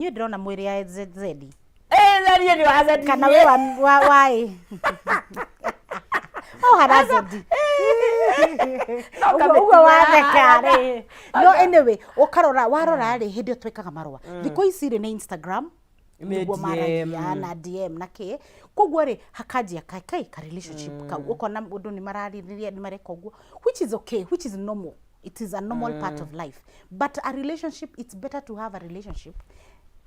Niĩ ndĩrona mwĩrĩ ya ZZ. Eh, na niĩ nĩ wa Z. Kana wĩ wa ĩ. Oh, hara Z. No Ũguo kamĩtugo ũguo watheka rĩ. No anyway, ũkarora warora rĩ, hĩndĩ ĩyo twĩkaga marũa. Thikũ ici rĩ, nĩ Instagram. Nĩ Nĩguo DM. maragia na DM na kĩ. Koguo rĩ, hakanjia ka kai ka relationship kau. Ũkona mũndũ nĩ mararĩrĩria, nĩ mareka ũguo, which is okay, which is normal. It is a normal part of life. But a relationship, it's better to have a relationship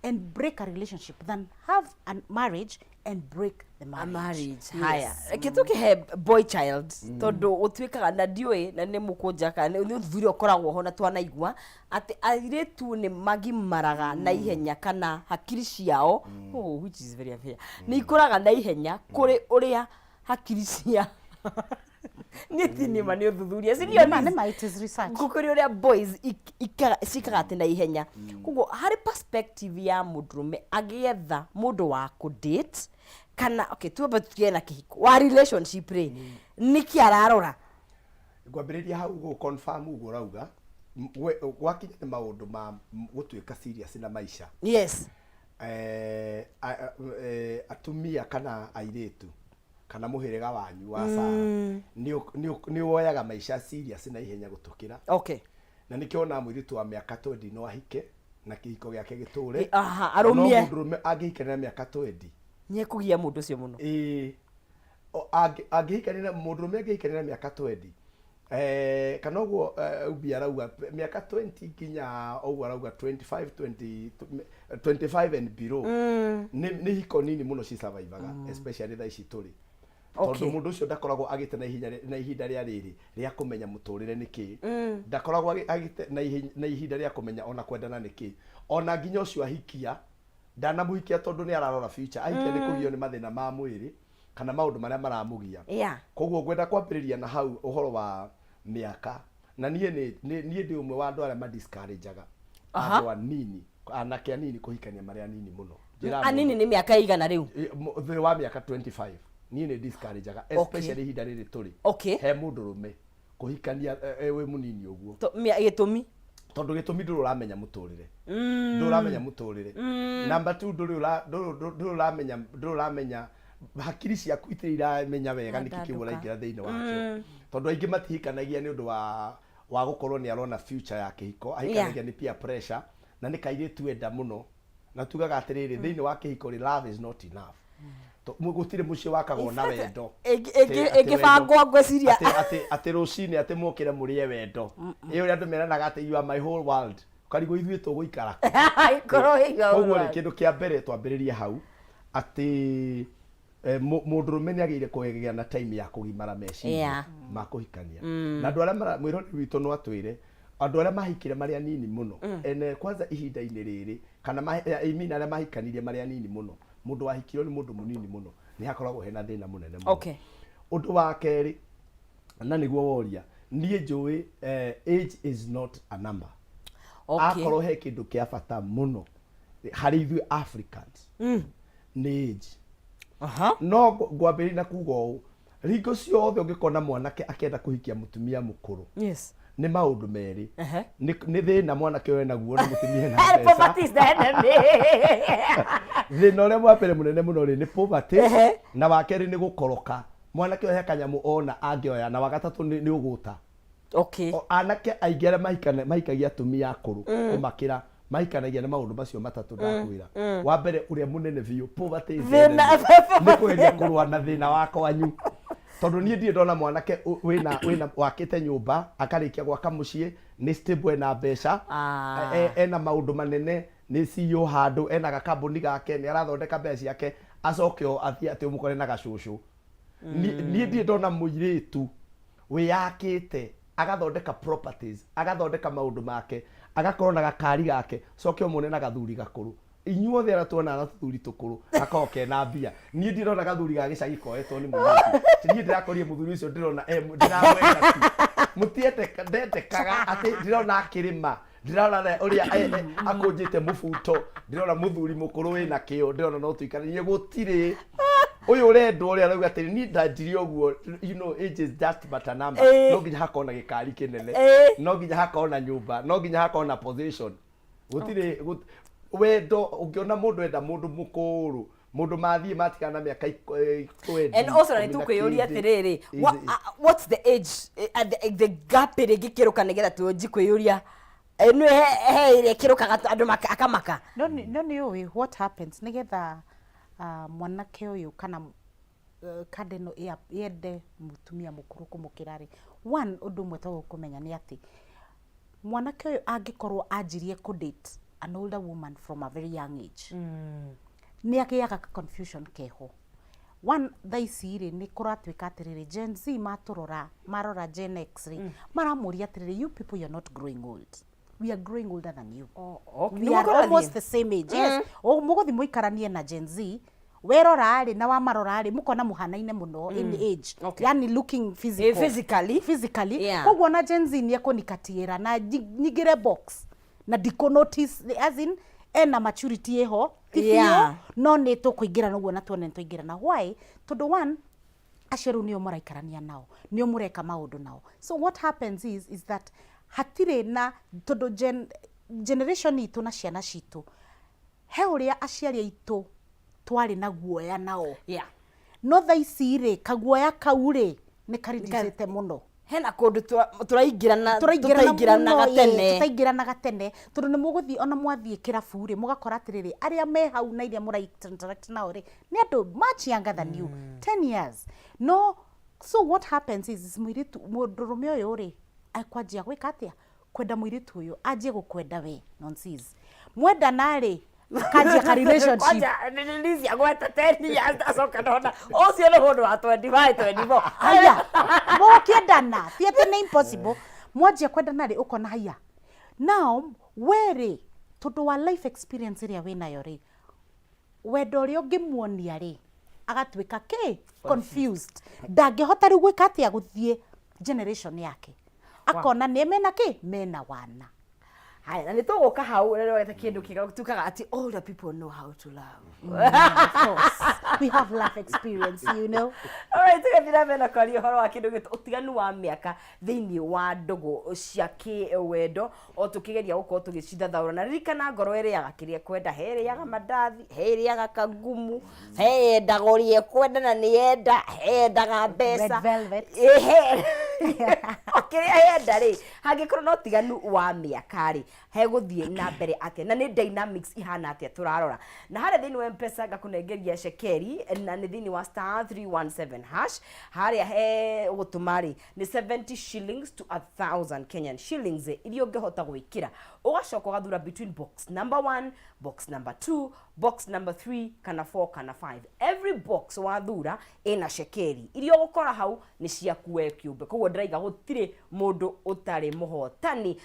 and break a relationship than have a marriage and break the A marriage. Marriage haya, reke tũkĩhe boy child, tondũ ũtuĩkaga na ndiũĩ na nĩ mũkũnja kana nĩ ũthuthuria ũkoragwo ho na twanaigua atĩ airĩtu nĩ magimaraga na ihenya kana hakiri ciao, oh, which is very unfair, nĩ ikũraga na ihenya kũrĩ ũrĩa hakiri cia niĩ ti nĩma nĩ ũthuthuria si ndio? Nĩma, nĩma, it is research. Gũkũrĩ ũrĩa boys ciĩkaga atĩ na ihenya. Koguo harĩ perspective ya mũndũrũme agĩetha mũndũ wa kũ-date kana, okay, tuambe tũtigane na kĩhiko wa relationship rĩ, nĩkĩ ararora? Ngwambĩrĩria hau gũ confirm ũguo ũrauga. Gwakinya nĩ maũndũ ma gũtuĩka serious na maica, atumia kana airĩtu kana mũhĩrĩga wanyu wa Sara nĩ woyaga maica serious na ihenya gũtũkĩra. Na nĩkĩo ona mũirĩtu wa mĩaka 20 no ahike na kĩhiko gĩake gĩtũre. Aha, arũmie. No mũndũrũme angĩhikania na mĩaka 20, nĩ ekũgia mũndũ ũcio mũno. Ĩĩ. Angĩhikania na mũndũrũme angĩhikania na mĩaka 20, kana ũguo Ubi arauga mĩaka 20 nginya ũguo arauga 25, 20, 25 and below, nĩ hiko nini mũno cisurvivaga, especially thaa ici tũrĩ, tondũ mũndũ ũcio ndakoragwo agĩte na ihinda rĩa rĩrĩ rĩa kũmenya mũtũrĩre nĩ kĩ, ndakoragwo agĩte na ihinda rĩa kũmenya ona kwendana nĩ kĩ. Ona nginya ũcio ahikia, ndanamũhikia tondũ nĩ ararora future, ahikia nĩ kũgio nĩ mathĩna ma mwĩrĩ kana maũndũ marĩa maramũgia. Koguo ngwenda kwambĩrĩria na hau ũhoro wa mĩaka, na niĩ niĩ ndĩ ũmwe wa andũ arĩa madiscourageaga andũ anini, anake anini kũhikania marĩ anini mũno. Njĩraga Anini nĩ mĩaka ĩigana rĩu? Thĩ wa mĩaka 25 niĩ nĩ discourageaga, especially ihinda rĩrĩ tũrĩ, he mũndũrũme kũhikania wĩ mũnini ũguo. Gĩtũmi? Tondũ gĩtũmi, ndũrĩ ũramenya mũtũrĩre, ndũrĩ ũramenya mũtũrĩre. Number two, ndũrĩ ũramenya hakiri ciaku itirĩ iramenya wega nĩkĩ kĩu ũraingĩra thĩinĩ wakĩo, tondũ aingĩ matihikanagia nĩ ũndũ wa gũkorwo nĩ arona future ya kĩhiko, ahikanagia nĩ peer pressure na nĩ kairĩtu enda mũno. Na tugaga atĩrĩrĩ, thĩinĩ wa kĩhiko rĩ, love is not enough. Gũtirĩ mũciĩ wakagwo na wendo. Atĩ Ĩngĩbangwo ngwĩciria atĩ rũcinĩ atĩ mũkĩre mũrĩe wendo ĩ ũrĩa andũ meranaga atĩ "You are my whole world", ũkarigwo ithuĩ tũgũikara kũ? Ikorwo ĩiga. Koguo rĩ, kĩndũ kĩa mbere twambĩrĩrie hau atĩ mũndũrũme nĩ agĩrĩire kũgĩa na time ya kũgimara meciria ma kũhikania. Na andũ arĩa mwĩrori witũ no atwĩre andũ arĩa mahikire marĩ anini mũno ene kwanza ihinda-inĩ rĩrĩ, kana I mean arĩa mahikanirie marĩ anini mũno, mũndũ wahikirwo nĩ mũndũ mũnini mũno, nĩ hakoragwo hena thĩna mũnene mũno. Ũndũ wa kerĩ, na nĩguo woria, niĩ njũĩ age is not a number. Akorwo he kĩndũ kĩa bata mũno harĩ ithuĩ Africans nĩ age. No ngwambĩrĩria na kuga ũũ, ringo ciothe ũngĩkona mwanake akĩenda kũhikia mũtumia mũkũrũ, nĩ maũndũ merĩ. Nĩ thĩna mwanake ũyũ enaguo na mũtumia ena mbeca. Poverty is the enemy. Thĩna ũrĩa wa mbere mũnene mũno rĩ, nĩ poverty, na wa kerĩ nĩ gũkoroka mwanake ũyũ he kanyamũ ona angĩoya, na wa gatatũ nĩ ũgũta. Anake aingĩ arĩa mahikagia atumia akũrũ kũmakĩra mahikanagia na maũndũ macio matatũ ndakwĩra. Wa mbere ũrĩa mũnene biũ, poverty is the enemy. Nĩ kũgeria kũrũa na thĩna wa kwanyu, tondũ niĩ ndirĩ ndona mwanake wĩna wakĩte nyũmba, akarĩkia gwaka mũciĩ, nĩ stable, ena mbeca, ena maũndũ manene, nĩ CEO handũ, ena gakambuni gake, nĩ arathondeka mbeca ciake, acoke o athiĩ atĩ ũmũkore na gacũcũ. Niĩ ndirĩ ndona mũirĩtu wĩyakĩte, agathondeka properties, agathondeka maũndũ make, agakorwo na gakari gake, coke ũmuone na gathuri gakũrũ. Inyuothe arĩa tuonaga na tũthuri tũkũrũ gakoragwo kena mbia, niĩ ndirona gathuri ga gĩcagi koetwo nĩ mũirĩtu. Niĩ ndĩrakorire mũthuri ũcio, ndĩrona ndĩramwenda tu, mũtiendeka, ndendekaga atĩ ndĩrona akĩrĩma, ndĩrona ũrĩa akũnjĩte mũbuto, ndĩrona mũthuri mũkũrũ wĩna kĩo, ndĩrona no tũikaranie. Gũtirĩ ũyũ ũrendwo ũrĩa arauga atĩrĩ niĩ ndanjirie ũguo. Age is just but a number. No nginya hakorwo na gĩkari kĩnene, no nginya hakorwo na nyũmba, no nginya hakorwo na position. Gũtirĩ Wendo ũngĩona mũndũ enda mũndũ mũkũrũ, mũndũ mathiĩ matigana na mĩaka 20. And also na 10 na nĩtũkwĩyũria kĩndĩ. atĩrĩrĩ, what's the age the gap ĩrĩa ĩngĩkĩrũka nĩgetha tũnji kwĩyũria nĩ he ĩrĩa ĩkĩrũkaga andũ akamaka. No nĩ ũĩ what happens nĩgetha mwanake ũyũ kana kanda ĩno yende mũtumia mũkũrũ kũmũkĩra rĩ, one, ũndũ ũmwe twagĩrĩirwo kũmenya nĩ atĩ mwanake ũyũ angĩkorwo anjirie kũ date an older woman from a very young age, nĩ agĩaga ka confusion keho. One, thaa ici rĩ, nĩ kũratuĩka atĩrĩrĩ, Gen Z matũrora, marora Gen X rĩ, maramũria atĩrĩrĩ, "You people, you're not growing old, we are growing older than you." We are almost the same age, yes. Mũgũthiĩ mũikaranie na Gen Z, werora rĩ na wamarora rĩ, mũkona mũhanaine mũno in age, yani looking physical. Physically. Physically. Koguo na Gen Z nĩ ekũnikatiĩra na nyingĩre box na ndikũ notice, as in ena maturity ĩho ti biũ, no nĩ tũkũingĩrana ũguo na tuone nĩ twaingĩrana. Why? Tondũ one, acio rĩu nĩo mũraikarania nao, nĩo mũreka maũndũ nao. So what happens is that hatirĩ na, tondũ generation itũ na ciana citũ, he ũrĩa aciari aitũ twarĩ na guoya nao, no thaa ici rĩ, kaguoya kau rĩ, nĩ karidicĩte mũno. Hena kũndũ tũraingĩrana. Tũraingĩrana. Tũtaingĩranaga Mũno, tene. Tũtaingĩranaga tene, tondũ nĩ mũgũthiĩ, ona mwathiĩ kĩrabu rĩ, mũgakora atĩrĩrĩ, arĩa me hau na iria mũra interact nao rĩ, nĩ andũ much younger than you, 10 years. No so what happens is mũirĩtu, mũndũrũme ũyũ rĩ, akwanjia gwĩka atĩa? Kwenda mũirĩtu ũyũ, anjie gũkwenda we nonsense. Mwendana rĩ, akanjia ka relationship. Kwanja nilizia gweta 10 years, ndacoka ndona ũcio nĩ mũndũ wa 25, 24. Haya, mũgũkĩendana, ti atĩ nĩ impossible. Mwanjia kwendana rĩ, ũkona haya, now we rĩ, tondũ wa life experience ĩrĩa wĩnayo rĩ, wendo ũrĩa ũngĩmuonia rĩ, agatuĩka kĩ confused, ndangĩhota rĩu gwĩka atĩa, gũthiĩ generation yake, akona nĩ mena kĩ, mena wana. Haya, na nĩ tũgũka hau na nĩwete kĩndũ kĩega tukaga atĩ older people know how to love. Of course we have life experience. Alright, tũgathiĩ na mbere na kwaria ũhoro wa kĩndũ gĩtũ ũtiganu wa mĩaka thĩinĩ wa ndũgũ cia kĩwendo, o tũkĩgeria gũkorwo tũgĩcithathaũra. Na ririkana, ngoro ĩrĩaga kĩrĩa ĩkwenda. He ĩrĩaga mandathi, he ĩrĩaga kagumu, he yendaga ũrĩa ĩkwenda na nĩ yenda, he yendaga mbeca. Red velvet. Ĩhe o kĩrĩa yenda rĩ, hangĩkorwo na ũtiganu wa mĩaka rĩ, hegũthiĩ na mbere atĩa, na nĩ dynamics ihana atĩa tũrarora. Na harĩa thĩinĩ wa Mpesa ngakũnengeria cekeri, na nĩ thĩinĩ wa *317#. Harĩa he gũtũma rĩ, nĩ 70 shillings to 1000 Kenyan shillings iria ũngĩhota gwĩkĩra, ũgacoka ũgathura between box number 1, box number 2, box number 3 kana 4 kana 5. Every box wathura ĩna cekeri iria ũgũkora hau nĩ ciaku we kĩũmbe. Koguo ndĩraiga gũtirĩ mũndũ ũtarĩ mũhotani.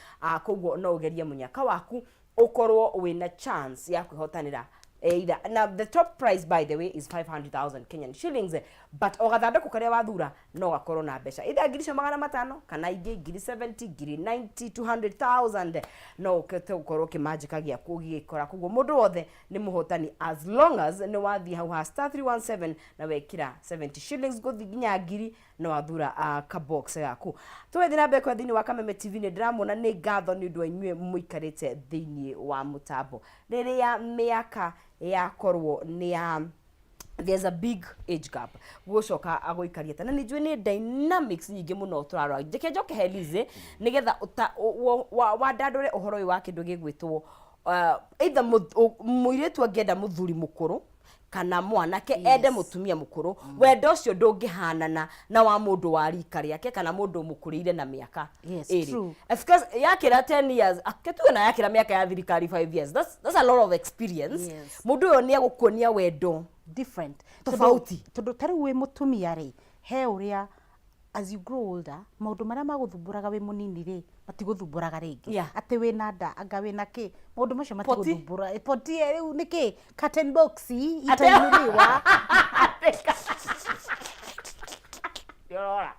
Koguo no ũgerie mũnyaka waku, ũkorwo wĩna chance ya kwĩhotanĩra either. Na the top prize, by the way, is 500,000 Kenyan shillings, but o gathandũkũ karĩa wathura no gakorwo na mbeca either 500,000 kana ingĩ ngiri 70, ngiri 90, 200,000, no ũkĩte gũkorwo kĩmanjĩka gĩaku ũgĩgĩkora. Koguo mũndũ wothe nĩ mũhotani as long as nĩ wathiĩ hau ha *317 na wekĩra 70 shillings gũthiĩ nginya ngiri, no wathura kabox gaku. Tũgĩthiĩ na mbere kwa thĩinĩ wa Kameme TV, nĩ ndĩramuona, nĩ ngatho nĩ ũndũ wa inyuĩ mũikarĩte thĩinĩ wa mũtambo. Rĩrĩa mĩaka yakorwo nĩ ya there's a big age gap, gũcoka agũikaria ta na nĩ njũĩ nĩ dynamics nyingĩ mũno tũrarora. Njeke njoke he Liz nĩgetha wandandũre ũhoro ũyũ wa kĩndũ gĩgwĩtwo either mũirĩtu angĩenda mũthuri mũkũrũ kana mwanake ende mũtumia mũkũrũ, wendo ũcio ndũngĩhanana na wa mũndũ wa rika rĩake kana mũndũ mũkũrĩire na mĩaka ĩrĩ. Of course, yakĩra 10 years, tuge na yakĩra mĩaka ya thirikari 5 years, that's a lot of experience. Mũndũ ũyũ nĩ egũkuonia wendo different. Tofauti. Tondũ ta rĩu wĩ mũtumia rĩ, he ũrĩa as you grow older, maũndũ marĩa magũthumbũraga wĩ mũnini rĩ, matigũthumbũraga rĩngĩ. Atĩ wĩna nda, anga wĩna kĩ, maũndũ macio Poti. matigũthumbũra. Poti, rĩu nĩ kĩ, curtain box itainuliwa. Nĩũrora.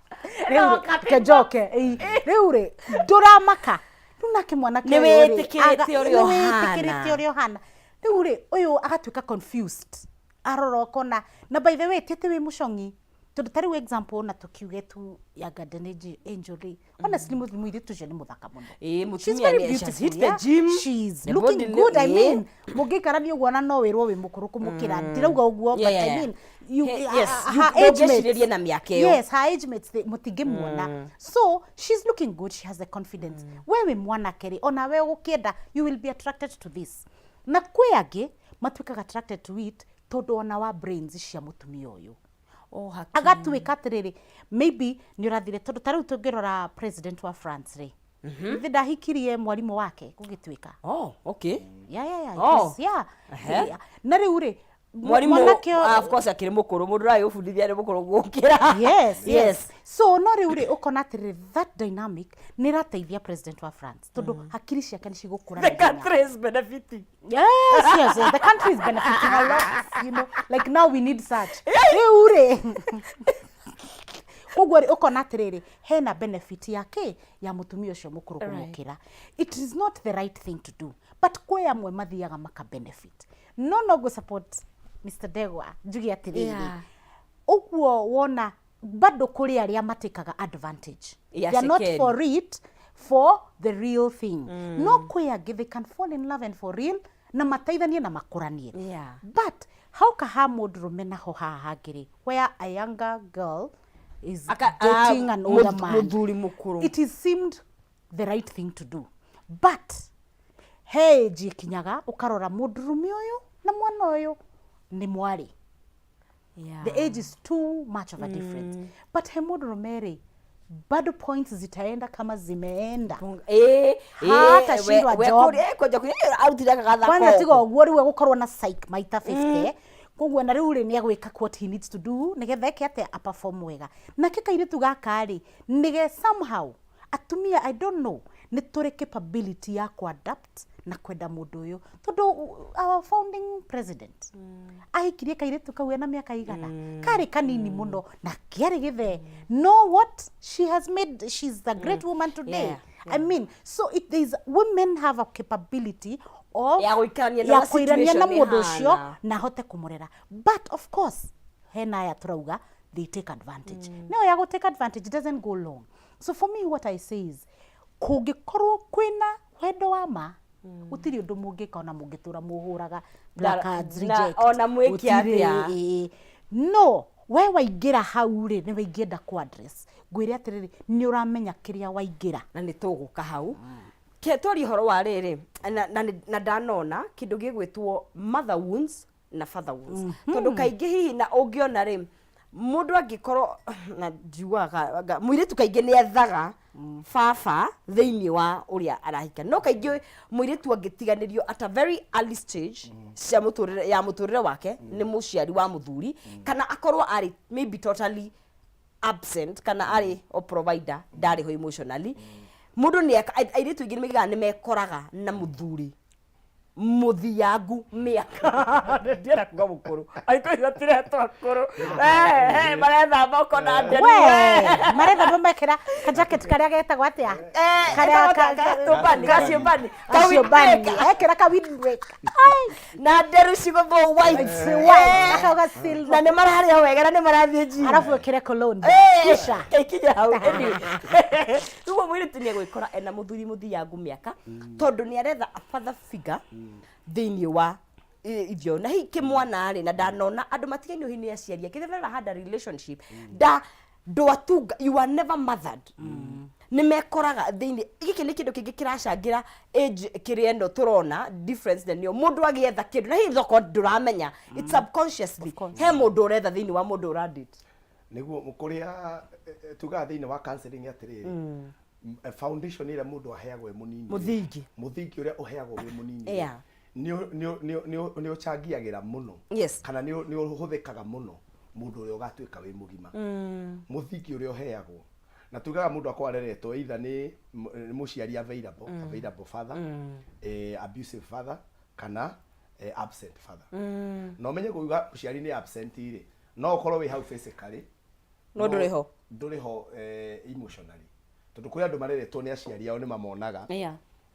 Rĩu kenjoke ĩi. Rĩu rĩ, ndũramaka rĩu nake mwanake Nĩ ũyũ rĩ, wĩtĩkĩrĩte ũrĩa nĩ wĩtĩkĩrĩte ũhana. ũrĩa ũhana. Rĩu rĩ, ũyũ agatuĩka confused, arora ũkona. Na by the way, ti atĩ wĩ mũcong'i. Tondũ ta rĩu example na tũkiuge tu ya Garden Angel rĩ, honestly mũirĩtu ũcio nĩ mũthaka mũno. Ĩĩ, She's mũtumia very she has beautiful, hit the yeah? gym. She's The looking body good. I mean, mũngĩikarania ũguo na no wĩrwo wĩ mũkũrũ kũmũkĩra. Ndirauga ũguo, but I mean, you, Yes, her age mates- ndũngĩcirĩria na mĩaka ĩyo. Yes, her age mates mũtingĩmuona. So she's looking good, she has the confidence. We wĩ mwanake rĩ, ona we ũgũkĩenda, you will be attracted to this. Na kwĩ angĩ matuĩkaga attracted to it tondũ ona wa brains cia mũtumia ũyũ. Oh, hakiri. Agatuĩka atĩrĩrĩ, maybe nĩ ũrathire, tondũ ta rĩu tũngĩrora president wa France rĩ, githĩ ndahikirie mwarimũ wake gũgĩtuĩka. Oh, okay. Yeah, it Oh. was, yeah. Ehe. Yeah. Na rĩu rĩ, Mwarimũ mwanake ah, of course akĩrĩ mũkũrũ, mũndũ ũragĩgũbundithia nĩ mũkũrũ gũkĩra. Yes. So no rĩu rĩ, ũkona atĩrĩrĩ, that dynamic nĩ ĩrateithia president wa France tondũ hakiri ciake nĩ cigũkũra The na ihenya. country is benefiting. Yes, the country is benefiting a lot. Like now we need such. Rĩu rĩ, koguo rĩ, ũkona atĩrĩrĩ, hena benefit ya kĩ ya mũtumia ũcio mũkũrũ kũmũkĩra. It is not the right thing to do, but kwĩ amwe mathiaga maka benefit. No ngũ support Mr. Ndegwa njuge atĩrĩrĩ, ũguo wona bado kũrĩ arĩa matĩkaga advantage. Ya They are not cekeri. for it for the real thing. No kwĩ angĩ they can fall in love and for real na mateithanie na makũranie. But hauka ha mũndũrũme naho haha hangĩ rĩ, where a younger girl is dating an older man, Mũthuri mũkũrũ. it is seemed the right thing to do, but he age ĩkinyaga ũkarora mũndũrũme ũyũ na mwana ũyũ nĩ mwarĩ. The age is too much of a difference. But he mũndũrũme rĩ, bado points zitaenda kama zimeenda. Hata shindwa job. Kwenja arutire kagathako. Kwanza tiga ũguo rĩu egũkorwo na psych maita 50, koguo na rĩu rĩ, nĩ egwĩka what he needs to do nĩgetha eke atĩa, aperform wega. Nake kairĩtu gaka rĩ, nĩge somehow atumia, I don't know, nĩ tũrĩ capability ya kuadapt na kwenda mũndũ ũyũ, tondũ our founding president ahikirie kairĩtu kau ena mĩaka igana, karĩ kanini mũno na kĩarĩ gĩthee. No what she has made, she's the great woman today. I mean, so it is women have a capability of Ya gũikarania na ya ũrĩa kũirania na situation mũndũ ũcio ĩhana. na ahote kũmũrera. But of course hena aya tũrauga they take advantage. No ya go take advantage, it doesn't go long. So for me, what I say is, kũngĩkorwo kwĩna wendo wa ma, gũtirĩ ũndũ mũngĩka ona mũngĩtũra mũhũraga placards, reject. Ona mwĩke Gũtirĩ, atĩa. ĩĩ. No we waingĩra hau rĩ, nĩwe ingĩenda ku address, ngwĩre atĩrĩrĩ, nĩ ũramenya kĩrĩa waingĩra. Na nĩ tũgũka hau ke twarie ũhoro wa rĩrĩ na ndanona kĩndũ gĩgwĩtwo mother wounds na father wounds, tondũ kaingĩ hihi na ũngĩona rĩ, mũndũ angĩkorwo na njugaga mũirĩtu kaingĩ nĩ ethaga baba thĩinĩ wa ũrĩa arahika, no kaingĩ mũirĩtu angĩtiganĩrio at a very early stage cia mũtũrĩre ya mũtũrĩre wake nĩ mũciari wa mũthuri, kana akorwo arĩ maybe totally absent, kana arĩ o provider, ndarĩ ho emotionally, mũndũ nĩ airĩtu aingĩ nĩ maigaga nĩ mekoraga na mũthuri mũthiangu mĩaka, ndienda kuga mũkũrũ, angĩkorwo matiretwo akũrũ, marethamba ũkona nderu. We marethamba mekĩra kajacket karĩa getagwo atĩa? Karĩa Gaciũmbani, gaciũmbani. Gaciũmbani, ekĩra ka windbreaker. Ai, Na nderu cigũthwo white. White, akauga silver. Na nĩ mararĩa wega na nĩ marathiĩ gym. Arabu ĩkĩre cologne. Kisha Ikinya hau. Anyway, rĩu mũirĩtu nĩ egwĩkora ena mũthuri mũthiangu mĩaka tondũ nĩ aretha a father figure thĩinĩ wa ithio na hihi kĩmwana rĩ, na ndanona andũ matigainio hihi nĩ aciari ake. They've never had a relationship, nda ndwatunga, you are never mothered, nĩ mekoraga thĩinĩ. Gĩkĩ nĩ kĩndũ kĩngĩ kĩracangĩra age kĩrĩa ĩno tũrona difference nene, mũndũ agĩetha kĩndũ na hihi thoko ndũramenya, it's subconsciously he mũndũ ũretha thĩinĩ wa mũndũ ũradate. Nĩguo kũrĩa tugaga thĩinĩ wa counseling atĩrĩrĩ, foundation ĩrĩa mũndũ aheagwo e mũnini, Mũthingi. Mũthingi ũrĩa ũheagwo wĩ mũnini nĩ ũchangiagĩra mũno kana nĩ ũhũthĩkaga mũno mũndũ ũrĩa ũgatuĩka wĩ mũgima, mũthingi ũrĩa ũheagwo. Na tugaga mũndũ akorwo areretwo either nĩ mũciari available father, abusive father, kana absent father. Na ũmenye kuuga mũciari nĩ absent rĩ, no ũkorwo wĩ hau physically, No ndũrĩ ho. Ndũrĩ ho emotionally, tondũ kũrĩ andũ mareretwo nĩ aciari ao nĩ mamonaga.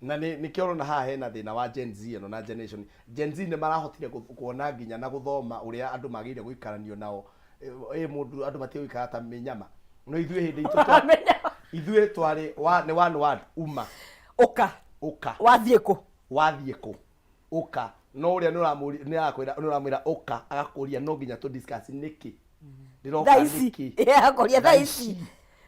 Na nĩ nĩkĩo ũrona haha hena thĩna wa Gen Z ĩno na generation Gen Z nĩ marahotire kuona nginya na gũthoma ũrĩa andũ magĩrĩire gũikaranio nao. Ĩ mũndũ andũ matiĩ gũikara ta mĩnyama no ithuĩ hĩndĩ itũ ithuĩ twarĩ nĩ one word uma. Ũka. Ũka. Wathiĩ kũ? Wathiĩ kũ? Ũka. No ũrĩa nĩ ũramũria, nĩ arakwĩra, nĩ ũramwĩra ũka, agakũria no nginya tũ discuss nĩkĩ ndĩroka. Thaa ici. Nĩkĩ? Akũria thaa ici.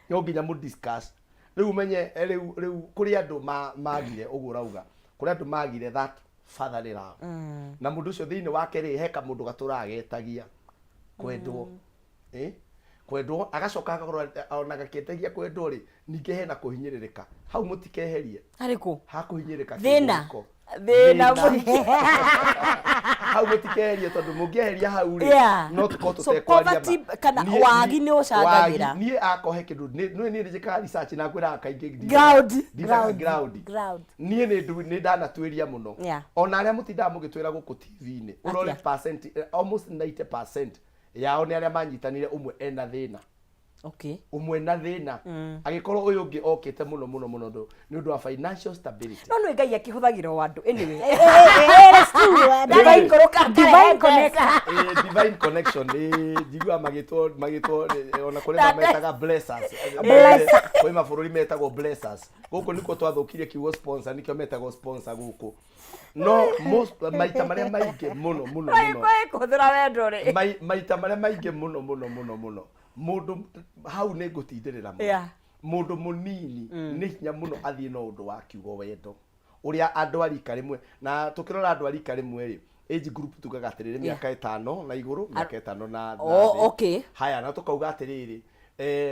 No nginya mũ discuss rĩu ũmenye rĩu rĩu kũrĩ andũ magire ũguo ũrauga, kũrĩ andũ magire that fatherly love na mũndũ ũcio thĩinĩ wake rĩ he kamũndũ gatũraga getagia kwendwo, kwendwo, agacoka agakorwo ona gakĩendagia kwendwo rĩ, ningĩ hena kũhinyĩrĩrĩka hau, mũtikeherie. Harĩkũ? Hakũhinyĩrĩrĩka. Thĩna. Kĩmũhuko. Thĩna mũingĩ. Hau mũtikeherie tondũ mũngĩeheria hau rĩ, no tũkorwo So tũtekwaria poverty ma. kana wagi nĩ ũcangagĩra. Wagi, niĩ akohe kĩndũ nĩ niĩ njĩkaga research na ngwĩraga kaingĩ Ground. ndindaga ground. Ground. Niĩ nĩ ndanatuĩria mũno. Ona arĩa mũtindaga mũgĩtwĩra gũkũ TV-inĩ ũrore Atĩa? percent, almost 90% yao nĩ arĩa manyitanire ũmwe ena thĩna. Ũmwe na thĩna agĩkorwo ũyũ ũngĩ okĩte mũno mũno mũno nĩ ũndũ wa financial stability. No nĩ Ngai akĩhũthagĩra o andũ anyway. It's true. Ndĩraikũrũka. Divine connection. Divine connection, njiguaga magĩtwo ona kũrĩ mametaga blessers. Blesser. Kwĩ mabũrũri metagwo blessers, gũkũ nĩkuo twathũkirie kiugo sponsor, nĩkĩo metagwo sponsor gũkũ, no most maita marĩa maingĩ mũno mũno mũno Kũhũthĩra wendo rĩ. Maita marĩa maingĩ mũno mũno mũno mũno mũndũ hau nĩ ngũtindĩrĩra mũno. Mũndũ mũnini nĩ hinya mũno athiĩ na ũndũ wa kiugo wendo ũrĩa andũ a rika rĩmwe, na tũkĩrora andũ a rika rĩmwe rĩ, age group tugaga atĩrĩrĩ, mĩaka 5 na igũrũ, mĩaka 5 na Oh, thĩ. Haya, na tũkauga atĩrĩrĩ,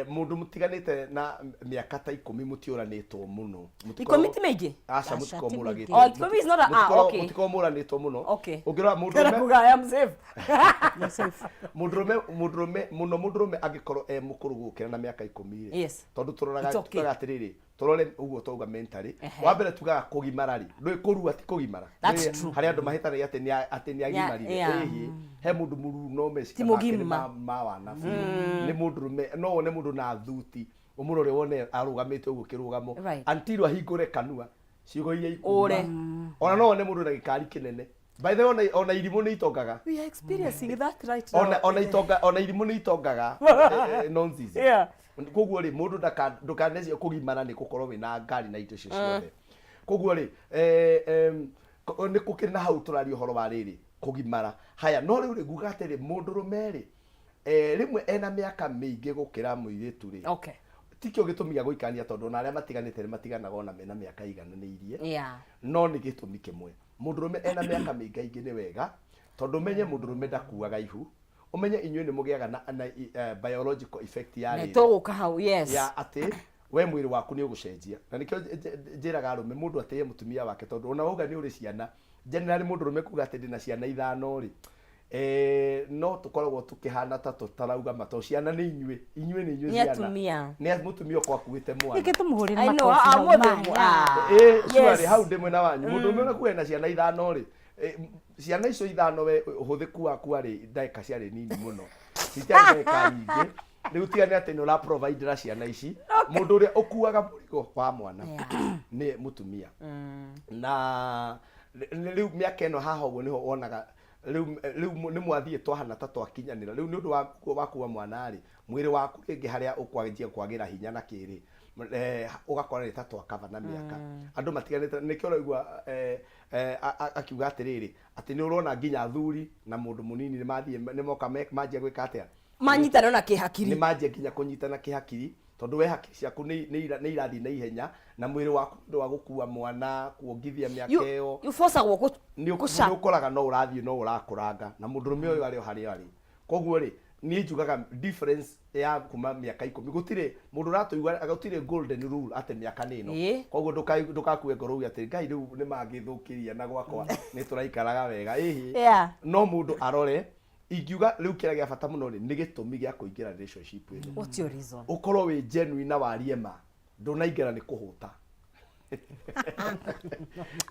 mũndũ mũtiganĩte na mĩaka ta 10 mũtiũranĩtwo mũno. 10 ti mĩingĩ. Aca. Aca, Mũtikorwo ti mũragĩtwo. mĩingĩ. Oh, 10 is not a- ah, okay. Mũtikorwo mũranĩtwo mũno. Ũngĩrora Tena mũndũrũme kuga I am safe. You're safe. Mũndũrũme mũno, mũndũrũme angĩkorwo e mũkũrũ gũkĩra na mĩaka 10 rĩ, tondũ tũroraga It's okay. tugaga atĩrĩrĩ, tũrore ũguo twauga mentally. Wa mbere tugaga kũgimara rĩ, ndũĩ kũrua ti kũgimara. That's Ndũĩ true. harĩ andũ mahĩtanagia atĩ nĩ agimarire. Ĩhĩ, he mũndũ mũruru no meciria Ti make nĩ mũgima. ma wana biũ, nĩ mũndũrũme, no wone mũndũ na thuti ũmũrore wone arũgamĩte ũguo kĩrũgamo until ahingũre kanua ciugo iria ikuma. Ũre. Ona no wone mũndũ na gĩkari kĩnene. By the way, ona irimũ nĩ itongaga. We are experiencing that right now. Ona itonga, ona irimũ nĩ itongaga, nonsense. Koguo rĩ, mũndũ ndũkanecirie kũgimara nĩ gũkorwo wĩna ngari na indo icio ciothe. Koguo rĩ, nĩ gũkĩrĩ na hau tũraria ũhoro wa rĩrĩ kũgimara. Haya, no rĩu rĩ, nguga atĩrĩ, mũndũrũme rĩ, rĩmwe ena mĩaka mĩingĩ gũkĩra mũirĩtu rĩ, tikĩo gĩtũmi gĩa gũikania, tondũ ona arĩa matiganĩte nĩ matiganaga ona mena mĩaka igananĩirie. No nĩ gĩtũmi kĩmwe, mũndũrũme ena mĩaka mĩingaingĩ nĩ wega, tondũ ũmenye mũndũrũme ndakuaga ihu, ũmenye inyuĩ nĩ mũgĩaga na biological effect ya Na rĩrĩ tũgũka hau, yes. Ya atĩ we mwĩrĩ waku nĩ ũgũcenjia, na nĩkĩo njĩraga arũme mũndũ atĩye mũtumia wake, tondũ ona wauga nĩ ũrĩ ciana, generally mũndũrũme kuga atĩ ndĩna ciana 5 rĩ, no tũkoragwo tũkĩhana ta tũtarauga ma, tondũ ciana nĩ inyuĩ, inyuĩ nĩ inyuĩ Nĩ ciana. atumia. Nĩ mũtumia ũkorwo akuĩte mwana. Nĩkĩ tũmũhũrĩre I know, makobi ah, hau, mũthĩ man, ah. Surely, Yes. hau ndĩ mwena wanyu. Mũndũ ũmwe ona kuga ena ciana 5 rĩ, ciana icio 5, we ũhũthĩku waku warĩ ndagĩka ciarĩ nini mũno, citiarĩ ndagĩka nyingĩ. Rĩu tiga nĩ atĩ nĩ ũra providera ciana ici, mũndũ ũrĩa ũkuaga mũrigo wa mwana nĩ mũtumia. Na rĩu mĩaka ĩno haha ũguo nĩho wonaga rĩu nĩ mwathiĩ twahana ta twakinyanĩra rĩu nĩ ũndũ wa kuua mwana rĩ, mwĩrĩ waku rĩngĩ harĩa ũkwanjia kwagĩra hinya na kĩrĩ, ũgakora nĩ ta twakaba na mĩaka andũ matiganĩte. Nĩkĩo ũraigua akiuga atĩrĩrĩ, atĩ nĩ ũrona nginya athuri na mũndũ mũnini nĩ mathiĩ nĩ moka manjia gwĩka atĩa? Manyitana na kĩhakiri. Nĩ manjia nginya kũnyitana kĩhakiri, tondũ we hakiri ciaku nĩ irathiĩ na ihenya na mwĩrĩ waku nĩ ũndũ wa gũkua mwana kuongithia mĩaka ĩyo. Ũbocagwo nĩ kũca. Nĩ ũkoraga no ũrathiĩ no ũrakũranga na mũndũrũme ũyũ arĩ o harĩa arĩ. Koguo rĩ, niĩ njugaga difference ya kuma mĩaka 10, gũtirĩ mũndũ ũratũigua, gũtirĩ golden rule atĩ mĩaka nĩ ĩno. Koguo ndũgakue ngoro uge atĩ Ngai rĩu nĩ mangĩthũkĩria na gwakwa nĩ tũraikaraga wega, ĩhĩ. No mũndũ arore, ingiuga rĩu kĩrĩa gĩa bata mũno rĩ, nĩ gĩtũmi gĩa kũingĩra relationship ĩno. What's your reason? Ũkorwo wĩ genuine na warie ma, ndũnaingĩra nĩ kũhũta,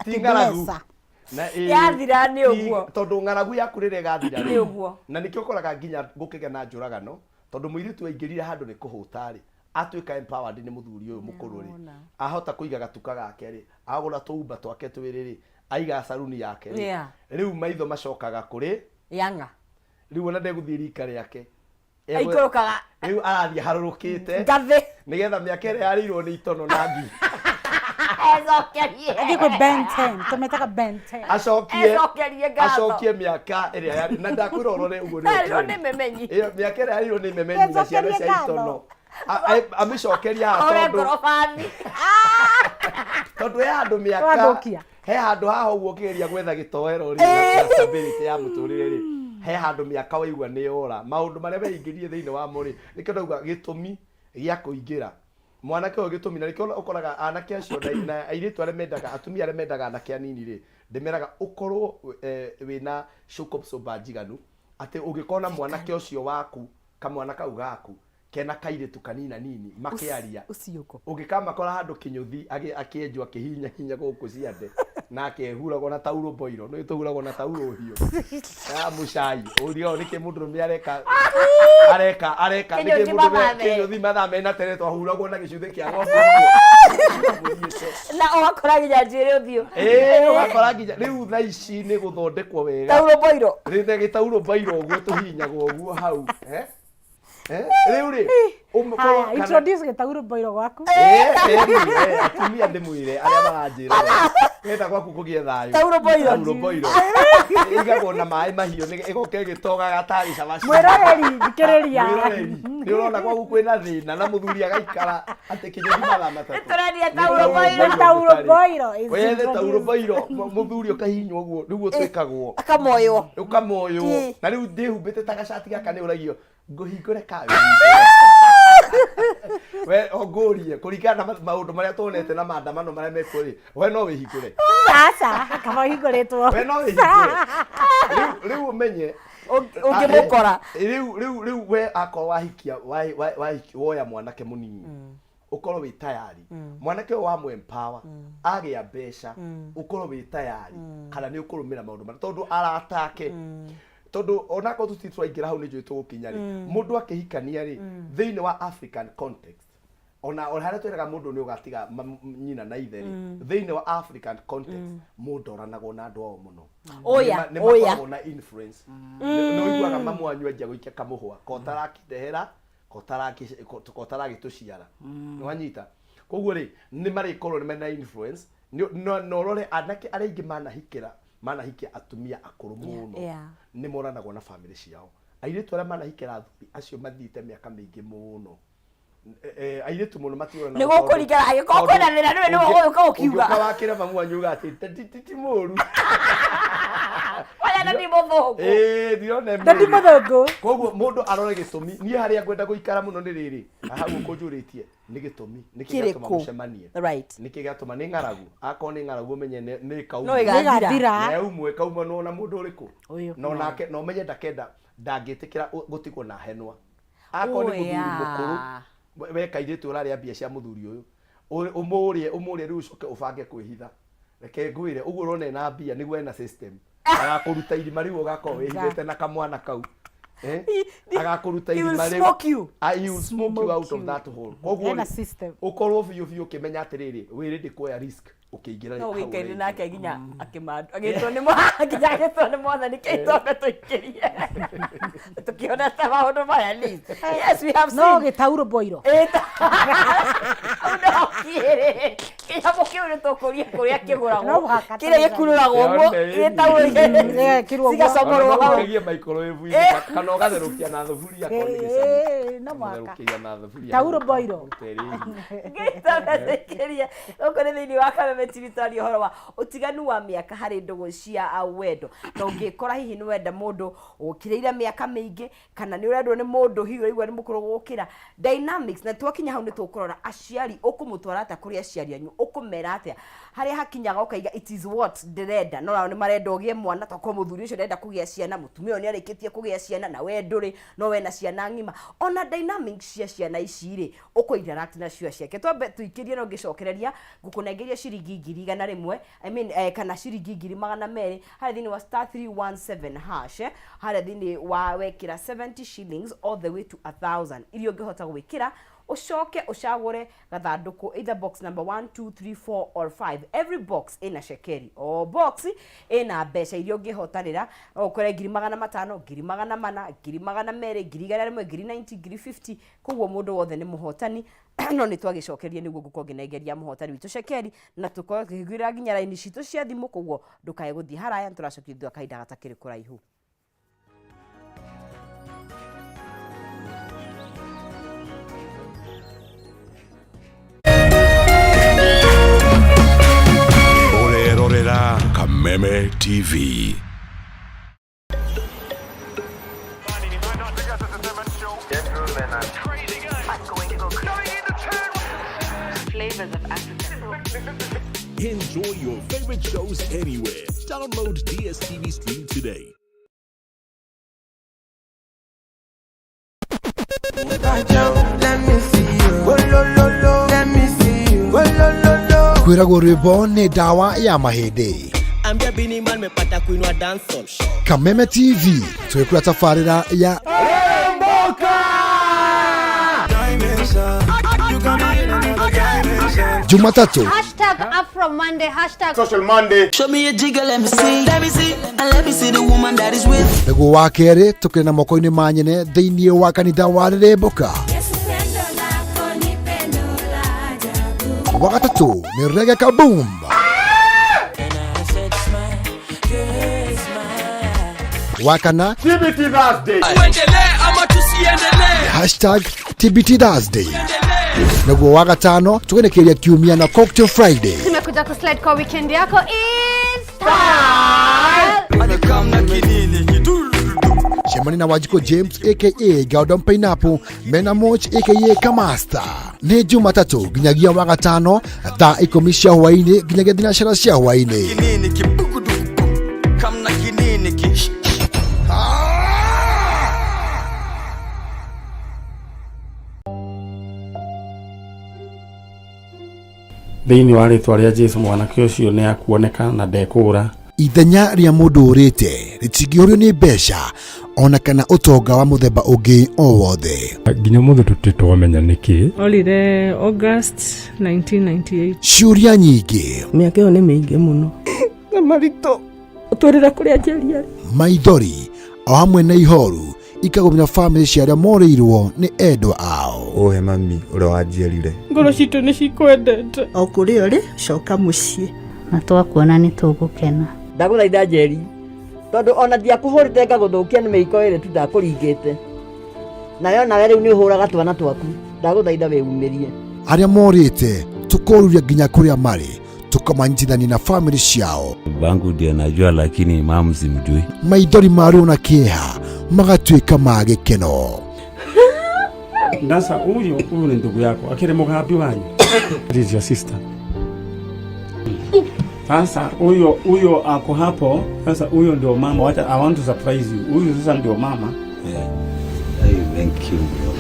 ti ng'aragu. Blesser. Na Yathira nĩ ũguo. Tondũ ng'aragu yaku rĩrĩa ĩgathira Nĩ ũguo. Na nĩkĩo ũkoraga nginya gũkĩgĩa na njũragano, tondũ mũirĩtu aingĩrire handũ nĩ kũhũta rĩ, atuĩka empowered nĩ mũthuri ũyũ mũkũrũ rĩ, ahota kũiga gatuka gake rĩ, agũra tũumba twake twĩrĩ rĩ, aiga saruni yake rĩ, rĩu maitho macokaga kũrĩ yanga. Rĩu ona ndegũthiĩ rika rĩake. Aikũrũkaga. Rĩu arathiĩ harũrũkĩte ngathĩ nĩgetha mĩaka ĩrĩa yarĩirwo nĩ itono na ngi ecokerie. Athiĩ kwĩ Ben 10, tũmetaga Ben 10. Acokie Ecokerie ngatho. Acokie mĩaka ĩrĩa yarĩ na ndakwĩra ũrore ũguo nĩyo Yarĩirwo trend. nĩ memenyi. Ĩyo mĩaka ĩrĩa yarĩirwo nĩ memenyi na ciana Ecokerie cia ngatho. itono. Amĩcokeria haha ore tondũ ngorobathi. Tondũ he handũ mĩaka Wathũkia. He handũ haha ũguo ũkĩgeria gwetha gĩtoero rĩ na stability ya mũtũrĩre rĩ, he handũ mĩaka waigua nĩ yora maũndũ marĩa weingĩrie thĩinĩ wamo rĩ. Nĩkĩo ndauga gĩtũmi gĩa kũingĩra mwanake ũyũ, gĩtũmi na nĩkĩo ũkoraga anake acio na airĩtu arĩa mendaga, atumia arĩa mendaga anake anini rĩ, ndĩmeraga ũkorwo wĩna shock absorber njiganu atĩ ũngĩkona mwanake ũcio waku, kamwana kau gaku kena kairĩtu kanina nini makĩaria. Ũcio. Ũngĩkamakora handũ kĩnyũthi akĩenjwo akĩhinya hinya gũkũ ciande na akehuragwo na taurũ mboiro, nĩ tũhuragwo na taurũ hiũ ya mũcai, ũrigagwo nĩkĩ mũndũrũme areka areka areka nĩkĩ Kĩnyũthi mũndũrũme mathaa merĩ. Kĩnyũthi mathaa mena tere twahuragwo na gĩcuthĩ kĩa ng'ombe ũguo. Mũthiĩte. Na ũgakora nginya njuĩrĩ ũthiũ. Ĩĩ, ũgakora nginya rĩu thaa ici nĩ gũthondekwo wega. Taurũ mboiro. Rĩte gĩtaurũ mbairũ ũguo tũhihinyagwo ũguo hau. Eh? Eh? Rĩu rĩ Haya, introduce gĩtaurũ mboiro gwaku. Eh, atumia ndĩmwĩre arĩa maranjĩra wenda gwaku kũgĩe thayũ. Taurũ boiro. Taurũ boiro ĩigagwo na maĩ mahiũ ĩgoka ĩgĩtogaga tarĩ cabaci. Mwĩroreri, thikĩrĩria. Mwĩroreri, nĩ ũrona gwaku kwĩna thĩna na mũthuri agaikara atĩ kĩnyũthi mathaa 3. Tũraria Nĩ taurũ boiro. Taurũ boiro is wethe taurũ introduced. boiro mũthuri ũkahihinywo ũguo nĩguo twĩkagwo. Akamoywo. Ũkamoywo. Na rĩu ndĩhumbĩte ta gacati gaka nĩ ũragio ngũhingũre ka we ongũrie kũringana na maũndũ marĩa tuonete na maandamano marĩa mekuo rĩ, we no wĩhingũre? Aca, kaba ũhingũrĩtwo. We no wĩhingũre rĩu rĩu ũmenye Ũngĩmũkora. Rĩu we akorwo wahikia woya mwanake mũnini, ũkorwo wĩ tayari mwanake ũyũ wa empower agĩa mbeca, ũkorwo wĩ tayari kana nĩ ũkũrũmĩra maũndũ marĩa tondũ aratake, tondũ onakorwo tũtirĩ tũraingĩra hau nĩ njũĩ tũgũkinya rĩ, mũndũ akĩhikania rĩ, thĩinĩ wa African context, ona harĩa twĩraga mũndũ nĩ ũgatiga nyina na ithe rĩ, thĩinĩ wa African context mũndũ oranagwo na andũ ao mũno. Oya, Nĩ oya. makoragwo na influence. Nĩ ũiguaga mamu wanyu anjia gũikia kamũhwa kotarakĩndehera kotaragĩtũciara, nĩ wanyita? Koguo rĩ, nĩ marĩkorwo nĩ mena influence. Na ũrore anake arĩa aingĩ manahikĩra manahikia atumia akũrũ mũno nĩ moranagwo na famĩlĩ ciao. Airĩtu arĩa manahikĩra athuri acio mathiĩte mĩaka mĩingĩ mũno, airĩtu mũno matiũranaga. Nĩ gũkũringana, angĩkorwo kwĩna thĩna nĩwe nĩwe ũgũka ũkiuga. Ũngĩũka wakĩra mamu wanyu uga atĩ ti mũru. Oya na ndi mũthũngũ. Ĩĩ, ndirona Ndadi mũru. mũthũngũ. Koguo mũndũ arore gĩtũmi. Niĩ harĩa ngwenda gũikara mũno nĩ rĩrĩ hau ũkũnjũrĩtie nĩ gĩtũmi nĩkĩ gĩatũma Kĩrĩkũ? mũcemanie. Nĩkĩ gĩatũma? Nĩ ng'aragu? Akorwo nĩ ng'aragu, ũmenye nĩ No ĩkaumwo. ĩgathira. Nĩgathira. Na yaumwo ĩkaumanwo na mũndũ ũrĩkũ. Ũyũ. Na onake na ũmenye ndakenda ndangĩtĩkĩra gũtigwo na henwa akorwo nĩ Oh, mũthuri mũkũrũ. We kairĩtu ũrarĩa mbia cia mũthuri ũyũ, ũmũrĩe ũmũrĩe rĩu ũcoke ũbange kwĩhitha. Reke ngwĩre ũguo ũrona ena mbia nĩguo ena system agakũruta irima rĩu ũgakorwo wĩhithĩte na kamwana kau. Eh? Agakũruta He will irima rĩu. smoke you. Ah, he will smoke you out of that hole. Koguo Ena rĩ, system. ũkorwo biũ biũ ũkĩmenya atĩrĩrĩ, wĩrĩ ndĩkuoya risk ũkĩingĩra No hau wĩikaire ũraingĩra. nake nginya akĩmandũ agĩtwo nĩ nginya agĩtwo nĩ mwathani kĩitwambe tũikĩrie tũkĩona ta maũndũ maya ni yes we have No seen. gĩtaurũ boiro. Ndokĩrĩ kĩnyamũ kĩu nĩ tũkũria kũrĩa kĩgũragwo. No mũhaka Kĩrĩa gĩkururagwo ũguo. Gĩtaurũ. Gĩgekĩrwo ũguo. Cigacomorwo hau. Ũkagia microwave-inĩ kana ũgatherũkia na thuburia akorwo nĩ gĩcamo. Ĩĩ, no mũhaka. Ũgatherũkia na thuburia. Taurũ boiro. Ngĩtũthikĩria gũkũ nĩ thĩinĩ wa Kameme TV, twaria ũhoro wa ũtiganu wa mĩaka harĩ ndũgũ cia wendo, na ũngĩkora hihi nĩ wenda mũndũ ũkĩrĩire mĩaka mĩingĩ kana nĩ ũrendwo nĩ mũndũ hihi ũraigua nĩ mũkũrũ gũkĩra dynamics. Na twakinya hau nĩ tũkũrora aciari, ũkũmũtwara atĩa kũrĩ aciari anyu, ũkũmera atĩa harĩa hakinyaga ũkaiga it is what ndĩrenda, no nao nĩ marenda ũgĩe mwana, tokorwo mũthuri ũcio ndenda kũgĩa ciana, mũtumia ũyũ nĩ arĩkĩtie kũgĩa ciana na we ndũrĩ, no wena ciana ng'ima. Ona dynamics cia ciana ici rĩ, ũkũ interact nacio ciake. Twambe tũikĩrie no ngĩcokereria ngũkũnengeria ciringi 100,000, I mean, kana ciringi 200,000 harĩa thĩinĩ wa *317#, harĩa thĩinĩ wa wekĩra 70 shillings all the way to 1000 iria ũngĩhota gwĩkĩra. Ũcoke ũcagũre gathandũkũ, either box number 1, 2, 3, 4 or 5. Every box ĩna cekeri, o box ĩna mbeca iria ũngĩhotanĩra. No ũkore 500,000, 400,000, 200,000, 100,000, 90,000, 50,000. Koguo mũndũ wothe nĩ mũhotani. No nĩ twagĩcokerie nĩguo ngũkorwo ngĩnengeria mũhotani witũ cekeri, na tũkorwo tũkĩhingũrĩra nginya raini citũ cia thimũ. Koguo ndũkae gũthiĩ haraya, nĩ tũracokia thutha kahinda gatakĩrĩ kũraihu. Ũrerorera Kameme TV. Enjoy your favorite shows anywhere. Download DSTV Stream today. Kwĩragwo rwĩmbo nĩ ndawa ya mahĩndĩ. Ambia Bini Man mepata kuinua dancehall. Kameme TV twĩkũra tabarĩra ya Jumatatu. Hashtag Afro Monday, hashtag Social Monday. Show me a jigger, let me see. Let me see. And let me see the woman that is with. Nĩguo wa kerĩ tũkĩrĩ na moko-inĩ ma nyene thĩinĩ wa kanitha wa Rĩrĩmbũka. Wa gatatũ nĩ Reggae Kaboom. Wa kana TBT Thursday. Hashtag TBT Thursday. Naguo wa gatano tũgenekeria kiumia na Cocktail Friday. Tumekuja kuslide kwa weekend yako is style. Cemani na Wanjikũ James aka Gordon Pineapple mena Moch aka Kamasta nĩ Jumatatũ nginyagia wa gatano thaa 10 cia hwaĩ-inĩ nginyagia thinacara cia hwaĩ-inĩ. Thĩinĩ wa rĩtwa rĩa Jesu, mwanake ũcio nĩ akuoneka na ndekũũra. Ithenya rĩa mũndũ ũrĩte rĩtingĩũrio nĩ mbeca ona kana ũtonga wa mũthemba ũngĩ o wothe. Nginya ũmũthĩ tũtirĩ twamenya nĩkĩ. Orire August 1998. Ciũria nyingĩ, Mĩaka ĩyo nĩ mĩingĩ mũno. Na maritũ ũtwĩrĩra kũrĩa njeri arĩ. Maithori o hamwe na ihoru ikagũmĩra bamĩrĩ cia arĩa morĩirwo nĩ endwa ao. Ũhe mami ũrĩa wanjiarire. Ngoro citũ nĩ cikwendete. O kũrĩa ũrĩ, coka mũciĩ. Na twakuona nĩ tũgũkena. Ndagũthaitha Njeri, tondũ ona ndiakũhũrĩte ngagũthũkia nĩ mĩiko ĩrĩ tu ndakũringĩte. Nawe onawe rĩu nĩ ũhũraga twana twaku. Ndagũthaitha wĩumĩrie. Arĩa morĩte tũkoruria nginya kũrĩa marĩ, tũkamanyitithania na bamĩrĩ ciao. Bangu ndio najua, lakini mamu simjui. Maithori ma ruo na kĩeha magatuĩka ma gĩkeno. Ndasa huyu huyu ni ndugu yako akiri mugambi wanyu. This is your sister. Sasa huyo huyo ako hapo. Sasa huyo ndio mama. Wacha, I want to surprise you. Huyu sasa ndio mama. Yeah. Hey, thank you bro.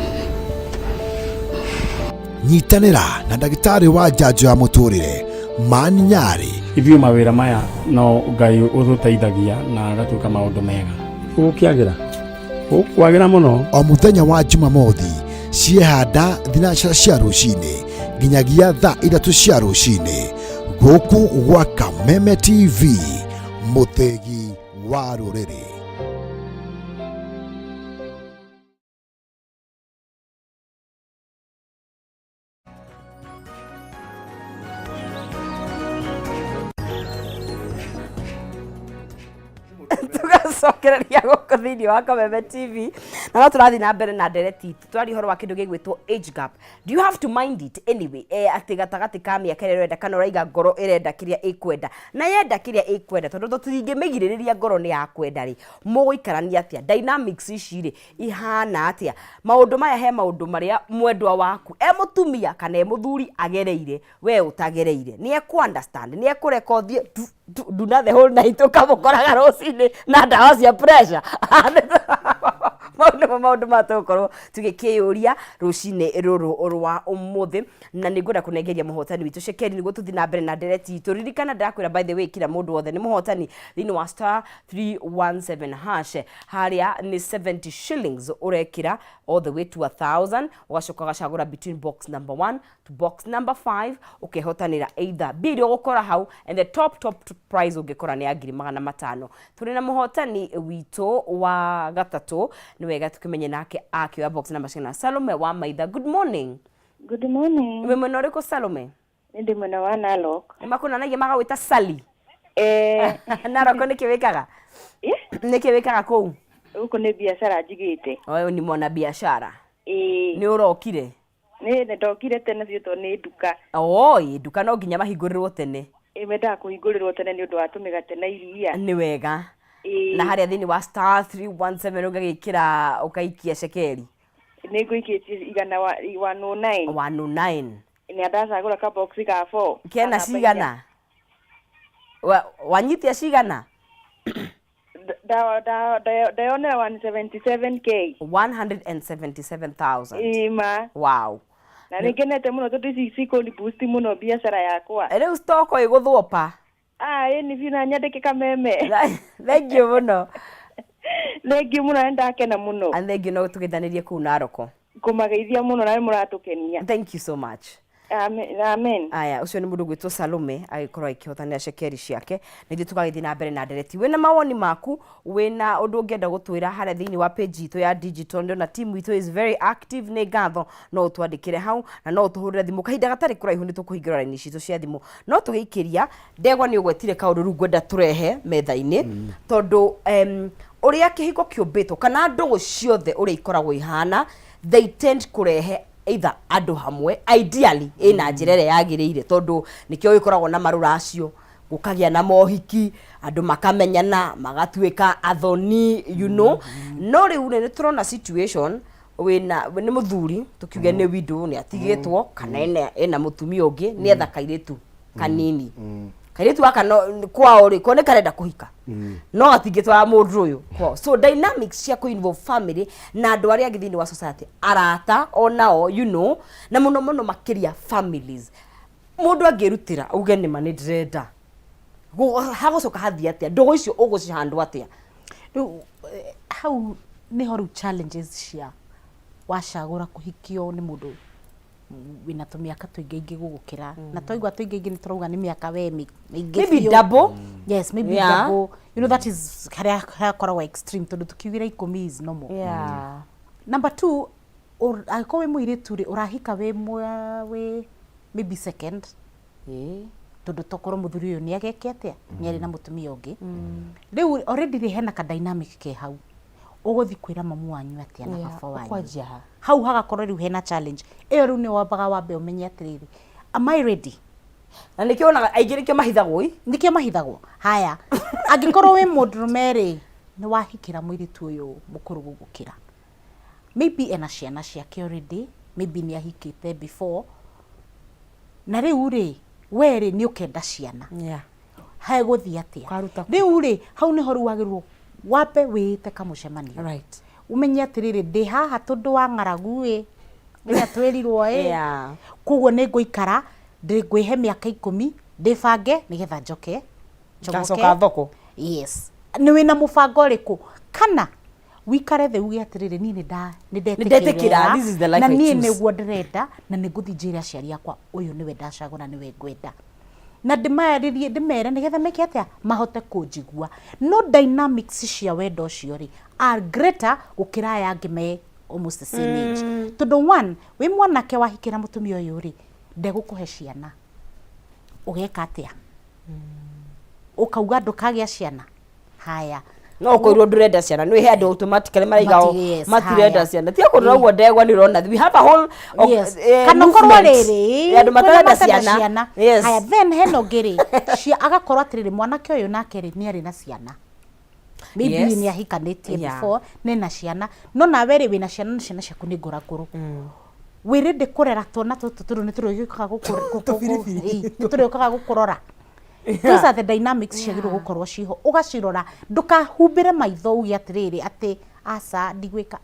Nyitanĩra na ndagĩtarĩ wa njanjo ya mũtũrĩre Mani Nyarĩ. Ithuĩ mawĩra maya no Ngai ũtũteithagia na agatuĩka maũndũ mega. Gũkĩagĩra gũkwagĩra mũno. O mũthenya wa Jumamothi ciehanda thinacara cia rũcinĩ nginyagia thaa 3 cia rũcinĩ gũkũ gwa Kameme TV, mũthĩgi wa rũrĩrĩ. Tugacokereria gũkũ thĩinĩ wa Kameme TV, na no tũrathiĩ na mbere na ndereti itũ. Twaria ũhoro wa kĩndũ gĩgwĩtwo age gap. Do you have to mind it anyway? Atĩ gatagatĩ ka mĩaka ĩrĩa ũrenda, kana ũraiga ngoro ĩrenda kĩrĩa ĩkwenda, na yenda kĩrĩa ĩkwenda, tondũ tũtingĩmĩgirĩrĩria, ngoro nĩ yakwenda rĩ, mũgũikarania atĩa? Dynamics ici rĩ ihana atĩa? Maũndũ maya, he maũndũ marĩa mwendwa waku e mũtumia kana e mũthuri agereire we ũtagereire, nĩ ekũ understand, nĩ ekũreka ũthiĩ nduna the whole night, ũkamũkoraga rũcinĩ na ndawa cia pressure. Mau Nĩmo maũndũ ma tũgũkorwo tũgĩkĩyũria rũcinĩ rũrũ rwa ũmũthĩ, na nĩ ngwenda kũnengeria mũhotani witũ cekeri nĩguo tũthiĩ na mbere na ndereti itũ. Ririkana ndĩrakwĩra, by the way, kila mũndũ wothe nĩ mũhotani thĩinĩ wa star 317 hash. Harĩa nĩ 70 shillings ũrekĩra all the way to 1000, ũgacoka ũgacagũra between box number 1 to box number 5, ũkehotanĩra either mbia iria ũgũkora hau, and the top top prize ũngĩkora nĩ ya 500,000. Tũrĩ na mũhotani witũ wa gatatũ, nĩ wega tũkĩmenye nake akĩoya box number cigana. Salome wa Maitha, good morning. Good morning. Wĩ mwena ũrĩkũ, Salome? Nĩ ndĩ mwena wa Narok. Nĩ makũnanagia magagwĩta Sally? Eh. Narok nĩkĩ wĩkaga? Nĩkĩ wĩkaga kũu? Gũkũ nĩ biacara njigĩte. Ũyũ ni mwana biashara. Ĩĩ. Nĩ ũrokire? Nĩ ndokire tene biũ tondũ nĩ nduka. Oi, nduka no nginya mahingũrĩrwo tene. Ĩ, mendaga kũhingũrĩrwo tene nĩ ũndũ wa tũmĩgate na iria. Nĩ wega. Ĩĩ. Na harĩa thĩinĩ wa star 317 ũgagĩkĩra ũkaikia cekeri. Nĩ ngũikĩtie igana wa 109. 109. Nĩ ndacagũra ka box ga 4. Kena cigana? Wanyitia cigana? Ndeyonera 177K. 177,000. Ĩma. Wow. Na nĩ ngenete mũno tondũ ici cikũni boost mũno biacara yakwa. Rĩu stock ĩgũthwo pa. Ah, ĩ nĩ biũ na nyandĩke kameme. Thank you mũno. Thank you mũno na nĩndakena mũno. And thank you no tũgeithanĩrie kũu Naroko. Ngũmageithia mũno na nĩ mũratũkenia. Thank you so much. Amen. Amen. Aya, ũcio nĩ mũndũ gwĩtwo Salome agĩkorwo akĩhotanĩra cekeri ciake. Na ithuĩ tũgagĩthiĩ na mbere na ndereti. Wĩna mawoni maku, wĩna ũndũ ũngĩenda gũtwĩra harĩa thĩinĩ wa page itũ ya digital, ndĩrona team itũ is very active, nĩ ngatho, no ũtwandĩkĩre hau na no ũtũhũrĩre thimũ kahinda gatarĩ kũraihu, nĩ tũkũhingũra raini citũ cia thimũ. No tũgĩikĩria ndegwa, nĩ ũgwetire kaũndũ rĩu ngwenda tũrehe metha-inĩ, tondũ ũrĩa kĩhiko kĩũmbĩtwo kana ndũgũ ciothe ũrĩa ikoragwo ihana, they tend kũrehe either andũ hamwe ideally ĩna njĩra ĩrĩa yagĩrĩire, tondũ nĩkĩo gĩkoragwo na marũracio, gũkagĩa na mohiki, andũ makamenyana, magatuĩka athoni, you know. No rĩu rĩ, nĩ tũrona situation wĩna nĩ mũthuri, tũkiuge nĩ widow, nĩ atigĩtwo kana ena mũtumia ũngĩ, nĩ etha kairĩtu kanini, kairĩtu gaka no kwao rĩ, ko nĩ karenda kũhika no gatingĩtwara mũndũ ũyũ kwao. So dynamics cia kũ involve family na andũ arĩa angĩ thĩinĩ wa society, arata onao, you know, na mũno mũno makĩria families, mũndũ angĩrutĩra uge nĩma nĩ ndĩrenda, hagũcoka hathiĩ atĩa? Ndũgũ icio ũgũcihandwo atĩa? Rĩu hau nĩho rĩu challenges cia wacagũra kũhikio nĩ mũndũ wĩna tũmĩaka tũingĩ gũgũkĩra, na twaigua tũingĩ nĩ tũrauga nĩ mĩaka we mĩingĩ Maybe biũ. double. Yes, maybe double, you know, that is harĩa hakoragwo extreme, tondũ tukiugire 10 is normal. Number two, angĩkorwo wĩ mũirĩtu rĩ, ũrahika wĩ wĩ maybe second, tondũ tokorwo mũthuri ũyũ nĩ ageke atĩa, nĩ arĩ na mũtumia ũngĩ rĩu already rĩ, hena ka dynamic ke hau. Ũgũthiĩ kwĩra mamu wanyu atĩa na baba wanyu? Ũkwanjia ha? Hau hagakorwo rĩu hena challenge ĩyo. Rĩu nĩ wambaga wambe ũmenye atĩrĩrĩ, am I ready? Na nĩkĩo wonaga aingĩ nĩkĩo mahithagwo ĩ. Nĩkĩo mahithagwo. Haya, angĩkorwo wĩ mũndũrũme rĩ, nĩ wahikĩra mũirĩtu ũyũ mũkũrũ gũgũkĩra, maybe ena ciana ciake already, maybe nĩ ahikĩte before, na rĩu rĩ, we rĩ, nĩ ũkenda ciana, hegũthiĩ atĩa? Ũkaruta kũ? Rĩu rĩ, hau nĩho rĩu wagĩrĩirwo wambe wĩĩte kamũcemanio, ũmenye atĩrĩrĩ, ndĩ haha tondũ wa ng'aragu ĩ, ĩrĩa twĩrirwo ĩ, koguo nĩ ngũikara ngwĩhe mĩaka 10 ndĩbange nĩgetha njoke njogoke. Ngacoka thoko. Yes, nĩ wĩna mũbango ũrĩkũ? Kana wikare thĩ uge atĩrĩrĩ, niĩ nĩ Nĩndetĩkĩra, this is the life na I niĩ choose. nĩguo ndĩrenda, na nĩ ngũthiĩ njĩre aciari akwa ũyũ nĩwe ndacagũra, nĩwe ngwenda, na ndĩmarĩrie, ndĩmere nĩgetha meke atĩa, mahote kũnjigua. No dynamics cia wendo ũcio rĩ, are greater gũkĩra aya angĩ me almost the same age, tondũ one, wĩ mwanake wahikĩra mũtumia ũyũ rĩ, ndegũkũhe ciana, ũgeka atĩa? Ũkauga ndũkagĩa ciana? Haya. No ũkorirwo ndũrenda ciana, nĩ he andũ automatically maraiga o Yes, matirenda haya. ciana. Tiga kũrora ũguo ndegwa, nĩ ũrona we have a whole Yes. Kana korwo movement rĩrĩ ya andũ kwĩna matarenda matarenda ciana. Yes. Haya, then hena ũngĩ rĩ, agakorwo atĩrĩrĩ, mwanake ũyũ nake rĩ, nĩ arĩ na ciana, maybe nĩ ahikanĩtie before, nĩ na ciana, no nawe rĩ, wĩna ciana, na ciana ciaku nĩ ngũrangũrũ, wĩ ready kũrera twana tũtũ? Tondũ nĩ tũrĩgĩũkaga Tũbiribiri. Ĩĩ, nĩ tũrĩũkaga gũkũrora. Those are the dynamics ciagĩrĩirwo gũkorwo ciho, ũgacirora, ndũkahumbĩre maitho uge atĩrĩrĩ atĩ Aca ndigwĩka.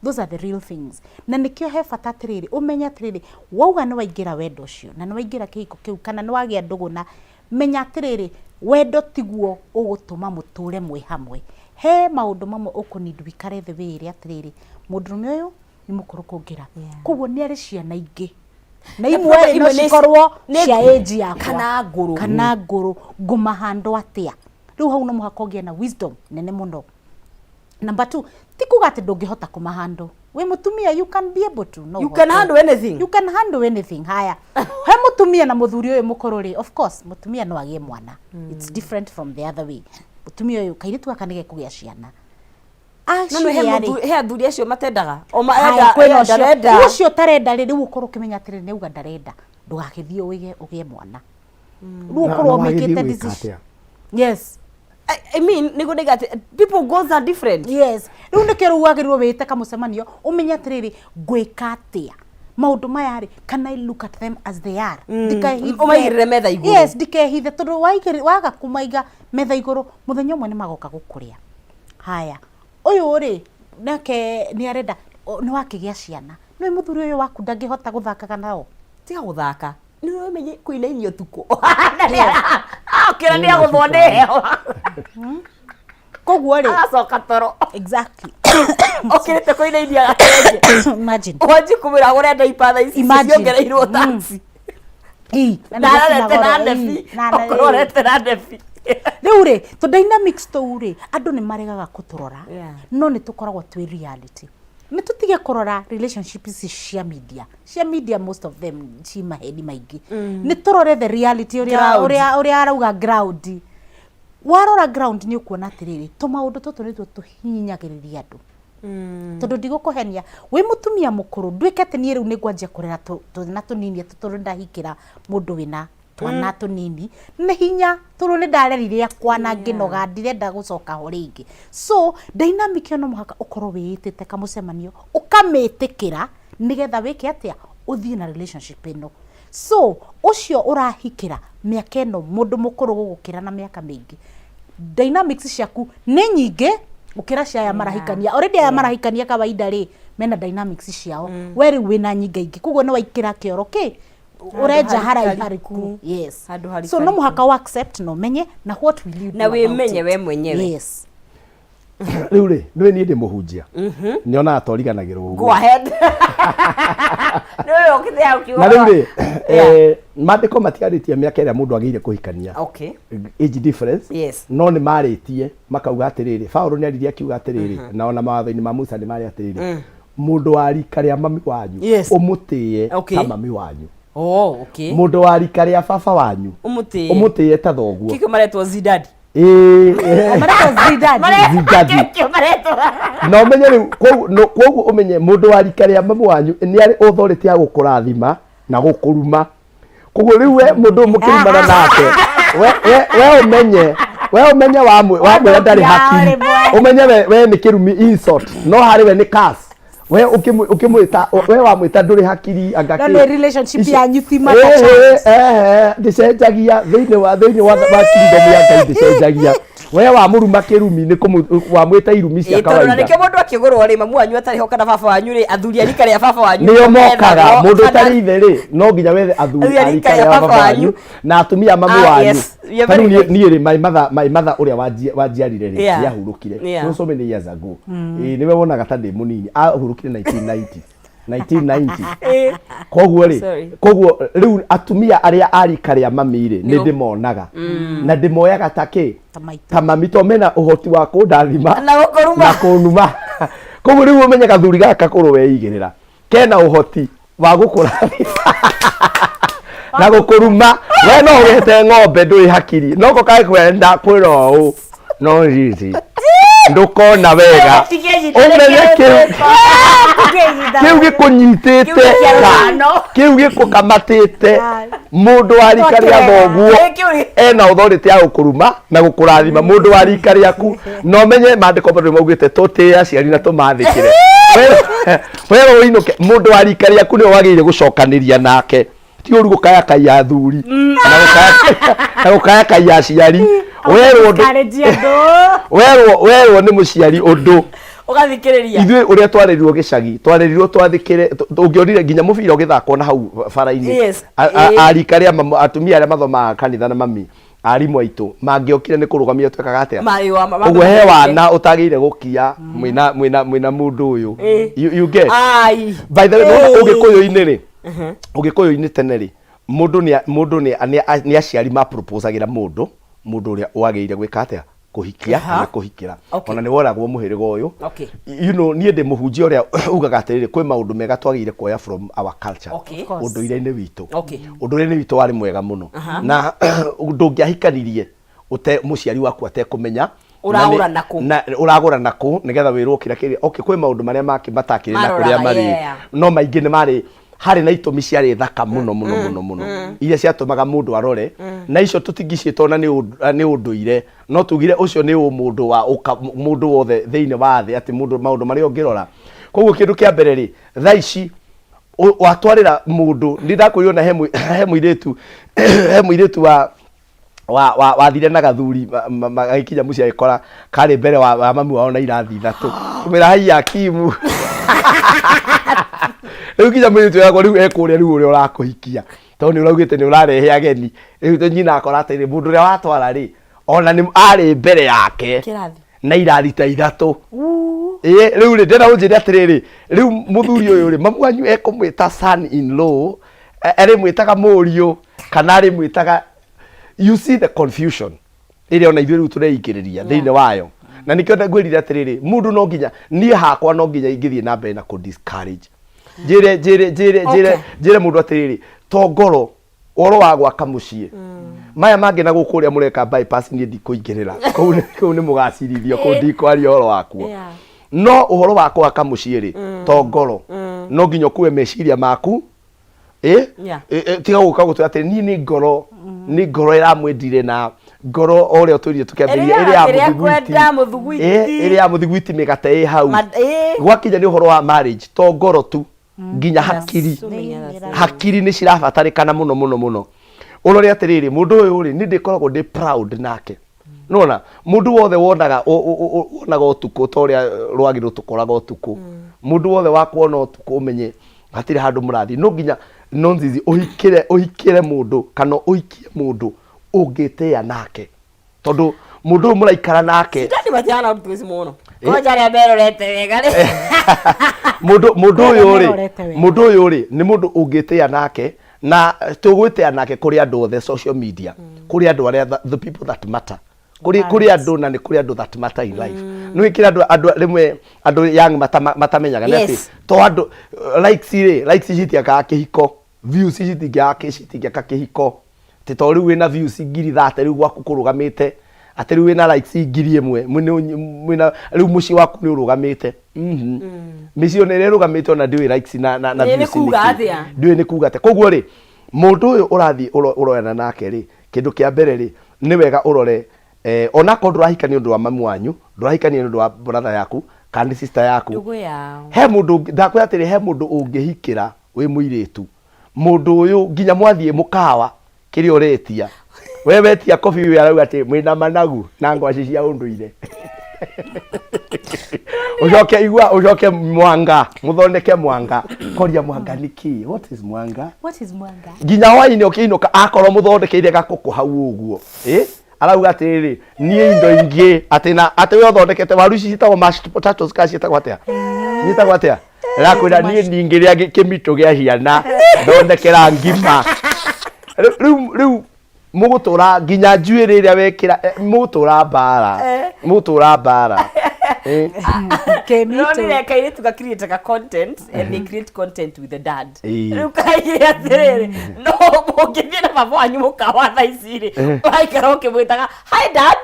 Those are the real things. Na nĩkĩo he bata atĩrĩrĩ, ũmenye atĩrĩrĩ, wauga nĩ waingĩra wendo ũcio, na nĩ waingĩra kĩhiko kĩu, kana nĩ wagĩa ndũgũ na, menya atĩrĩrĩ, wendo tiguo ũgũtũma mũtũre mwĩ hamwe. He maũndũ mamwe ũkũ need wĩikare thĩ wĩĩre atĩrĩrĩ, mũndũrũme ũyũ nĩ mũkũrũ kũngĩra. Koguo nĩ arĩ ciana ingĩ. Na imwe rĩ, no Imwe nĩ- cikorwo nĩ- cia age yakwa. Kana ngũrũ. Kana ngũrũ. Ngũmahandwo atĩa? Rĩu hau no mũhaka ũgĩe na wisdom nene mũno. Number two, ti kuga atĩ ndũngĩhota kũmahandle. Wĩ mũtumia you can be able to. No You can ũhote. handle anything. You can handle anything. Haya. He mũtumia na mũthuri ũyũ mũkũrũ rĩ, of course, mũtumia no agĩe mwana. It's different from the other way. Mũtumia ũyũ, kairĩtu gaka nĩ gekũgĩa ciana. No no he Acigĩa rĩ, mũthuri- he athuri acio matendaga. O ma Haya, enda kwĩna enda ũcio. ndarenda. Rĩu ũcio ũtarenda rĩ, rĩu ũkorwo ũkĩmenya atĩrĩ nĩ auga ndarenda ndũgagĩthiĩ ũgĩe ũgĩe mwana. Rĩu Na- ũkorwo na wagĩthiĩ ũmĩkĩte gwĩka decision. atĩa? Yes. I mean, nĩguo ndaiga atĩ people goals are different. Yes. Rĩu nĩkĩo rĩu wagĩrĩirwo wĩte kamũcemanio ũmenye atĩrĩrĩ ngwĩka atĩa maũndũ maya rĩ, can I look at them as they are? Ndikehithe. Ũmaigĩrĩre metha igũrũ. Yes, ndikehithe tondũ waga kũmaiga metha igũrũ mũthenya ũmwe nĩ magoka gũkũrĩa. Haya, ũyũ rĩ nake nĩ arenda nĩ wakĩgĩa ciana, nĩ mũthuri ũyũ waku ndangĩhota gũthakaga nao. Tiga gũthaka. Nĩ ũmenye kũinainia ũtukũ. Akĩra nĩ agũthwo nĩ heho. Koguo rĩ, Agacoka toro. Exactly. Okĩrĩte kũinainia gakenje. Imagine. Wanji kũmwĩra agũre diaper thaa ici Imagine. ciongereirwo tax. Ii, na Na nĩguo ararete na cinagoro, ndebi. ii, na- Okorwo arete na ndebi. Rĩu rĩ, tũ dynamics tũu rĩ, andũ nĩ maregaga kũtũrora, Yeah. no nĩ tũkoragwo twĩ reality. Nĩ tũtige kũrora relationship ici cia media. Cia media most of them ci maheni maingĩ. Nĩ tũrore the reality ũrĩa Ground. ũrĩa ũrĩa arauga ground. Warora ground nĩ ũkuona atĩrĩrĩ, tũmaũndũ tũtũ nĩtuo tũhinyagĩrĩria andũ. Tondũ ndigũkũhenia, wĩ mũtumia mũkũrũ, nduĩke atĩ niĩ rĩu nĩ ngwanjia kũrera twana tũnini atĩ tondũ ndahikĩra mũndũ wĩna twana tũnini, nĩ hinya tondũ nĩ ndarerire akwa na ngĩnoga, ndirenda gũcoka ho rĩngĩ. So, dynamic ĩyo no mũhaka ũkorwo wĩĩtĩte kamũcemanio, ũkamĩtĩkĩra nĩgetha wĩke atĩa, ũthiĩ na relationship ĩno. So, ũcio ũrahikĩra mĩaka ĩno mũndũ mũkũrũ gũgũkĩra na mĩaka mĩingĩ, dynamics ciaku nĩ nyingĩ gũkĩra cia aya marahikania. Already aya marahikania kawaida rĩ, mena dynamics ciao. We rĩu wĩna nyingaingĩ, koguo nĩ waingĩra kĩoro kĩ ũrenja haraihu. Yes. Handũ So no mũhaka wa accept na ũmenye na what will you do Na about wĩmenye it. we mwenyewe. Yes. Rĩu rĩ, nĩũĩ niĩ ndĩ mũhunjia. Nyonaga ta ũriganagĩrwo Go ũguo. ahead. Nĩ ũyũ ũkĩte hau kiugo. Na rĩu rĩ, maandĩko matiarĩtie mĩaka ĩrĩa mũndũ agĩrĩire kũhikania. Okay. Age difference. Yes. No nĩ marĩtie makauga atĩrĩrĩ, Paũlũ nĩ aririe akiuga atĩrĩrĩ, na ona mawatho-inĩ ma Musa nĩ marĩ atĩrĩrĩ, mũndũ wa rika rĩa mami wanyu Yes. ũmũtĩe Okay. ta mami wanyu. Oh, okay. Mũndũ wa rika rĩa baba wanyu Ũmũtĩe. ũmũtĩe ta thoguo. Kĩkĩo maretwo Zidadi. Ĩĩ. Maretwo Zidadi. Zidadi. Kĩkĩo maretwo. Na ũmenye rĩu koguo ũmenye mũndũ wa rika rĩa mami wanyu nĩ arĩ authority ya gũkũrathima na gũkũruma. Koguo rĩu we mũndũ ũyũ mũkĩrumana nake, we ũmenye wamwĩra ndarĩ hakiri, ũmenye we nĩ kĩrumi insult, no harĩ we nĩ curse. We ũkĩmwĩta, we wamwĩta ndũrĩ hakiri anga No kĩ. nĩ relationship Icio- yanyu ti Ĩĩ, mata. ndĩcenjagia thĩinĩ wa thĩinĩ wa wa kingdom ya Ngai ndĩcenjagia. We wamũruma kĩrumi nĩ wamwĩta irumi cia Ĩĩ, tondũ na kawaida. nĩkĩo mũndũ akĩgũrwo rĩ mamu wanyu atarĩ ho kana baba wanyu rĩ athuri a rika rĩa baba wanyu nĩo mokaga methagwo, mũndũ kana- ũtarĩ ithe rĩ no nginya wethe athuri Athuri a a rika rika rĩa rĩa baba baba wanyu wanyu. na atumia a mami Ah, wanyu. yes. You're Ta rĩu very niĩ right. niĩ rĩ my mother my mother ũrĩa wanjiarire rĩ Yeah. nĩ ahurũkire Yeah. so many years ago. Ĩĩ nĩwe wonaga ta ndĩ mũnini ahurũkire 1990 1990. Ĩĩ. Koguo rĩ, Sorry. koguo rĩu atumia arĩa a rika rĩa mami rĩ nĩ Nĩo. ndĩmonaga na ndĩmoyaga ta kĩ, Ta maitũ. ta mami to mena ũhoti wa kũndathima Na gũkũruma. na kũnuma. Koguo rĩu ũmenye gathuri gaka kũrũ weigĩrĩra kena ũhoti wa gũkũrathima na gũkũruma. We no ũgete ng'ombe ndũrĩ hakiri no ko kakwenda kwĩra ũũ no riri ndũkona wega ũmenye kĩu kĩu gĩkũnyitĩte Kĩu nĩ kĩa rũgano. kĩu gĩkũkamatĩte mũndũ wa rika rĩa thoguo ena authority ya gũkũruma na gũkũrathima mũndũ wa rika rĩaku na ũmenye maandĩko bado maugĩte tũtĩe aciari na tũmathĩkĩre. We ũinũke mũndũ wa rika rĩaku nĩwe wagĩrĩire gũcokanĩria nake ti ũru gũkayakaya athuri na gũkayakaya aciari. Werwo ũndũ Encourage andũ. werwo werwo nĩ mũciari ũndũ Ũgathikĩrĩria. Ithuĩ ũrĩa twarerirwo gĩcagi, twarerirwo twathĩkĩre, ũngĩonire nginya mũbira ũgĩthakwo na hau bara-inĩ. Yes. Arika arĩa atumia arĩa mathomaga kanitha na mami, arimũ aitũ, mangĩokire nĩ kũrũgamia twekaga atĩa? Ũguo he wana ũtagĩire gũkia mwĩna mwĩna mwĩna mũndũ ũyũ. You get? Ai. By the way, nĩwona ũgĩkũyũ-inĩ rĩ, ũgĩkũyũ-inĩ tene rĩ, mũndũ nĩ mũndũ nĩ nĩ aciari ma proposagĩra mũndũ, mũndũ ũrĩa wagĩrĩire gwĩka atĩa? Kũhikia kana kũhikĩra. Ona nĩ woragwo mũhĩrĩga ũyũ. You know, niĩ ndĩ mũhunjia ũrĩa ugaga atĩrĩrĩ, kwĩ maũndũ mega twagĩrĩire kuoya from our culture. Of course. Ũndũire-inĩ witũ. Ũndũire-inĩ witũ warĩ mwega mũno. Na ndũngĩahikanirie ũte mũciari waku atekũmenya. Ũragũra nakũ? Na ũragũra nakũ nĩgetha wĩrwo kĩrĩa kĩrĩ. Okay, kwĩ maũndũ marĩa matakĩrĩ na Maroraga, kũrĩa marĩ. No maingĩ nĩ marĩ harĩ na itũmi ciarĩ thaka mũno mũno mũno mũno iria ciatũmaga mũndũ arore na icio tũtingĩciĩta ona nĩ ũndũire, no tugire ũcio nĩ ũmũndũ wa mũndũ wothe thĩinĩ wa thĩ, atĩ mũndũ maũndũ marĩa ũngĩrora. Koguo kĩndũ kĩa mbere rĩ, thaa ici watwarĩra mũndũ, nĩ ndakwĩrire ona he mũirĩtu he mũirĩtu wa wa wa wathire na gathuri magĩkinya mũciĩ agĩkora karĩ mbere wa mami wao na irathi ithatũ, kumĩra haiya kimu rĩu nginya mũirĩtu yakwa rĩu ekũrĩa rĩu ũrĩa ũrakũhikia tondũ nĩ ũraugĩte nĩ ũrarehe ageni. Rĩu nyina akora atĩrĩ, mũndũ ũrĩa watwara rĩ, ona nĩ arĩ mbere yake Kĩrathi. na irathi ta ithatũ. Ĩĩ, rĩu rĩ, ndĩrenda ũnjĩre atĩrĩrĩ, rĩu mũthuri ũyũ rĩ, mamu wanyu ekũmwĩta son in law, arĩmwĩtaga mũriũ kana arĩmwĩtaga? You see the confusion ĩrĩa ona ithuĩ rĩu tũreingĩrĩria thĩinĩ wayo. Na nĩkĩo ngwĩrire atĩrĩrĩ, mũndũ no nginya, niĩ hakwa no nginya ingĩthiĩ na mbere na kũ discourage, njĩre njĩre njĩre njĩre njĩre mũndũ atĩrĩrĩ, to ngoro ũhoro wa gwaka mũciĩ, maya mangĩ na gũkũ ũrĩa mũreka bypass, niĩ ndikũingĩrĩra kũu, kũu nĩ mũgacirithio kũu, ndikwaria ũhoro wakuo. No ũhoro wa gwaka mũciĩ rĩ, to ngoro, no nginya ũkue meciria maku ĩ. Tiga gũka gũtwĩra atĩ niĩ nĩ ngoro, nĩ ngoro ĩramwendire na ngoro o ũrĩa ũtwĩrire tũkĩambĩrĩria Ĩrĩa ĩrĩa ya ĩrĩa mũthiguiti. kwenda mũthiguiti. Ĩ, ĩrĩa ya mũthiguiti mĩgate ĩ hau. Gwakinya nĩ ũhoro wa marriage, to ngoro tu, nginya hakiri, hakiri nĩ cirabatarĩkana mũno mũno mũno. Ũrore atĩrĩrĩ, mũndũ ũyũ rĩ, nĩ ndĩkoragwo ndĩ proud nake. Nona mũndũ wothe wonaga wonaga ũtukũ ta ũrĩa rwagĩ rũtũkoraga ũtukũ, mũndũ wothe wa kuona ũtukũ, ũmenye hatirĩ handũ mũrathiĩ. No nginya nonzizi ũhikĩre ũhikĩre mũndũ kana ũhikie mũndũ ũngĩtĩĩa nake, tondũ mũndũ ũyũ mũraikara nake Citani matihana ũndũ ici mũno kwanja arĩa merorete wega rĩ. Mũndũ Arĩa ũyũ rĩ, merorete wega. Mũndũ ũyũ rĩ, nĩ mũndũ ũngĩtĩĩa nake na tũgwĩtĩa nake kũrĩ andũ othe social media, kũrĩ andũ arĩa the people that matter, kũrĩ andũ, na nĩ kũrĩ andũ that matter in life. Nĩ kĩrĩ andũ rĩmwe andũ young matamenyaga nĩ atĩ to andũ likes rĩ, likes citiakaga kĩhiko, views citingĩaka kĩhiko. Atĩ to rĩu wĩna views 30,000 rĩu gwaku kũrũgamĩte, atĩ rĩu wĩna likes 1000 mwĩna rĩu mũciĩ waku nĩ ũrũgamĩte. Mĩciĩ ona ĩrĩa ĩrũgamĩte ona ndĩũĩ likes na Nĩ views kuuga nĩkĩ. atĩa? Ndĩũĩ nĩ kuga atĩa. Koguo rĩ, mũndũ ũyũ ũrathiĩ ũroyana nake rĩ, kĩndũ kĩa mbere rĩ, nĩ wega ũrore onakorwo ndũrahikania ũndũ wa mamu wanyu, ndũrahikania nĩ ũndũ wa brother yaku kana nĩ sister yaku. Ndũgũ yao. He mũndũ ndakwĩra atĩrĩ, he mũndũ ũngĩhikĩra wĩ mũirĩtu, mũndũ ũyũ nginya mwathiĩ mũkawa, kĩrĩa ũretia, we wetia kobi, ũyũ arauga atĩ mwĩna managu na ngwaci cia ũndũire, ũcoke igua, ũcoke mwanga, mũthondeke mwanga. Koria mwanga nĩ kĩ? What is mwanga? What is mwanga? Nginya hwainĩ ũkĩinũka, akorwo mũthondekeire gakũkũ hau ũguo, ĩ arauga atĩrĩrĩ, niĩ indo ingĩ atĩ na atĩ we ũthondekete waru ici ciĩtagwo mashed potatoes kana ciĩtagwo atĩa, ciĩtagwo atĩa, rakwĩra niĩ ndingĩrĩa kĩmitũ gĩa ciana, thondekera ngima. Rĩu mũgũtũra nginya njuĩrĩ ĩrĩa wekĩra, mũgũtũra mbara, mũgũtũra mbara. Kĩmitũ. Ronire kairĩtu ga create ka content and they create content with the dad. Ĩĩ. Rĩu kaigire atĩrĩrĩ, no mũngĩthiĩ na baba wanyu mũkawa thaa ici rĩ, ũraikara ũkĩmwĩtaga hi dad.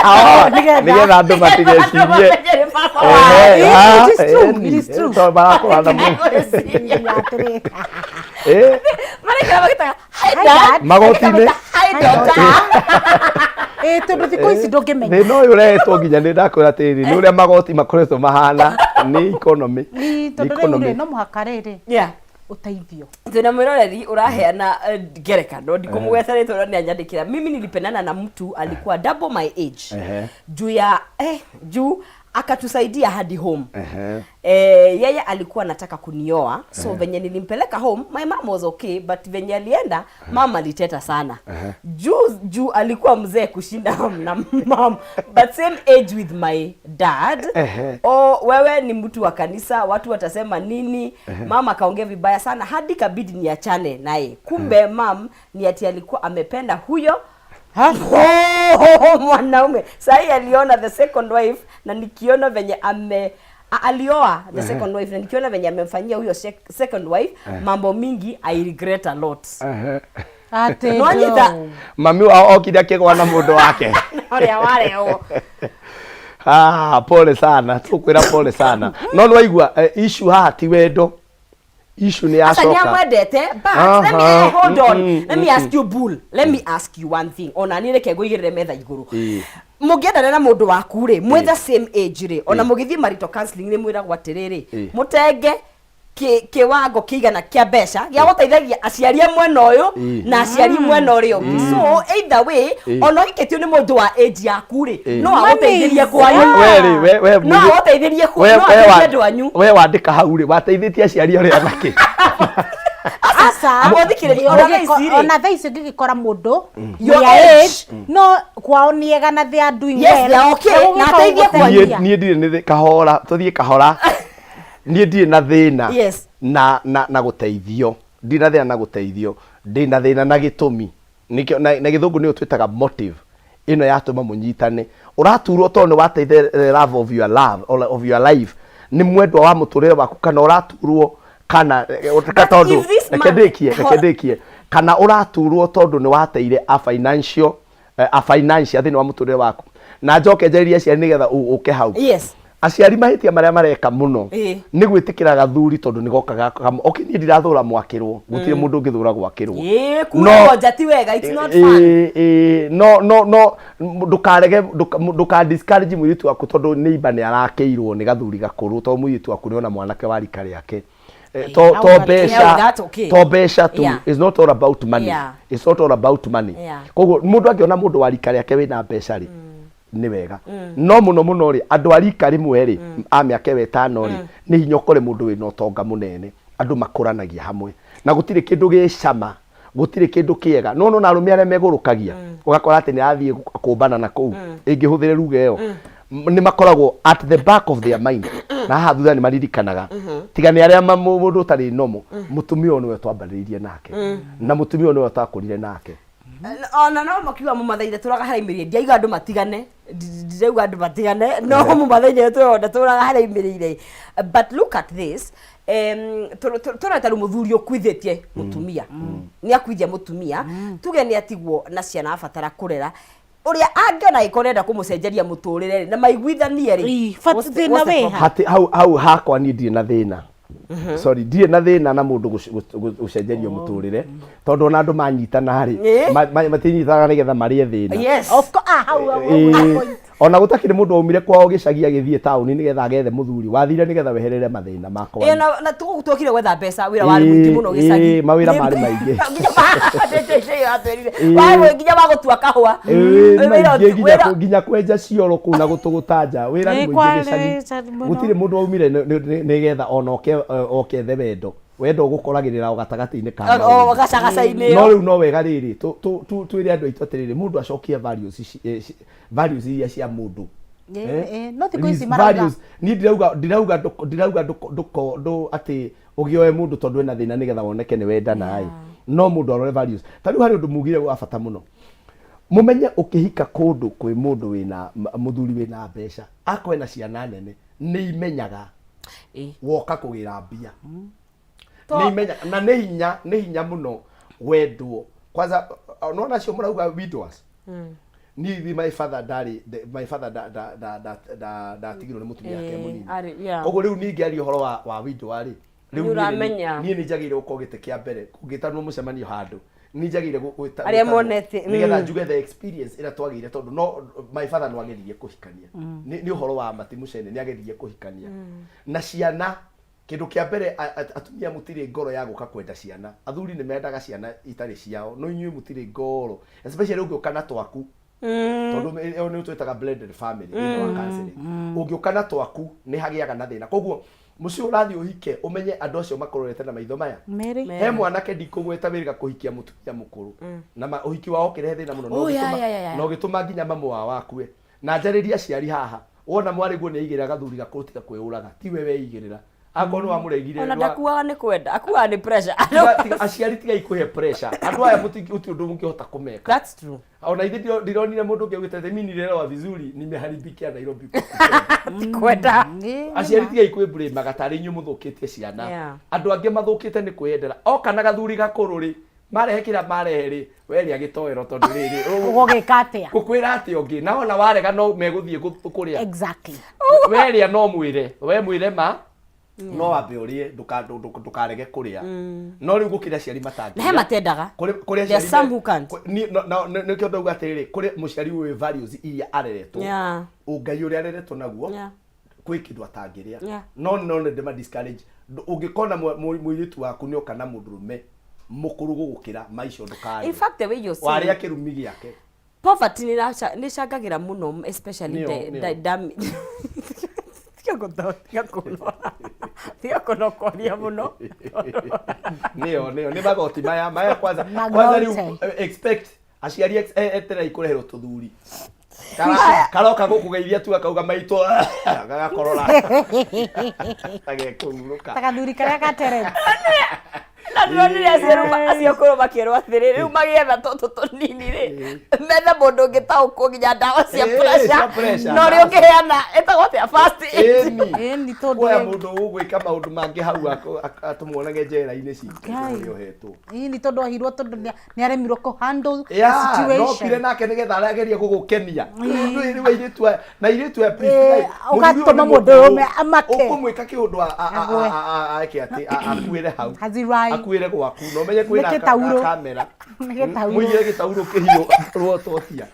Oh, nĩgetha andũ matigecirie. Mamenye nĩ baba Ehe, wanyu. ah, It is true, ĩni, it is true. tondũ marakũra na Mategwĩciria. Atĩrĩ. Maraikara magĩtaga hi Hi, dad. dad. Magoti-inĩ. Hi daughter. Ĩ, tondũ thikũ ici ndũngĩmenya. Thĩna ũyũ ũrehetwo nginya nĩ ndakwĩra atĩrĩrĩ, nĩ ũrĩa magoti makoretwo mahana, nĩ economy. Nĩ tondũ rĩu Economy. rĩ, no mũhaka rĩrĩ ũteithio. Twĩna mwĩroreri ũraheana ngerekano, ndikũmũgweta rĩtwa no nĩanyandĩkĩra, mimi nilipendana na mtu alikuwa double my age juu ya juu. Akatusaidia hadi home. Eh, yeye alikuwa anataka kunioa, so venye nilimpeleka home, my mom was okay, but venye alienda, mama aliteta sana juu juu alikuwa mzee kushinda na mom, but same age with my dad. Oh, wewe ni mtu wa kanisa, watu watasema nini? Mama akaongea vibaya sana hadi kabidi niachane naye. Kumbe mam ni ati alikuwa amependa huyo mwanaume. Sahii aliona the second wife na nikiona venye ame alioa the second wife na nikiona venye amemfanyia huyo second wife mambo mingi, I regret a lot. Atĩ Nwanyita. ndũ. Mami wao okire akĩgwa na mũndũ wake. Ũrĩa warehwo. Ah, pole sana, tũkwĩra pole sana, no nĩwaigua issue haha ti wendo, issue nĩ Asa yacoka. Niamwendete, but let me hold on. Let me ask you, bull, let me ask you one thing. Ona niĩ reke ngũigĩrĩre metha igũrũ. Mũngĩendana na mũndũ waku rĩ, mwĩ the same age rĩ, ona mũgĩthiĩ marital counseling nĩ mwĩragwo atĩrĩrĩ, mũtenge kĩwango kĩigana kĩa mbeca gĩa gũteithagia aciari a mwena ũyũ na aciari mwena ũrĩa ũngĩ. So either way, ona ũhikĩtio nĩ mũndũ wa age yaku rĩ, no agũteithĩrie kwanyu. We rĩ, we No agũteithĩrie no ateithie andũ anyu. We wandĩka hau rĩ, wateithĩtie aciari arĩa nakĩ? Aca. Agũthikĩrĩria, ona thaa ici rĩ. Ona thaa ici ũngĩgĩkora mũndũ Your your age age. no kwao nĩ ega na they are doing Yes, well. they are okay. Na Na gũgĩka ateithie ũguo kwanyu. Niĩ niĩ ndirĩ nĩ kahora, tũthiĩ kahora, niĩ ndirĩ na thĩna na gũteithio, ndirĩ na thĩna na gũteithio, ndĩ na thĩna na gĩtũmi. Nĩkĩo na gĩthũngũ nĩyo twĩtaga motive ĩno yatũma mũnyitane. Ũraturwo tondũ nĩ wateithia the love of your love or of your life, nĩ mwendwa wa mũtũrĩre waku, kana ũraturwo kana But tondũ if this reke man- ndĩkie, reke ndĩkie, kana ũraturwo tondũ nĩ wateire a financial a financial thĩinĩ wa mũtũrĩre waku. Na njoke njarĩrie aciari nĩgetha ũke hau. Aciari mahĩtia marĩa mareka mũno nĩ gwĩtĩkĩra gathuri tondũ nĩ goka okay, niĩ ndirathũra mwakĩrwo, gũtirĩ mũndũ ũngĩthũra gwakĩrwo. Ĩĩ, kuura nja ti wega, it's not fun. Ĩĩ, no ndũkarege, ndũka discourage mũirĩtu waku tondũ neighbor nĩ arakĩirwo nĩ gathuri gakũrũ, tondũ mũirĩtu waku nĩ ona mwanake wa rika rĩake. To Hau to yeah, mbeca that's okay. to mbeca tu. It's not all about money. It's not all about money. Koguo mũndũ angĩona mũndũ wa rika rĩake wĩna mbeca rĩ, nĩ wega. No mũno mũno rĩ, andũ a rika rĩmwe rĩ, a mĩaka ĩyo 5 rĩ, nĩ hinya ũkore mũndũ wĩna ũtonga mũnene. Andũ makũranagia hamwe na gũtirĩ kĩndũ gĩ cama, gũtirĩ kĩndũ kĩega no nona arũme arĩa megũrũkagia, ũgakora atĩ nĩ arathiĩ kũmbana na kũu ĩngĩhũthĩre ruga ĩyo. Nĩ makoragwo at the back of their mind na haha thutha nĩ maririkanaga, tiga nĩ arĩa mũndũ ũtarĩ nomo, mũtumia ũyũ nĩwe twambanĩrĩirie nake na mũtumia ũyũ nĩwe twakũrire nake. Ona no makiuga mũmathaithe tũraga harĩa imĩrĩire, ndiauga andũ matigane, ndirauga andũ matigane, no mũmathaithe tũraga harĩa imĩrĩire. But look at this, tũrona rĩu mũthuri ũkuithĩtie mũtumia, nĩ akuithia mũtumia, tuge nĩ atigwo na ciana abatara kũrera, ũrĩa angĩona angĩkorwo nĩenda kũmũcenjeria mũtũrĩre rĩ, na maiguithanie rĩ, Ii, but thĩna what's the wĩ problem? ha? Hati hau hakwa niĩ ndirĩ na thĩna, sorry, ndirĩ na thĩna na mũndũ gũcenjerio mũtũrĩre, tondũ ona andũ manyitana rĩ, matinyitanaga nĩgetha marĩe thĩna. Of course, ah, hau hau, hau, point. Ona gũtakĩrĩ mũndũ waumire kwao gĩcagi agĩthiĩ taũni nĩgetha agethe mũthuri, wathire nĩgetha weherere mathĩna makwa. Ĩĩ, na twokire gwetha mbeca, wĩra warĩ mũingĩ mũno gĩcagi. Ĩĩ, mawĩra marĩ maingĩ. Nginya warĩ nginya wa gũtua kahũa. Ĩĩ, Wĩra maingĩ nginya nginya kwenja cioro kũu na gũtũgũta nja, wĩra nĩ Ĩĩ, mũingĩ kwarĩ gĩcagi. gĩcagi mũno. Gũtirĩ mũndũ waumire nĩgetha ona oke ethe wendo. Wendo ũgũkoragĩrĩra o gatagatĩ-inĩ ka O maũndũ. gacagaca-inĩ No ĩyo. rĩu no wega rĩrĩ twĩre andũ aitũ atĩrĩrĩ, mũndũ acokie values values iria cia mũndũ. No thikũ ici These marauga values, niĩ ndirauga ndirauga ndũko ndũ atĩ ũgĩoe mũndũ tondũ ena thĩna nĩgetha woneke nĩ wendana ĩ, no mũndũ arore values. Ta rĩu harĩ ũndũ mugire wa bata mũno, mũmenye ũkĩhika kũndũ kwĩ mũndũ wĩna mũthuri wĩna mbeca, akorwo ena ciana nene, nĩ imenyaga woka kũgĩra mbia. Nĩ imenyaga na nĩ hinya mũno wendwo kwanza. Nona acio mũrauga widowers, niĩ ithuĩ my father ndarĩ my father da da da da da ndatigirwo nĩ mũtumia wake mũnini. Koguo rĩu ningĩaria ũhoro wa widower rĩ, rĩu Nĩ ũramenya. Niĩ nĩ njagĩrĩire gũkorwo gĩtĩ kĩa mbere kũngĩtanwo mũcemanio handũ, nĩ njagĩrĩire Arĩa gwĩtanwo monete, nĩgetha njuge the experience ĩrĩa twagĩire, tondũ no my father no ageririe kũhikania. Nĩ ũhoro wa mati mũcene, nĩ ageririe kũhikania na ciana. Kĩndũ kĩa mbere, atumia mũtirĩ ngoro ya gũka kwenda ciana. Athuri nĩ mendaga ciana itarĩ ciao, no inyuĩ mũtirĩ ngoro, especially ũngĩũka na twaku. Tondũ ĩyo nĩ twĩtaga blended family thĩinĩ wa counseling. Ũngĩũka na twaku nĩ hagĩaga na thĩna. Koguo mũciĩ ũrathiĩ ũhike ũmenye andũ acio makũrorete na maitho maya. Merĩ. He mwanake ndikũgweta wĩrĩga kũhikia mũtumia mũkũrũ na ũhiki wao ũkĩrehe thĩna mũno na Oh, yeah, na ũgĩtũma nginya mamu wao akue. Na njarĩrie aciari haha, wona mwarĩ guo nĩ aigĩrĩra gathuri gakũrũ tiga kwĩyũraga, tiwe weigĩrĩra. Akorwo nĩ wamũregire Ona ndakuaga nĩ kwenda, akuaga nĩ pressure. Aciari tigai kũhe pressure. Andũ aya gũtirĩ ũndũ mũngĩhota kũmeka. That's true. Ona ithe ndironire mũndũ ũngĩ augĩte atĩ mimi nililelewa vizuri, nimeharibikia Nairobi. Ti kwenda. Aciari tigai kwĩ-blame-aga tarĩ inyuĩ mũthũkĩtie ciana. Andũ angĩ mathũkĩte nĩ kwĩyendera. Oka na gathuri gakũrũ rĩ, marehe kĩrĩa marehe rĩ, we rĩa gĩtoero tondũ rĩrĩ, Ũgũgĩka atĩa? Ngũkwĩra atĩa ũngĩ? Na wona warega no megũthiĩ kũrĩa. Exactly. We rĩa no mwĩre, we mwĩre ma no wambe ũrĩe, ndũkarege kũrĩa. No rĩu gũkĩrĩ aciari matangĩrĩa. Na he matendaga. Kũrĩ There are aciari some who can't. Nĩkĩo ndauga atĩrĩrĩ, kũrĩ mũciari ũĩ values iria areretwo. Ũngai ũrĩa areretwo naguo. Kwĩ kĩndũ atangĩrĩa. No no nĩ ndĩma discourage. Ũngĩkona mũirĩtu waku nĩ oka na mũndũrũme mũkũrũ gũgũkĩra, maica ndũkarĩe. In fact, the way you're saying, Warĩa kĩrumi gĩake. Poverty nĩ ĩcangagĩra mũno, especially Nĩyo, the nĩyo. Tiga gũtho- tiga kũnora. Tiga kũnokoria mũno. Nĩyo, nĩyo, nĩ magoti maya, maya kwanza. Magoti. Kwanza rĩu, expect aciari eterei kũreherwo tũthuri. Karoka gũkũgeithia tu akauga maitũ gagakorora. Gagekũhurũka. Ta gathuri karĩa ka Terence. Na ndĩronire acio rĩu acio akũrũ makĩrwo atĩrĩ, rĩu magĩetha tũtũ tũnini rĩ, methe mũndũ ũngĩtaũkwo nginya ndawa cia Ĩĩ, pressure, cia pressure, na ũrĩa ndawa. ũngĩheana ĩtagwo atĩa first aid. Ĩni. Ĩni, tondũ Kuoya rĩ- mũndũ ũgwĩka maũndũ mangĩ hau atũmuonage njera-inĩ citũ Ngai. ũrĩa ũhetwo. Ĩni tondũ ohirwo tondũ nĩ aremirwo kũ handle the Ya, no situation. okire nake nĩgetha arageria gũgũkenia. Rĩu rĩu airĩtu aya, na airĩtu aya please, Ĩĩ, guys, mũthuri ũyũ ũgatũma nĩ mũndũ mũkũrũ. ũmwe amake. Ũkũmwĩka kĩũndũ Agwe. eke atĩ akuĩre hau. Hazirai. Akuĩre gwaku na ũmenye kwĩna Nĩ gĩtaurũ. kamera. Nĩ gĩtaurũ. Mũigĩre gĩtaurũ kĩhiũ rwototia.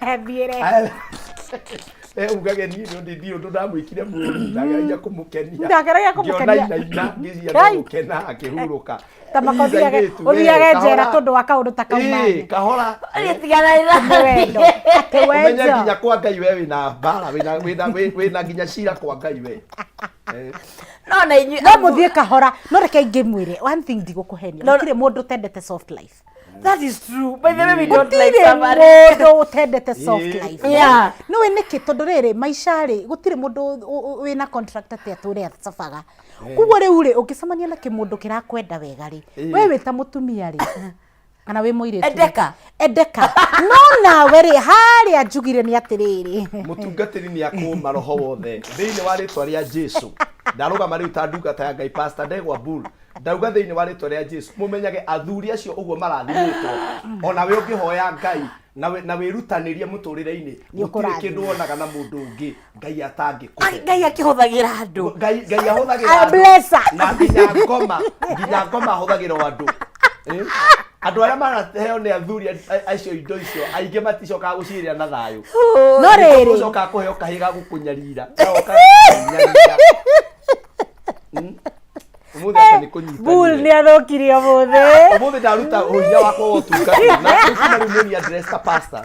Ethiĩre. Ugage niĩ nĩ ũndũ ndiũ ũndũ ndamwĩkire mũũru, ndageragia kũmũkenia. Ndageragia kũmũkenia. Ngĩona inaina, ngĩciria Ngai. no gũkena akĩhurũka. Ta maka Please, airĩtu, we, ũthiage njera kahora. tondũ wa kaũndũ ta kau Ĩĩ, mani. kahora. Tigana Nĩ wendo. Atĩ Ũmenye wenjo. nginya kwa Ngai we wĩna mbara, wĩna nginya cira kwa Ngai we. No na inyuĩ No mũthiĩ kahora. No reke ingĩmwĩre one thing ndigũkũhenia. No, no. Gũtirĩ mũndũ ũtendete soft life. That is true. By the way, we don't like Gũtirĩ suffering. mũndũ ũtendete soft life. Nĩũĩ nĩkĩ? Tondũ rĩrĩ maica rĩ, gũtirĩ mũndũ wĩna contract atĩ atũre acabaga. Koguo rĩu rĩ, ũngĩcemania na kĩmũndũ kĩrakwenda wega rĩ, we wĩ ta mũtumia rĩ, kana wĩ mũirĩtu rĩ, Endeka. Endeka. No nawe rĩ, harĩa njugire nĩ atĩrĩrĩ. Mũtungatĩri nĩ akũũma roho wothe thĩinĩ wa rĩtwa rĩa Jesu. Ndarũgama rĩu ta ndungata ya Ngai, Pastor Ndegwa Bull. Ndauga thĩinĩ wa rĩtwa rĩa Jesu, mũmenyage athuri acio ũguo marathimĩtwo. Ona we ũngĩhoya Ngai na wĩrutanĩrie mũtũrĩre-inĩ, Nĩ gũtirĩ ũkũrathimwo. kĩndũ wonaga na mũndũ ũngĩ Ngai atangĩkũhe. Ngai akĩhũthagĩra andũ. Ngai ahũthagĩra A andũ. blesser. Na nginya ngoma ahũthagĩra o andũ. Andũ arĩa maraheo nĩ athuri acio indo icio, aingĩ maticokaga gũcirĩa na thayũ. No rĩrĩ. Ũcokaga kũheo kahĩĩ ga gũkũnyarira. Gagoka gakũnyarira. Ũmũthĩ anga nĩ kũnyitanire. Bull nĩ athũkirie ũmũthĩ. Ũmũthĩ ndaruta ũhinya wakwa wa ũtungata. Na kuma rĩu mũni address ta pastor.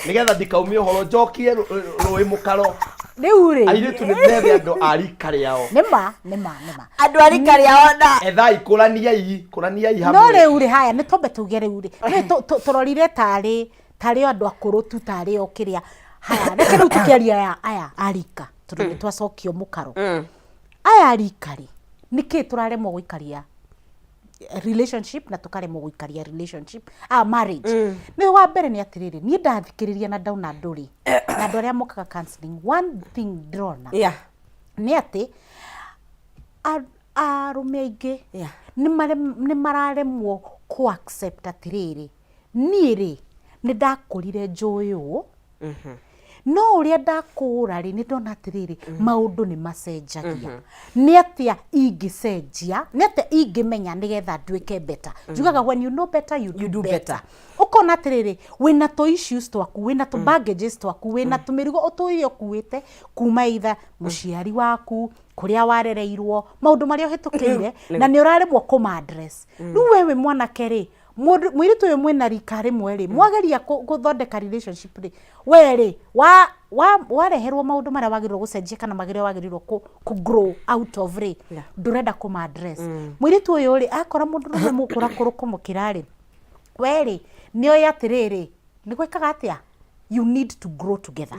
Nĩgetha ndikaumie ũhoro njokie rũĩ mũkaro. Rĩu rĩ. Airĩtu nĩ methe andũ a rika rĩao. Nĩ ma, nĩ ma, nĩ ma. Andũ a rika rĩao na. Ethai, kũraniai, kũraniai hamwe. No rĩu rĩ, haya, nĩ twambe tuge rĩu rĩ. Nĩ tũrorire tarĩ andũ akũrũ tu, tarĩ o kĩrĩa. Haya, reke rĩu tũkĩaria aya a rika, tondũ nĩ twacokio mũkaro. Aya a rika rĩ, nĩkĩ tũraremwo gũikaria relationship na tũkaremwo gũikaria relationship, marriage? Nĩ wa mbere nĩ atĩrĩrĩ, niĩ ndathikĩrĩria na ndauna andũ rĩ, na andũ arĩa mokaga counseling, one thing ndĩrona nĩ atĩ arũme aingĩ nĩ mararemwo kũ accept atĩrĩrĩ, niĩ rĩ, nĩ ndakũrire njũĩ ũũ, no ũrĩa ndakũra rĩ, nĩ ndona atĩrĩrĩ, maũndũ nĩ macenjagia. Nĩ atĩa ingĩcenjia, nĩ atĩa ingĩmenya nĩgetha nduĩke better? Njugaga when you know better, you do, You do better. better. Ũkona atĩrĩrĩ, wĩna tũ issues twaku, wĩna tũ baggages twaku, wĩna tũmĩrigo ũtũire ũkuĩte kuma either mũciari waku, kũrĩa warereirwo, maũndũ marĩa ũhĩtũkĩire, na nĩ ũraremwo kũma address. Rĩu we wĩ mwanake rĩ, Mũirĩtu ũyũ mwĩna rika rĩmwe rĩ, mwageria gũthondeka relationship rĩ, we rĩ, wa wa wareherwo maũndũ marĩa wagĩrĩirwo gũcenjia kana marĩa wagĩrĩirwo kũ grow out of rĩ, ndũrenda kũma address. Mũirĩtu ũyũ rĩ, akora mũndũrũme mũkũrakũrũ kũmũkĩra rĩ, we rĩ, nĩoĩ atĩrĩrĩ, nĩ gwĩkaga atĩa, you need to grow together.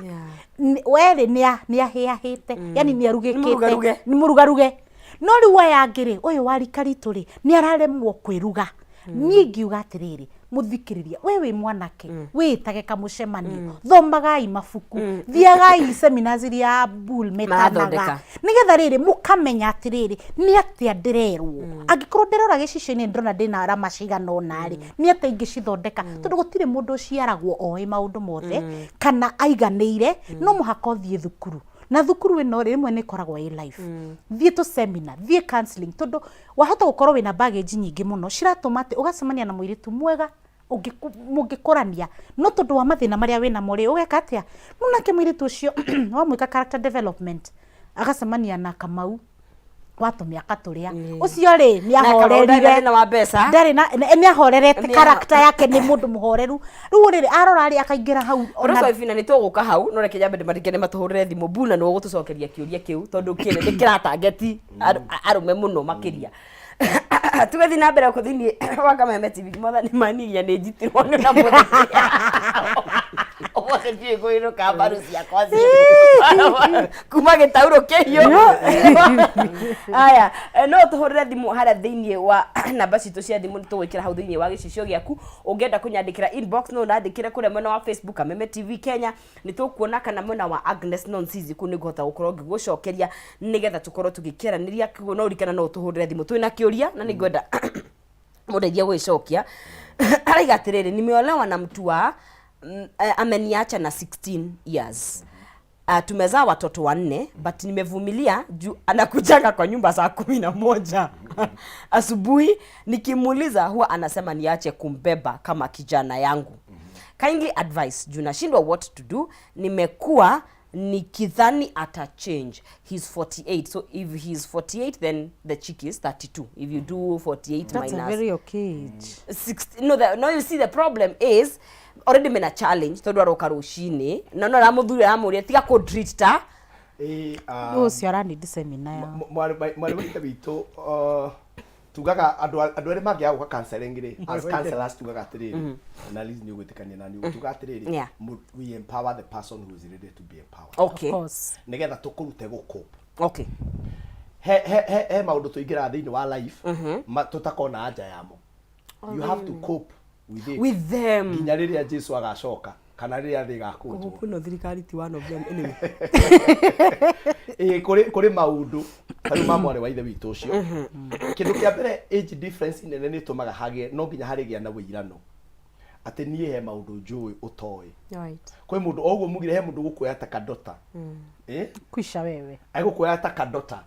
We rĩ, nĩ ahĩahĩte, yani nĩ arugĩkĩte. Mũrugaruge. Nĩ mũrugaruge. No rĩu aya angĩ rĩ, ũyũ wa rika ritũ rĩ, nĩ araremwo kwĩruga. Niĩ ingiuga atĩrĩrĩ, mũthikĩrĩria, we wĩ mwanake, wĩĩtage kamũcemanio, thomagai mabuku, thiagai seminars iria Bull metanaga, Marathondeka. Nĩgetha rĩrĩ mũkamenya atĩrĩrĩ, nĩ atĩa ndĩrerwo. Angĩkorwo ndĩrora gĩcicio-inĩ ndĩrona ndĩna arama cigana ũna rĩ, nĩ atĩa ingĩcithondeka? Tondũ gũtirĩ mũndũ ũciaragwo oĩ maũndũ mothe kana aiganĩire, no mũhaka ũthiĩ thukuru. Na thukuru ĩno rĩ, rĩmwe nĩ ĩkoragwo ĩ life. Thiĩ tũ seminar, thiĩ counseling, tondũ wahota gũkorwo wĩna baggage nyingĩ mũno ciratũma atĩ ũgacemania na mũirĩtu mwega mũngĩkũrania, no tondũ wa mathĩna marĩa wĩnamo rĩ, ũgeka atĩa? No nake mũirĩtu ũcio wamwĩka character development, agacemania na Kamau wa tũmĩaka tũrĩa ũcio rĩ, nĩ Na Kamau ndarĩ na ahorerire. thĩna wa mbeca. Ndarĩ na nĩ ahorerete. Character yake, nĩ mũndũ mũhoreru. Rĩu rĩrĩ arora rĩ, akaingĩra hau ona Ũndũ ũcio nĩ tũgũka hau, no reke nyambe ndĩmarike nĩ matũhũrĩre thimũ. Buna nĩwe ũgũtũcokeria kĩũria kĩu, tondũ kĩrĩ nĩ kĩratangeti arũme mũno makĩria. Tũgathiĩ na mbere gũkũ thĩinĩ wa Kameme TV. Mwathani manigia nĩ njitirwo nĩ na mũthenya ũmũthĩ, ndiũĩ kũinũka mbaru ciakwa ciĩ kuma gĩtaurũ kĩhiũ. Aya, no tũhũrĩre thimũ harĩa thĩinĩ wa namba citũ cia thimũ, nĩ tũgwĩkĩra hau thĩinĩ wa gĩcicio gĩaku. Ũngĩenda kũnyandĩkĩra inbox, no ũnandĩkĩre kũrĩa mwena wa Facebook, Kameme TV Kenya, nĩ tũkuona, kana mwena wa Agnes Nonsizi, kũu nĩ ngũhota gũkorwo ngĩgũcokeria nĩgetha tũkorwo tũgĩkĩaranĩria. Koguo no ũrikana no ũtũhũrĩre thimũ, twĩna kĩũria na nĩ ngwenda mũndeithia gũgĩcokia. Araiga atĩrĩrĩ, nimeolewa na mtu wa ameniacha na 16 years. Tumezaa watoto wanne, but nimevumilia juu anakujaga kwa nyumba saa 11 asubuhi. Nikimuuliza huwa anasema niache kumbeba kama kijana yangu. Kindly advice juu nashindwa what to do. Nimekuwa nikidhani ata change. He's 48, so if he's 48, then the chick is 32. If you do 48 That's a minus very okay age. 60, no, you see, the problem is already mena challenge tondu aroka rucini na no aramuthuri aramuria tiga ku treat ta. Ĩĩ, ah, Ũcio aranindi seminar ya mwarĩ wa ithe witũ, tugaga andũ arĩa mangĩaga gũka counseling rĩ, as counselors tugaga atĩrĩrĩ, na Liz nĩ ũgwĩtĩkania na niĩ, tugaga atĩrĩrĩ, we empower the person who is ready to be empowered. Okay. Of course. Nĩgetha tũkũrute gũcope. He maũndũ tũingĩraga thĩinĩ wa life tũtakona anja yamo. You have to cope with it with them nginya rĩrĩa Jesu agacoka kana rĩrĩa thĩ ĩgakũnjwo. Gũkũ no thirikari ti one of them anyway. Ĩĩ, kũrĩ maũndũ ta rĩu ma mwarĩ wa ithe witũ ũcio. Kĩndũ kĩa mbere, age difference nene nĩ ĩtũmaga hagĩe, no nginya harĩgĩa na wĩirano atĩ niĩ he maũndũ njũĩ ũtoĩ. Kwĩ mũndũ o ũguo mugire, he mũndũ gũkuoya ta kadota. Ĩ? Kwisha wewe. Egũkuoya ta kadota,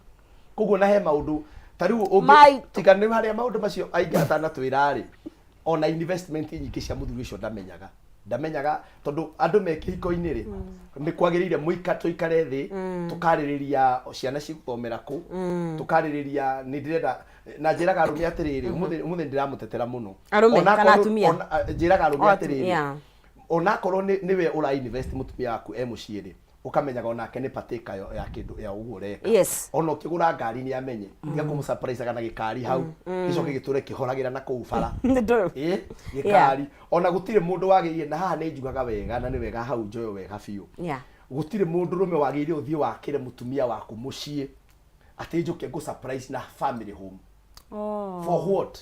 koguo na he maũndũ ta rĩu Mai- tiga nĩ harĩa maũndũ macio aingĩ atanatwĩra rĩ, ona investment nyingĩ cia mũthuri ũcio ndamenyaga tondũ andũ me kĩhiko-inĩ rĩ, nĩ kwagĩrĩire mũika tũikare thĩ, tũkarĩrĩria ciana cigũthomera kũ, tũkarĩrĩria nĩ ndĩrenda. Na njĩraga arũme atĩrĩrĩ, ũmũthĩ ndĩramũtetera mũno. Arũme Ona kana atumia? atumia? Njĩraga arũme O atĩrĩrĩ, onakorwo nĩwe ũra invest mũtumia waku e mũciĩ rĩ, ũkamenyaga onake nĩ partaker ya kĩndũ ya ũguo ũreka. Ona ũkĩgũra ngari nĩ amenye, tiga kũmũ na gĩkari hau, gĩcoke gĩtũre kĩhoragĩra na kũu bara. Ĩ gĩkari ona gũtirĩ mũndũ wagĩrĩire, na haha nĩ njugaga wega na nĩ wega hau njoyo wega biũ, gũtirĩ mũndũ rũme wagĩrĩire ũthiĩ wakĩre mũtumia waku mũciĩ atĩ njũke ngũ surprise na family home. For what?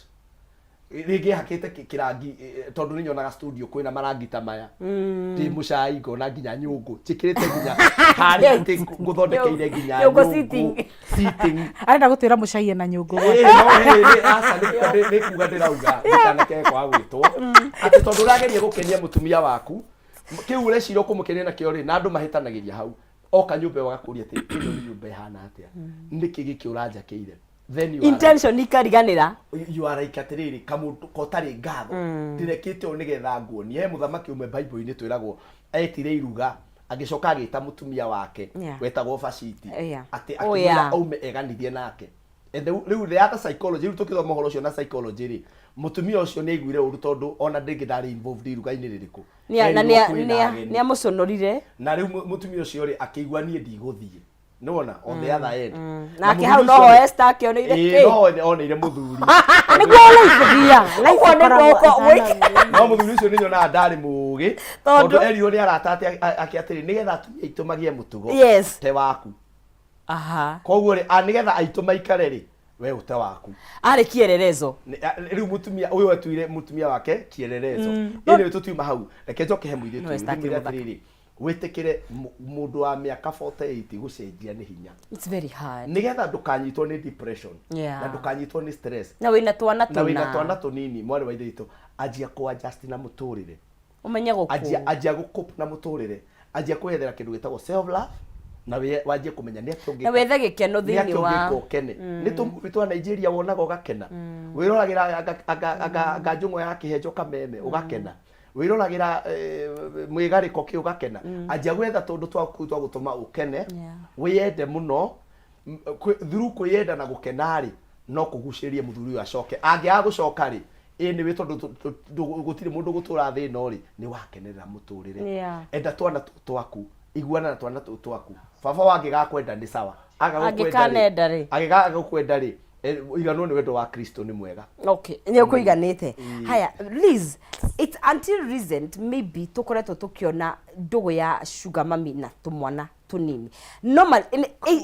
Rĩngĩ hakĩte kĩrangi, tondũ nĩ nyonaga studio kwĩna marangi ta maya, ndĩ mũcai ngona nginya nyũngũ njĩkĩrĩte nginya harĩa atĩ ngũthondekeire nginya Nyũngũ nyũngũ sitting. Sitting. Arenda gũtwĩra mũcai ena nyũngũ. Ĩĩ, no ĩĩ, aca, nĩ kuga ndĩrauga ndikanakege kwaga gwĩtwo atĩ tondũ ũrageria gũkenia mũtumia waku, kĩu ũreciria ũkũmũkenia nakĩo rĩ, na andũ mahĩtanagĩria hau. Oka nyũmba ĩyo agakũria atĩ ĩno nĩ nyũmba ĩhana atĩa, nĩkĩ gĩkĩ ũranjakĩire? Then you are Intention ikariganĩra. You are like atĩrĩrĩ, kamũndũ kotarĩ ngatho, ndĩrekĩte ũũ nĩgetha nguonie. He mũthamaki ũmwe Bible-inĩ twĩragwo etire iruga, agĩcoka agĩta mũtumia wake wetagwo Vashiti, atĩ akĩmwĩra aume eganithie nake. And rĩu the other psychology, rĩu tũkĩthoma ũhoro ũcio na psychology rĩ, mũtumia ũcio nĩ aiguire ũru tondũ ona ndĩngĩ ndarĩ involved iruga-inĩ rĩrĩkũ. Na Erirwo kwĩna ageni. nĩ amũconorire. Na rĩu mũtumia ũcio rĩ, akĩigua niĩ ndigũthiĩ. Nĩwona, on the other end. Nake Na hau mũthuri noho ũcio rĩ, Esther akĩoneire ĩĩ, kĩ? noho oneire mũthuri. Nĩguo life thiaga, life Ũguo nĩguo ĩkoragwo ũko- No mũthuri ũcio nĩ nyonaga ndarĩ mũũgĩ, Tondũ? tondũ erirwo nĩ arata ake atĩrĩ, nĩgetha atumia aitũ magĩe mũtugo te waku. Koguo rĩ, nĩgetha aitũ maikare rĩ, we ũte waku. Arĩ kĩererezo. Rĩu mũtumia ũyũ atuire mũtumia wake kĩererezo. Anyway, tũtiuma hau, reke njoke he mũirĩtu No, ũyũ, Esther ndĩmwĩre akĩrĩ mũthaka. atĩrĩrĩ, wĩtĩkĩre mũndũ wa mĩaka 48 gũcenjia nĩ hinya. It's very hard. Nĩgetha ndũkanyitwo nĩ depression na ndũkanyitwo nĩ stress Na wĩna twana na wĩna tũna. twana tũnini, mwarĩ wa ithe witũ, anjia kũ adjust na mũtũrĩre. Ũmenye gũkũ. Anjia gũ cope na mũtũrĩre, anjia kwĩyethera kĩndũ gĩtagwo self love, na wanjie kũmenya nĩ atĩa ũngĩka. Na wethe gĩkeno Nĩ thĩinĩ atĩa wa ũngĩka ũkene. Nĩ tũmuvi twa Nigeria wonaga ũgakena. Wĩroragĩra anga njũng'wa ya kĩhenjo kameme ũgakena. Wĩroragĩra mwĩgarĩko kĩ ũgakena. Anjia gwetha tũndũ twaku twa gũtũma ũkene, wĩyende mũno. Through kwĩyenda na gũkena rĩ, no kũgucĩrĩrie mũthuri ũyũ acoke. Angĩaga gũcoka rĩ, anyway tondũ gũtirĩ mũndũ gũtũra thĩ ĩno rĩ, nĩ wakenerera mũtũrĩre. Enda twana tũu twaku, iguana na twana tũu twaku. Baba wangĩgakwenda nĩ sawa. Aga gũkwenda rĩ, Angĩkanenda rĩ. Angĩkaga gũkwenda rĩ, iganwo nĩ wendo wa Kristo nĩ mwega. Okay, nĩ ũkũiganĩte. Haya, Liz, it's until recent maybe tũkoretwo tũkĩona ndũgũ ya sugar mummy na tũmwana tũnini. Normal,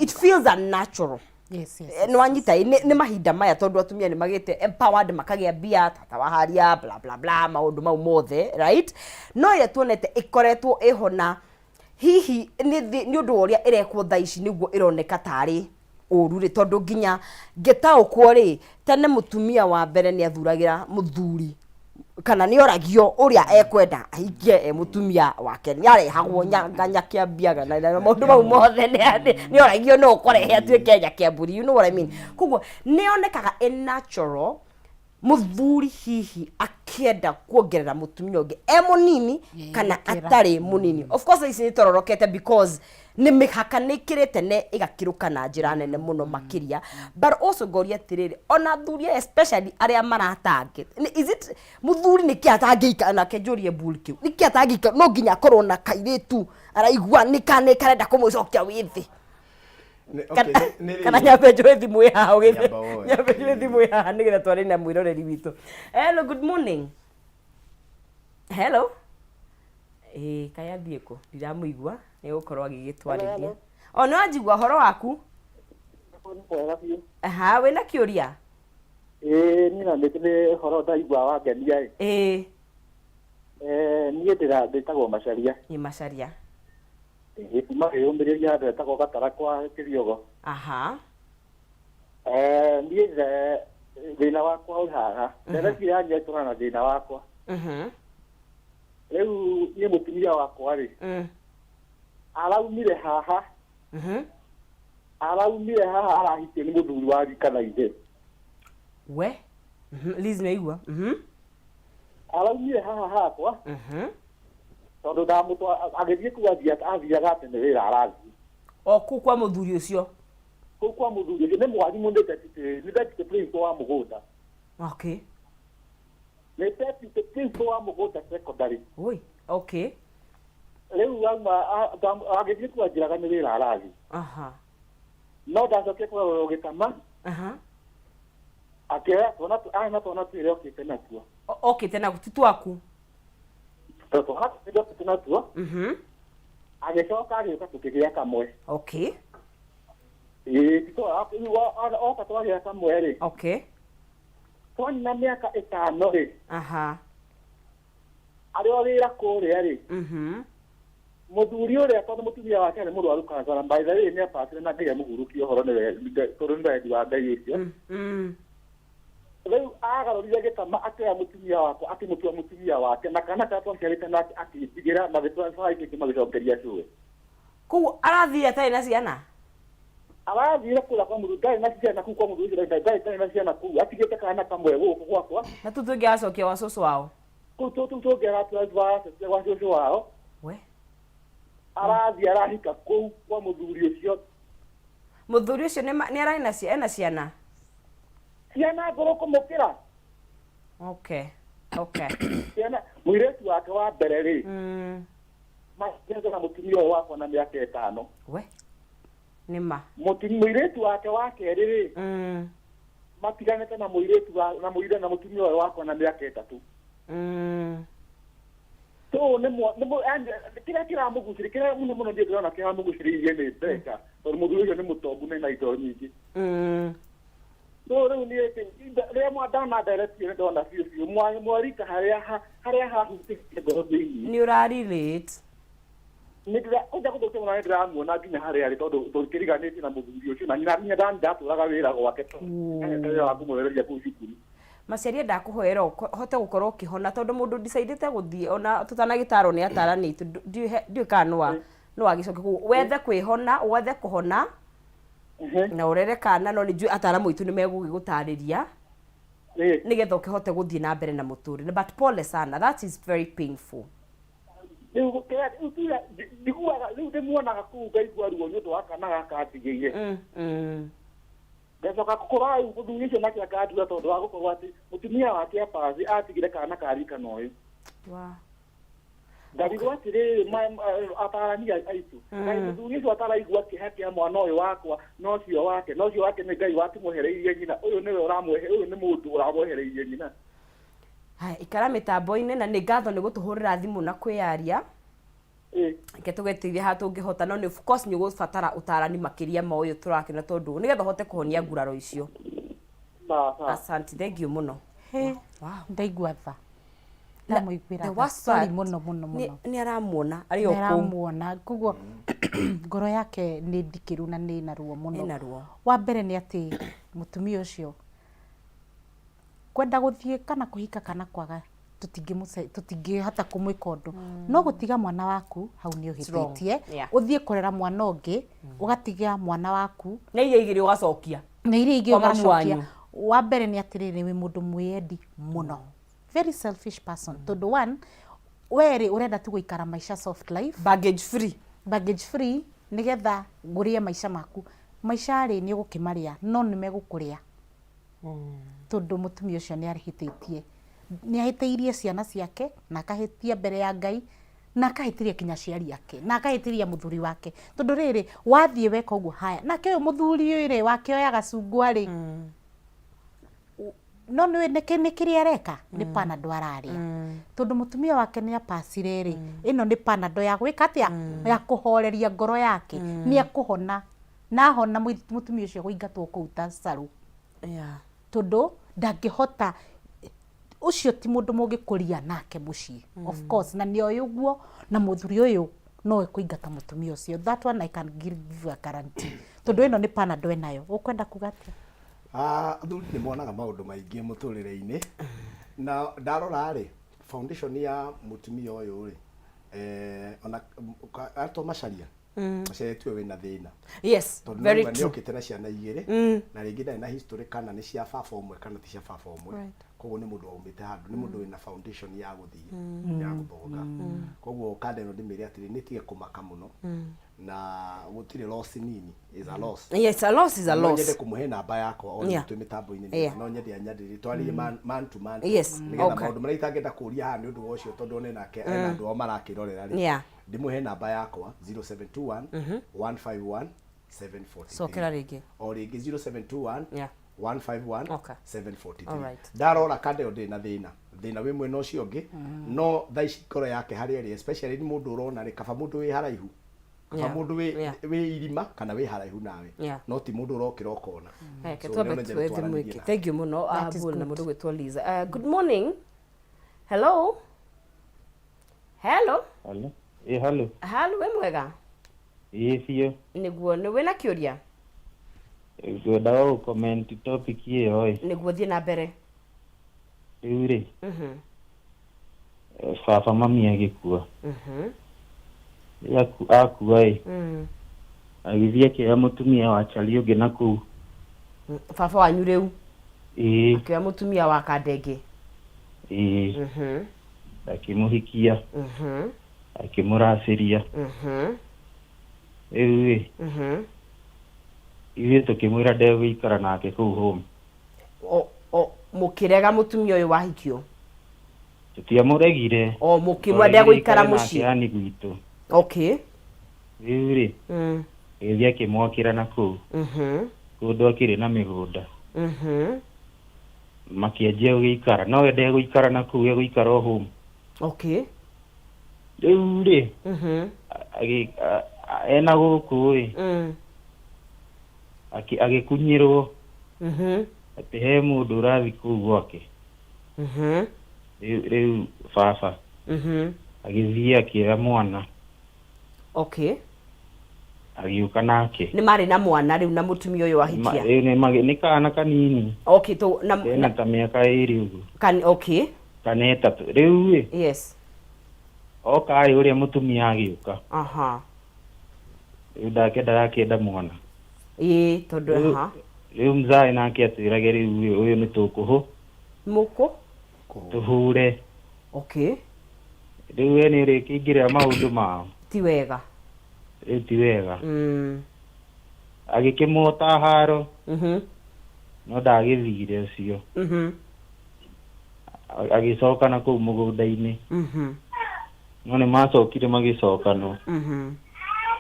it feels unnatural. Yes, yes, Nĩ wanyita, nĩ mahinda maya tondũ atumia nĩ magĩte empowered, makagĩa mbia, tata wa haria, bla bla bla, maũndũ mau mothe, right? No ĩrĩa tuonete ĩkoretwo ĩho na hihi nĩ ũndũ wa ũrĩa ĩrekwo thaa ici nĩguo ĩroneka tarĩ ũru rĩ, tondũ nginya ngĩtaũkwo rĩ, tene mũtumia wa mbere nĩ athuragĩra mũthuri kana nĩ oragio ũrĩa ekwenda ahikie e mũtumia wake, nĩ arehagwo nyakĩambiaga na maũndũ mau mothe, nĩ oragio no ũkorehe atuĩke nyakĩamburi, you know what I mean? Koguo nĩ yonekaga ĩ natural mũthuri hihi akĩenda kuongerera mũtumia ũngĩ e mũnini kana gũkĩra. atarĩ mũnini. Of course ici nĩ tororokete because nĩ mĩhaka nĩ ĩkĩrĩte na ĩgakĩrũka na njĩra nene mũno makĩria, but also ngoria atĩrĩrĩ, ona athuri aya especially arĩa maratangĩ, is it mũthuri nĩkĩ atangĩikara nake, njũrie bull kĩu nĩkĩ atangĩikara, no nginya akorwo na kairĩtu araigua nĩ karenda kũmũcokia wĩthĩ? Okay, nĩ Kana rĩrĩ. Nyambe njoe thimũ ĩ haha ũgĩthiĩ. Nyamba woe. Nyambe njoe thimũ ĩ haha nĩgetha twarĩ na mwĩroreri witũ. Hello, good morning. Hello. Ĩĩ, kaĩ athiĩ kũ? Ndiramũigua, nĩ gũkorwo agĩgĩtwarĩria. O nĩ wanjigua, ũhoro waku? Mwega biũ. Aha, wĩna kĩũria? Ĩĩ, niĩ na nĩ ũhoro ndaigua wangenia ĩ. Ĩĩ. Niĩ ndĩra ndĩtagwo Macharia. Nĩ Macharia. Ĩĩ, kuma wĩyũmĩrĩria handũ hetagwo Gatara kwa Kĩriogo. Niĩ thĩna wakwa wĩ haha. Ndereti yanyu ĩtũra na thĩna wakwa. Rĩu niĩ mũtumia wakwa rĩ, araumire haha. Araumire haha arahikio nĩ mũthuri wa rika na ithe. We. Liz nĩaigua. Araumire haha hakwa. Tondũ ndamũtwa agĩthiĩ kũu athiaga atĩ nĩ wĩra arathiĩ. O kũu kwa mũthuri ũcio? Kũu kwa mũthuri ũcio, nĩ mwarimũ, nĩ deputy, nĩ deputy principal wa mũgũnda. Nĩ deputy principal wa mũgũnda secondary. Oi, okay. Rĩu auma agĩthiĩ kũu anjĩraga nĩ wĩra arathiĩ. No ndacokire kũgarũrwo gĩtama. Akĩoya twana arĩ na twana twĩrĩ okĩte natuo. Okĩte naguo ti twaku? Twana twĩrĩ okĩte natuo. Agĩcoka agĩũka tũkĩgĩa kamwe. Ĩĩ, ti rĩu oka twagĩa kamwe rĩ. Twanina mĩaka 5 rĩ. Arĩ o wĩra kũrĩa rĩ. Mũthuri ũrĩa tondũ mũtumia wake arĩ mũrwaru cancer, na by the way nĩ apatire na Ngai amũhurũkie ũhoro nĩ tondũ nĩ wendi wa Ngai ũcio. Rĩu agarũrire gĩtama akĩoya mũtumia wakwa akĩmũtua mũtumia wake, na kana karĩa twaciarĩte nake akĩndigĩra, magĩtransfer icio ingĩ magĩcokeria cũwe. Koguo arathire atarĩ na ciana? Arathire kũrĩa kwa mũthuri, ndarĩ na ciana kũu kwa mũthuri ũcio, ndarĩ na ciana kũu, atigĩte kana kamwe gũkũ gwakwa. Na tũu tũngĩ aracokia gwa cũcũ wao? Kũu tũu tũngĩ aracokia gwa cũcũ wao. We. Arathiĩ arahika kũu kwa mũthuri ũcio. Mũthuri ũcio nĩ ararĩ na ena ciana? Ciana ngũrũ kũmũkĩra. Okay. Okay. Ciana mũirĩtu wake wa mbere rĩ, matiganĩte na mũtumia ũyũ wakwa na mĩaka 5. We. Nĩ ma. Mũirĩtu wake wa kerĩ rĩ, matiganĩte na mũirĩtu wa na mũire na mũtumia ũyũ wakwa na mĩaka 3. So nĩ nĩ yani kĩrĩa kĩramũgucĩrĩria, kĩrĩa mũno mũno niĩ ndĩrona kĩramũgucĩrĩirie nĩ mbeca, tondũ mũthuri ũcio nĩ mũtongu na ena indo nyingĩ. So rĩu niĩ rĩrĩa ndona direct nĩ ndona biũ biũ mwarika harĩa harĩa hahutĩtie ngoro thĩinĩ. Nĩ ũra relate. Nĩ ndĩra kũnja gũthũkia mũno nĩ ndĩramuona nginya harĩa arĩ, tondũ tũkĩriganĩtie na mũthuri ũcio na nyina nginya ndatũraga wĩra gwake, tondũ wĩra wa kũmũrereria kũu cukuru. Maciari ndakũhoera ũhote gũkorwo ũkĩhona, tondũ mũndũ decidĩte gũthiĩ ona tũtanagĩtarwo nĩ atarani aitũ, ndiũĩ kana no wagĩcoke kũu wethe kwĩhona, wethe kũhona na ũrere kana, no nĩ njũĩ ataramu aitũ nĩ megũgĩgũtarĩria nĩgetha ũkĩhote gũthiĩ na mbere na mũtũrĩre. But pole sana, that is very painful. Rĩu kĩrĩa njiguaga rĩu ndĩmuonaga kũu ngaigua ruo nĩ ũndũ wa kana gaka ndigĩire. Ngacoka gũkora rĩu mũthuri ũcio nake akandura tondũ wa gũkorwo atĩ mũtumia wake apathi atigire kana ka rika na ũyũ. Ngarigwo atĩrĩrĩ, atarani aitũ, kaĩ mũthuri ũcio ataraigua kĩeha kĩa mwana ũyũ wakwa na ũcio wake, na ũcio wake nĩ Ngai wakĩmwehereirie nyina, ũyũ nĩwe ũramwehe, ũyũ nĩ mũndũ ũramwehereirie nyina. Haya, ikara mĩtambo-inĩ na nĩ ngatho nĩ gũtũhũrĩra thimũ na kwĩyaria. Reke tũgeteithie haha tũngĩhota, no nĩ of course nĩ ũgũbatara ũtarani makĩria ma ũyũ tũrakĩona, tondũ nĩgetha ũhote kũhonia nguraro icio. Asante, thank you mũno. He, ndaigua tha. Ndamũiguĩra The tha. worst Sorry part, mũno mũno mũno. Nĩ aramuona arĩ o Nĩ kũu. aramuona, koguo ngoro yake nĩ ndikĩru na nĩ na ruo mũno. Ĩna ruo. Wa mbere nĩ atĩ mũtumia ũcio kwenda gũthiĩ kana kũhika kana kwaga, tũtingĩhota kũmwĩka ũndũ, no gũtiga mwana waku hau nĩ It's wrong. ũhĩtĩtie. Ũthiĩ kũrera mwana ũngĩ, ũgatiga mwana waku na iria igĩrĩ ũgacokia na iria ingĩ kwa mamu ũgacokia. Wanyu. Wa mbere nĩ atĩrĩrĩ, wĩ mũndũ mwĩyendi mũno, very selfish person, tondũ one werĩ ũrenda tu gũikara maica soft life, baggage free, baggage free, nĩgetha ngũrĩe maica maku. Maica rĩ, nĩ ũgũkĩmarĩa no nĩ megũkũrĩa, tondũ mũtumia ũcio nĩ arĩhĩtĩtie, nĩ ahĩtĩirie ciana ciake na akahĩtia mbere ya Ngai na akahĩtĩria kinya aciari ake na akahĩtĩria mũthuri wake, tondũ rĩrĩ wathiĩ weka ũguo, haya nake ũyũ mũthuri rĩ wakĩoya gacungwa rĩ, no nĩ nĩ kĩrĩa areka nĩ panado ararĩa, tondũ mũtumia wake nĩ apacire rĩ, ĩno nĩ panado ya gwĩka atĩa, ya kũhoreria ngoro yake. Nĩ ekũhona, na ahona mũtumia ũcio gũingatwo kũu ta carũ, tondũ ndangĩhota, ũcio ti mũndũ mũngĩkũria nake mũciĩ, of course, na nĩ oĩ ũguo, na mũthuri ũyũ no ekũingata mũtumia ũcio. That one I can give you a guarantee, tondũ ĩno nĩ panado ĩnayo. Ũkwenda kuga atĩa? Ah, athuri nĩ monaga maũndũ maingĩ mũtũrĩre-inĩ, na ndarora rĩ, foundation ya mũtumia ũyũ rĩ, ona atwa Macharia, Macharia tiwe wĩna thĩna, tondũ very nĩauga true. nĩokĩte na ciana igĩrĩ, na rĩngĩ ndarĩ na history kana nĩ cia baba ũmwe kana ti cia baba ũmwe. Koguo nĩ mũndũ waumĩte handũ, nĩ mũndũ wĩna foundation ya gũthiĩ ya gũthonga. Koguo kanda ĩno ndĩmĩre atĩrĩ, nĩ tige kũmaka mũno, na gũtirĩ loss nini, is a loss. Yes, a loss is a No loss. nyende kũmũhe namba yakwa o twĩ mĩtambo-inĩ, no nyende anyandĩrĩrie twarĩrie man to man, nĩgetha maũndũ marĩa itangĩenda kũria haha nĩ ũndũ wa ũcio, tondũ one nake ena andũ ao marakĩrorera rĩ, ndĩmũhe namba yakwa 0721 151 743. Cokera rĩngĩ. O rĩngĩ, 0721 151 743. Alright. Ndarora kanda ĩyo ndĩrĩ na thĩna, thĩna wĩ mwena ũcio ũngĩ, no thaa ici ngoro yake harĩa ĩrĩ, especially nĩ mũndũ ũrona rĩ, kaba mũndũ wĩ haraihu, kaba mũndũ wĩ irima kana wĩ haraihu nawe, no ti mũndũ ũrokĩra ũkona. Reke So, twambe nĩ nyende twethe twaranĩrie mwĩke nake. Thank you mũno. That is Bull na good. mũndũ gwĩtwo Liza. Good morning, hello, hello. Hello. Ĩ hello. Halo, wĩ mwega? Ĩ biũ. Nĩguo, nĩ wĩna kĩũria? Ngwendaga gũ comment topic ĩyo ĩ. Nĩguo, thiĩ na mbere. Rĩu rĩ, baba mami agĩkua. Rĩrĩa akua ĩ, agĩthiĩ akĩoya mũtumia wa cari ũngĩ na kũu. Baba wanyu rĩu? Ĩĩ. Akĩoya mũtumia wa kandenge? Ĩĩ. Akĩmũhikia. Akĩmũracĩria. Rĩu ĩ, ithuĩ tũkĩmwĩra ndegũikara nake kũu home. O Mũkĩrega mũtumia ũyũ wahikio? Tũtiamũregire. O mũkĩmwendea gũikara Twaregire mũciĩ? nake yani gwitũ. Okay. Rĩu rĩ, agĩthiĩ akĩmwakĩra na kũu kũndũ akĩrĩ na mĩgũnda. Makĩanjia gũgĩikara, no we ndegũikara na kũu, egũikara o home. Okay. Rĩu rĩ, ena gũkũ ĩ, agĩkunyĩrwo atĩ he mũndũ ũrathiĩ kũu gwake. Rĩu baba agĩthiĩ akĩoya mwana. Okay. Agĩũka nake. Nĩ marĩ na mwana rĩu na mũtumia ũyũ wahikia? Rĩu nĩ kana kanini. Okay, to na kena ta mĩaka 2 ũguo. Kan, okay. Kana 3. Rĩu ĩ. Yes. Oka ĩ ũrĩa mũtumia agĩũka. Rĩu ndake ndarakĩenda mwana. Ĩĩ, tondũ aha. Rĩu mzae nake atwĩrage rĩu ĩ, ũyũ nĩ tũkũhũ. Mũkũ? Tũhure. Okay. Rĩu we nĩ ũrĩkĩingĩrĩra maũndũ mao. Ti wega. Rĩu ti wega. Agĩkĩmwota haro. No ndagĩthire ũcio. Agĩcoka na kũu mũgũnda-inĩ. No nĩ macokire magĩcokanwo.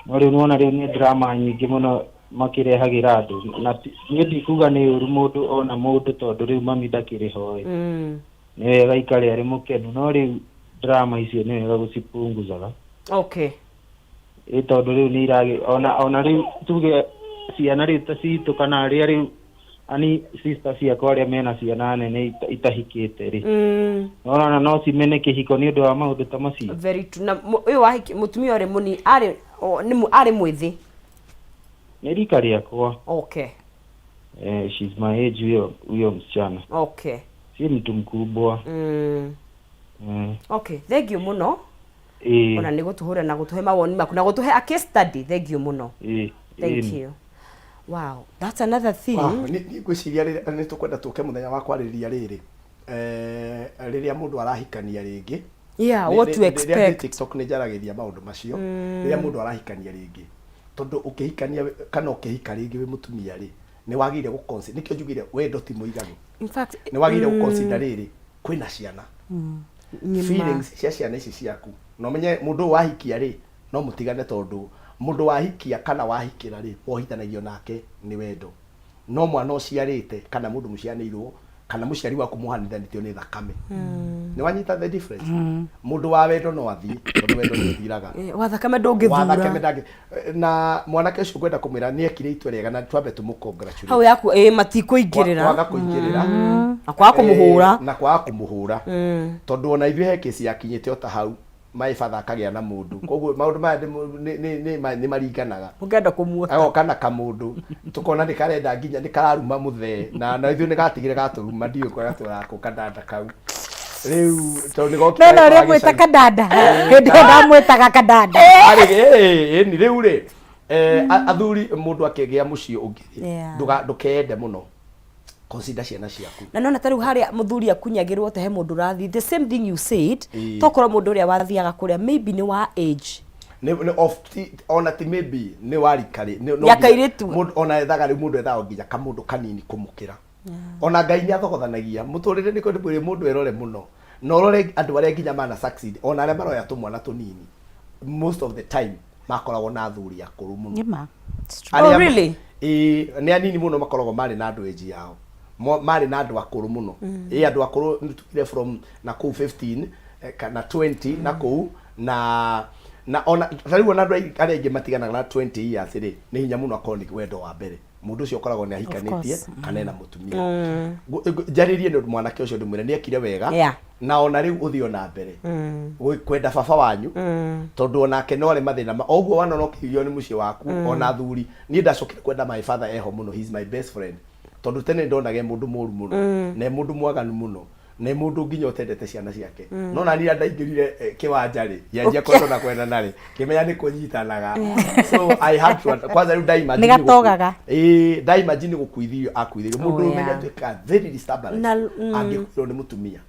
No rĩu nĩwona rĩu nĩ drama nyingĩ mũno makĩrehagĩra andũ. Na niĩ ndikuga nĩ ũru mũndũ ona mũndũ tondũ rĩu mami ndakĩrĩ ho ĩ. Nĩ wega aikare arĩ mũkenu, no rĩu drama icio nĩ wega gũcipunguzaga. Okay. Ĩ tondũ rĩu nĩ iragĩ ona rĩu tuge ciana rĩu ta citũ kana arĩa rĩu ani sister ciakwa arĩa mena ciana nene itahikĩte rĩ. Ona no cimene kĩhiko nĩ ũndũ wa maũndũ ta macio. Very true. Na ũyũ wahiki mũtumia ũrĩ mũni arĩ nĩ arĩ mwĩthĩ. Nĩ rika rĩakwa. Okay. She's my age huyo msichana. Okay. Si mtu mkubwa. Okay, thank you mũno. Ona nĩ gũtũhũra na gũtũhe mawoni maku na gũtũhe a case study. Thank you mũno. Thank you. Wow, that's another thing. Wow, nĩ ngwĩciria nĩ tũkwenda tũke mũthenya wa kwarĩrĩria rĩrĩ. Rĩrĩa mũndũ arahikania rĩngĩ. Yeah, what to Rĩrĩa ndĩ expect. TikTok nĩ njaragĩria maũndũ macio. Rĩrĩa mũndũ arahikania rĩngĩ. Tondũ ũkĩhikania kana ũkĩhika rĩngĩ wĩ mũtumia rĩ, nĩ wagĩrĩire gũ consider, nĩkĩo njugire wendo ti mũiganu. In fact, nĩ wagĩrĩire gũ consider rĩrĩ, kwĩna ciana. Nĩ ma. Feelings cia ciana ici ciaku. Na ũmenye mũndũ ũyũ wahikia rĩ, no mũtigane tondũ mũndũ wahikia kana wahikĩra rĩ, wohithanagio nake nĩ wendo. No mwana ũciarĩte kana mũndũ mũciaranĩirwo kana mũciari waku mũhanithanĩtio nĩ thakame. Nĩ wanyita the difference? Mũndũ wa wendo no athiĩ tondũ wendo nĩ ũthiraga. Wa thakame ndũngĩthura. Wa thakame ndangĩ. Na mwanake ũcio ngwenda kũmwĩra nĩ ekire itua rĩega na twambe tũmũ congratulate. Hau yaku matikũingĩrĩra. Kwaga kũingĩrĩra. Na kwaga kũmũhũra. Na kwaga kũmũhũra. Tondũ ona ithuĩ he kesi yakinyĩte o ta hau. My father akagĩa na mũndũ. Koguo maũndũ maya nĩ maringanaga. Ũngĩenda kũmuota. Agoka na kamũndũ. Tũkona nĩ karenda nginya nĩ kararuma mũthee. Na ithuĩ nĩ gatigire gatũruma, ndiũĩ kũrĩa gatũraga kũ kandanda kau. Rĩu tondũ nĩ gokire No, no, gakora ũrĩa mwĩta gĩcagi. kandanda. Hĩndĩ ĩyo ndamwĩtaga kandanda. Arĩ, ĩni, rĩu rĩ, athuri mũndũ akĩgĩa mũciĩ ũngĩ rĩ, ndũkeende mũno. Consider ciana ciaku. Na nona ta rĩu harĩa mũthuri akunyagĩrwo te he mũndũ ũrathiĩ, the same thing you said, tokorwo mũndũ ũrĩa wathiaga kũrĩa maybe nĩ wa age. Nĩ, nĩ of, ti, ona ti maybe nĩ wa rika rĩ, nĩ, no Ya nginya kairĩtu. mũndũ, ona ethaga rĩu mũndũ ethaga nginya kamũndũ kanini kũmũkĩra. Ona Ngai nĩ athogothanagia. Mũtũrĩre nĩ kũndũ kwĩrĩ mũndũ erore mũno. Na ũrore andũ arĩa nginya mana succeed, ona arĩa maroya tũmwana tũnini, most of the time makoragwo na athuri akũrũ mũno. Nĩ ma. It's true. Arĩa Oh, really? Ĩĩ, nĩ anini mũno makoragwo marĩ na andũ age yao. Marĩ na andũ akũrũ mũno. Ĩĩ, andũ akũrũ nĩ tugire from na kũu 15 kana 20 na kũu, na ona ta rĩu ona andũ arĩa aingĩ matiganaga na 20 years rĩ, nĩ hinya mũno akorwo nĩ wendo wa mbere. Mũndũ ũcio ũkoragwo nĩ ahikanĩtie kana ena mũtumia. Njarĩrie nĩ ũndũ mwanake ũcio ndĩmwĩre nĩ ekire wega. Na ona rĩu ũthiĩ ona mbere. Kwenda baba wanyu, tondũ onake no arĩ mathĩna ma, o ũguo wanona ũkĩhiũhio nĩ mũciĩ waku, ona athuri. Niĩ ndacokire kwenda my father eho mũno, he is my best friend. Tondũ tene ndonaga e mũndũ mũru mũno, na e mũndũ mwaganu mũno, na e mũndũ nginya ũtendete ciana ciake. No nani rĩrĩa ndaingĩrire kĩwanja rĩ, ngĩanjia kwendwo na kwendana rĩ, ngĩmenya nĩ kũnyitanaga. So I had to, kwanza rĩu ndaimagine Nĩ gatogaga. Ĩĩ, ndaimagine gũkuithio akuithĩrio. Mũndũ Oh, ũmenya yeah. atuĩkaga very stubborn. Na, Angĩkuĩrwo nĩ mũtumia.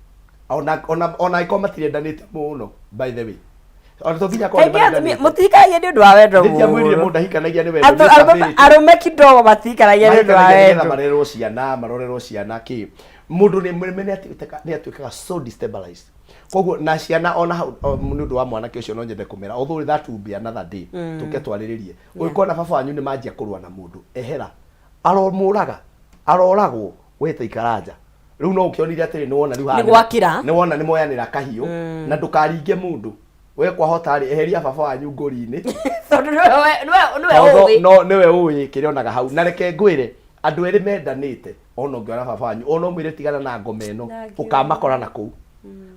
Ona angĩkorwo matirendanĩte mũno, by the way. Ona to nginya akorwo nĩ Kaingĩ atumia marendanĩte. mũtihikanagia nĩ ũndũ wa wendo Ndĩamwĩrire mũno. mũndũ ahikanagia nĩ wendo, Andũ- nĩ stability. arũme kidogo matihikanagia nĩ ũndũ wa Mahikanagia nĩgetha wendo. marerwo ciana, marorerwo ciana kĩ. Mũndũ nĩ nĩ nĩ atuĩkaga so destabilized. Koguo na ciana ona hau nĩ ũndũ wa mwanake ũcio no nyende kũmera, although that will be another day, tũke twarĩrĩrie. Ũngĩkona baba wanyu nĩ manjia kũrũa na mũndũ, ehera. Aromũraga, aroragwo, we ta ikara nja. Rĩu no ũkĩonire atĩrĩ, nĩ wona rĩu haha Nĩ gwakĩra. Nĩ wona nĩ moyanĩra kahiũ, na ndũkaringe mũndũ. We kwahota rĩ, eheria baba wanyu ngũri-inĩ. Tondũ nĩwe nĩwe nĩwe Tondũ ũĩ. no nĩwe ũĩ kĩrĩa onaga hau. Na reke ngwĩre, andũ erĩ mendanĩte, ona ũngĩona baba wanyu, ona ũmwĩre tigana na ngoma ĩno, ũkamakora na kũu.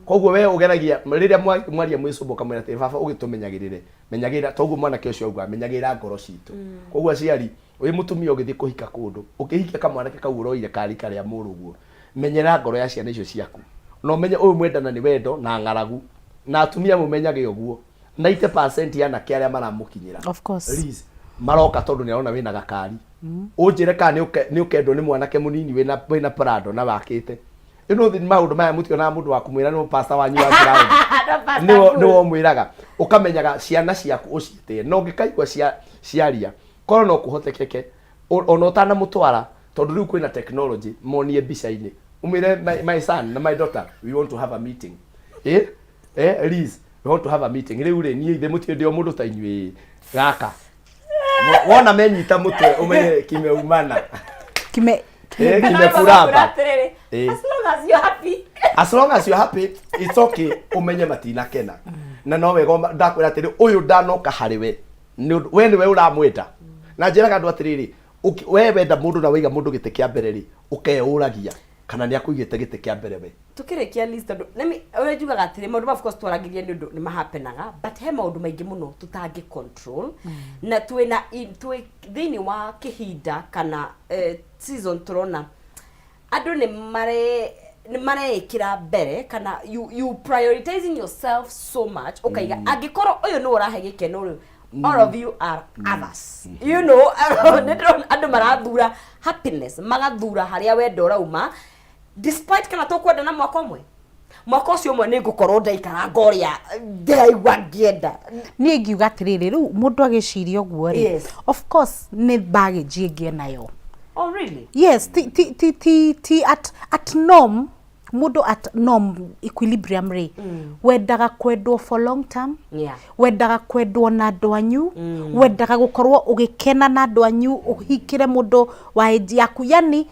Koguo we ũgeragia, rĩrĩa mwaria mwĩcũmba ũkamwĩra atĩrĩ, baba ũgĩtũmenyagĩrĩre, menyagĩrĩra, toguo mwanake ũcio auga, menyagĩrĩra ngoro citũ. Koguo aciari, wĩ mũtumia ũgĩthiĩ kũhika kũndũ, ũkĩhikia kamwanake kau ũroire ka rika rĩa mũrũguo, menyerera ngoro ya ciana icio ciaku. Na ũmenye ũyũ mwendana nĩ wendo na ng'aragu. Na atumia mũmenyage ũguo. 90% ya anake arĩa maramũkinyĩra. Of course. Liz, maroka tondũ nĩ arona wĩna gakari. Ũnjĩre kana nĩ ũkendwo nĩ mwanake mũnini wĩna wĩna Prado na wakĩte. Ĩno thĩ maũndũ maya mũtionaga mũndũ wa kũmwĩra nĩ pastor wanyu wa ground. Nĩwe nĩwe ũmwĩraga. Ũkamenyaga ciana ciaku ũciĩtĩe. Na ũngĩkaigua cia ciaria, korwo no kũhotekeke ona ũtanamũtwara tondũ rĩu kwĩna technology monie mbica-inĩ. Ũmwĩre my son na my daughter we want to have a meeting. Eh? Eh, Liz, we want to have a meeting. Rĩu rĩ, niĩ ithe mũtiĩ ndĩ o mũndũ ta inyuĩ gaka. Wona menyita mũtwe ũmenye kimeumana. Kime Eh, kimekuramba. Eh. As long as you're happy. As long as you're happy, it's okay. Ũmenye matinakena. Na no wega ndakwĩra atĩrĩ, ũyũ ndanoka harĩ we. Nĩ ũndũ we nĩwe ũramwenda. Na njĩraga andũ atĩrĩrĩ, we wenda mũndũ na waiga mũndũ gĩtĩ kĩa mbere rĩ, ũkeyũragia kana nĩ akũigĩte gĩtĩ kĩa mbere we. Tukĩrĩkia list tondũ nĩmi ũrĩa njugaga atĩrĩ maũndũ ma of course twaragĩria nĩ ũndũ nĩ mahapenaga but he maũndũ maingĩ mũno tũtangĩ control na twĩna twĩ thĩinĩ wa kĩhinda kana season tũrona andũ nĩ mare nĩ mareĩkĩra mbere kana you prioritizing yourself so much ũkaiga angĩkorwo ũyũ nĩwe ũrahe gĩkeno rĩ all of you are others you know nĩ ndĩrona andũ marathura happiness magathura harĩa wendo ũrauma despite kana tũkwendana mwaka ũmwe mwaka ũcio ũmwe nĩ ngũkorwo ndaikaranga ũrĩa ndĩraigua ngĩenda. Niĩ ingiuga atĩrĩrĩ, rĩu mũndũ agĩciria ũguo rĩ, of course nĩ baggage ĩngĩ enayo. Oh really? Yes, ti, ti, ti, ti, ti at, at norm, mũndũ at norm equilibrium rĩ, wendaga kwendwo for long term, wendaga kwendwo na andũ anyu, wendaga gũkorwo ũgĩkena na andũ anyu, ũhikĩre mũndũ wa age yaku, yani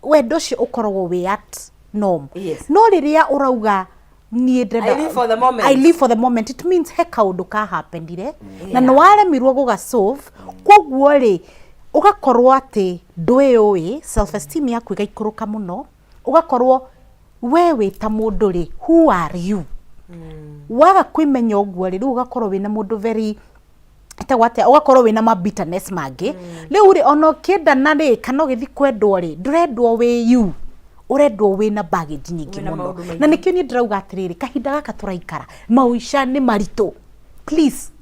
wendo ũcio ũkoragwo wĩ at norm. No rĩrĩa ũrauga niĩ ndĩrenda I live for the moment. I live for the moment it means he kaũndũ ka happenire na nĩ waremirwo gũga solve koguo rĩ ũgakorwo atĩ ndwĩũĩ self esteem yaku ĩgaikũrũka mũno ũgakorwo we wĩ ta mũndũ rĩ who are you waga kwĩmenya ũguo rĩ rĩu ũgakorwo wĩna mũndũ very ĩtagwo atĩa ũgakorwo wĩna ma bitterness mangĩ rĩu rĩ ona ũkĩendana rĩ kana ũgĩthiĩ kwendwo rĩ ndũrendwo wĩ you ũrendwo wĩna baggage nyingĩ Wĩna mũno maũndũ maingĩ. Na nĩkĩo niĩ ndĩrauga atĩrĩrĩ kahinda gaka tũraikara maica nĩ maritũ please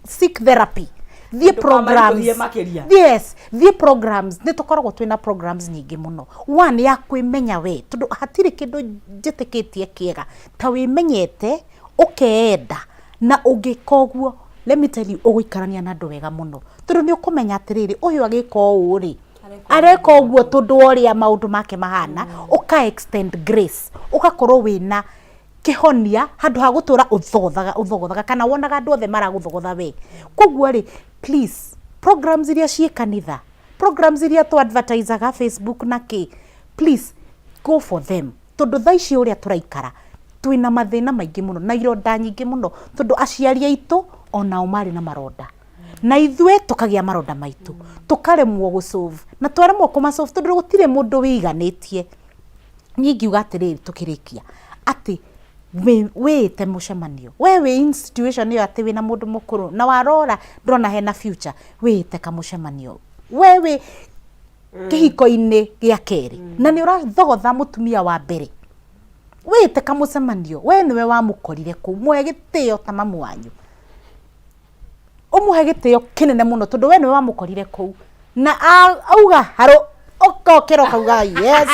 seek therapy thiĩ programs Ndũkamaritũhie makĩria. Yes, thiĩ programs nĩ tũkoragwo twĩna programs nyingĩ mũno one ya kwĩmenya we tondũ hatirĩ kĩndũ njĩtĩkĩtie kĩega ta wĩmenyete ũkeenda na ũngĩka ũguo let me tell you ũgũikarania na andũ wega mũno tondũ nĩ ũkũmenya atĩrĩrĩ ũyũ agĩka ũũ rĩ areka ũguo tondũ wa ũrĩa maũndũ make mahana ũka extend grace ũgakorwo wĩna kĩhonia handũ ha gũtũra ũthogothaga ũthogothaga kana wonaga andũ othe maragũthogotha we koguo rĩ please programs iria ciĩ kanitha programs iria tũ advertisaga Facebook na kĩ please go for them tondũ thaa ici ũrĩa tũraikara twĩna mathĩna maingĩ mũno na ironda nyingĩ mũno tondũ aciari aitũ onao marĩ na maronda na ithuĩ tũkagĩa maronda maitũ tũkaremwo gũ solve na twaremwo kũma solve tondũ gũtirĩ mũndũ wĩiganĩtie niĩ ingiuga atĩrĩrĩ tũkĩrĩkia atĩ wĩĩte mũcemanio we wĩ in situation ĩyo atĩ wĩna mũndũ mũkũrũ na warora ndũrona hena future wĩĩte kamũcemanio we wĩ kĩhiko-inĩ gĩa kerĩ na nĩ ũrathogotha mũtumia wa mbere wĩte kamũcemanio we nĩwe wamũkorire kũu mũhe gĩtĩo ta mamu wanyu ũmũhe gĩtĩo kĩnene mũno tondũ we nĩwe wamũkorire kũu na auga harũ ũkokĩra ũkauga yes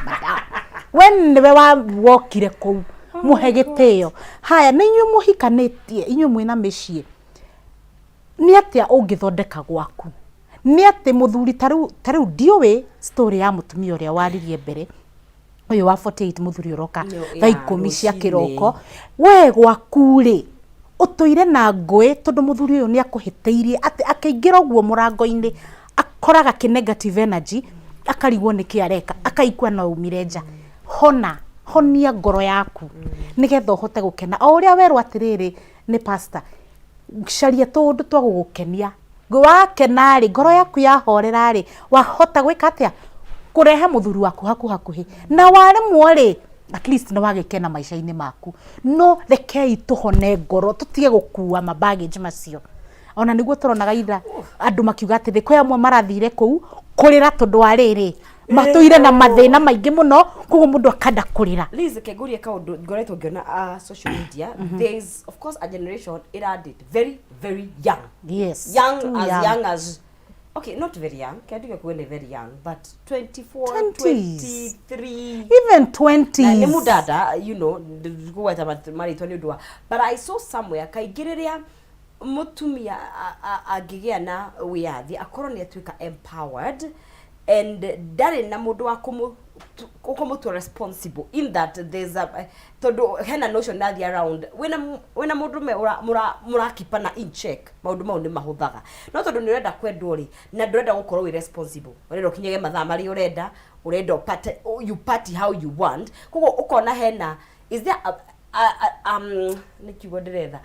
madam we nĩwe wokire kũu mũhe gĩtĩo haya nĩ inyuĩ mũhikanĩtie inyuĩ mwĩna mĩciĩ nĩ atĩa ũngĩthondeka gwaku nĩ atĩ mũthuri ta rĩu ndiũĩ story ya mũtumia ũrĩa waririe mbere Ũyũ wa 48 mũthuri ũroka Nĩ- thaa ya, 10 cia rũcinĩ. kĩroko, we gwaku rĩ ũtũire na ngũĩ tondũ mũthuri ũyũ nĩ akũhĩtĩirie atĩ akĩingĩra ũguo mũrango-inĩ akoraga kĩ negative energy, akarigwo nĩkĩ areka, akaigua no aumire nja. Hona, honia ngoro yaku nĩgetha ũhote gũkena. O ũrĩa werwo atĩrĩrĩ nĩ pastor, caria tũũndũ twa gũgũkenia. Wakena rĩ, ngoro yaku yahorera rĩ, wahota gwĩka atĩa? Kũrehe mũthuri waku haku hakuhĩ. Na waremwo rĩ, at least nĩ wagĩkena maica-inĩ maku. No rekei tũhone ngoro, tũtige gũkua ma baggage macio. Ona nĩguo tũronaga ira andũ makiuga atĩrĩ, kwĩ amwe marathire kũu kũrĩra tondũ wa rĩrĩ, matũire na mathĩna maingĩ mũno, koguo mũndũ akenda kũrĩra. Liz, reke ngũrie kaũndũ ngoretwo ngĩona social media. There is of course a generation ĩra date very very young. Yes, Young too as young. Young as, okay, not very young, kĩa nduge kuga nĩ very young, but 24, 20s. 23, even 20s. Na nĩ mũdada, kũgweta marĩtwa nĩ ũndũ wa, but I saw somewhere kaingĩ rĩrĩa mũtumia angĩgĩa na wĩyathi, akorwo nĩ atuĩka empowered and ndarĩ na mũndũ wa kũmũtua responsible in that there's a, tondũ hena notion nathiĩ around wĩna mũndũrũme mũrakipana in check, maũndũ mau nĩ mahũthaga. No tondũ nĩ ũrenda kwendwo rĩ, na ndũrenda gũkorwo wĩ responsible, ũrenda ũkinyage mathaa marĩa ũrenda, ũrenda ũpate, you party how you want. Koguo ũkona hena, is there a nĩ kiugo ndĩretha,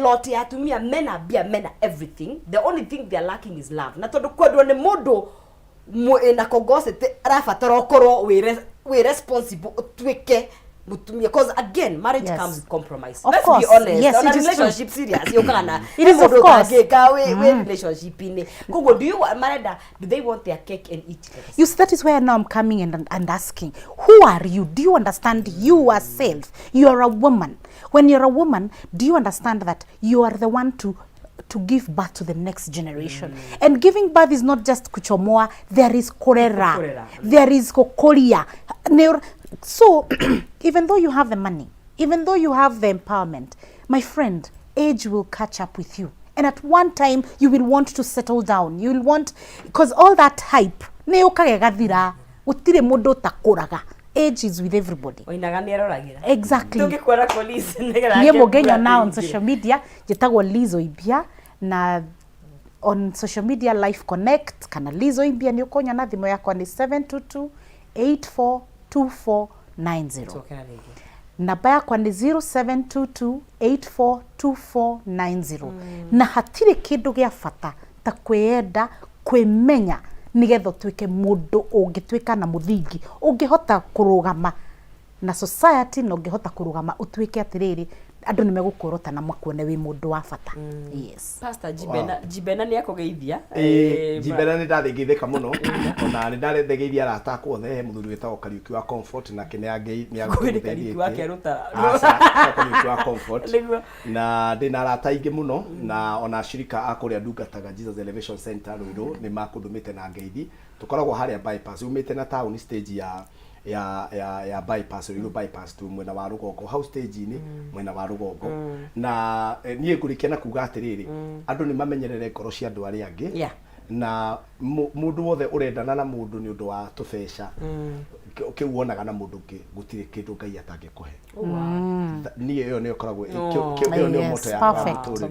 lot ya atumia mena mbia, mena everything, the only thing they are lacking is love. Na tondũ kwendwo nĩ mũndũ na kongocete arabatara ũkorwo wĩ responsible, ũtuĩke mũtumia, cause again marriage comes with compromise. Of Let's course. be honest. Yes, Ona it is true. relationship serious yũkaga na It is, of mũndũ course. ũtangĩka wĩ relationship-inĩ. Koguo do you marenda, do they want their cake and eat it? You see, that is where now I'm coming and asking, who are you? Do you understand you yourself? You are a woman. When you're a woman, do you understand that you are the one to give birth to the next generation? And giving birth is not just kuchomoa, there is korera, Korera. There is kokoria. So, even though you have the money, even though you have the empowerment, my friend, age will catch up with you. And at one time, you will want to settle down. You will want, because all that hype, nĩ yũkaga ĩgathira. Gũtirĩ mũndũ ũtakũraga. Age is with everybody. Oinaga nĩ eroragĩra. Exactly. Tũngĩkuona police nĩgetha Niĩ mũngĩnyona on tũingĩre. social media, njĩtagwo Liz Oibia, na on social media Life Connect kana Liz Oibia nĩ ũkũnyona. Thimũ yakwa nĩ 722 842490. Cokera rĩngĩ. Namba yakwa nĩ 0722842490. Na hatirĩ kĩndũ gĩa bata ta kwĩyenda, kwĩmenya, nĩgetha ũtuĩke mũndũ ũngĩtuĩka na mũthingi, ũngĩhota kũrũgama na society, na ũngĩhota kũrũgama ũtuĩke atĩrĩrĩ, andũ nĩ megũkũrota na makuone wĩ mũndũ wa bata. Yes. Pastor Jibena, Jibena nĩ akũgeithia. Njibera nĩ ndathĩngĩthĩka mũno, ona nĩ ndarethegeithia arata akwa othe. He mũthuri wĩtagwo Kariũki wa Comfort, nake nĩ Kwĩ Kariũki wa Keruta. Aca, Kariũki wa Comfort. Nĩguo. Na ndĩna arata aingĩ mũno, na ona ashirika a kũrĩa ndungataga, Jesus Elevation Center Ruiru, nĩ makũndũmĩte na ngeithi. Tũkoragwo harĩa bypass, umĩte na town stage ya bypass, Ruiru bypass tu mwena wa rũgongo, hau stage-inĩ mwena wa rũgongo. Na niĩ ngũrĩkia na kuga atĩrĩrĩ, andũ nĩ mamenyerere ngoro cia andũ arĩa angĩ. Na mũndũ wothe ũrendana na mũndũ nĩ ũndũ wa tũbeca, kĩu wonaga na mũndũ ũngĩ, gũtirĩ kĩndũ Ngai atangĩkũhe. Niĩ ĩyo nĩyo ĩkoragwo ĩyo nĩyo motto yakwa ya mũtũrĩre.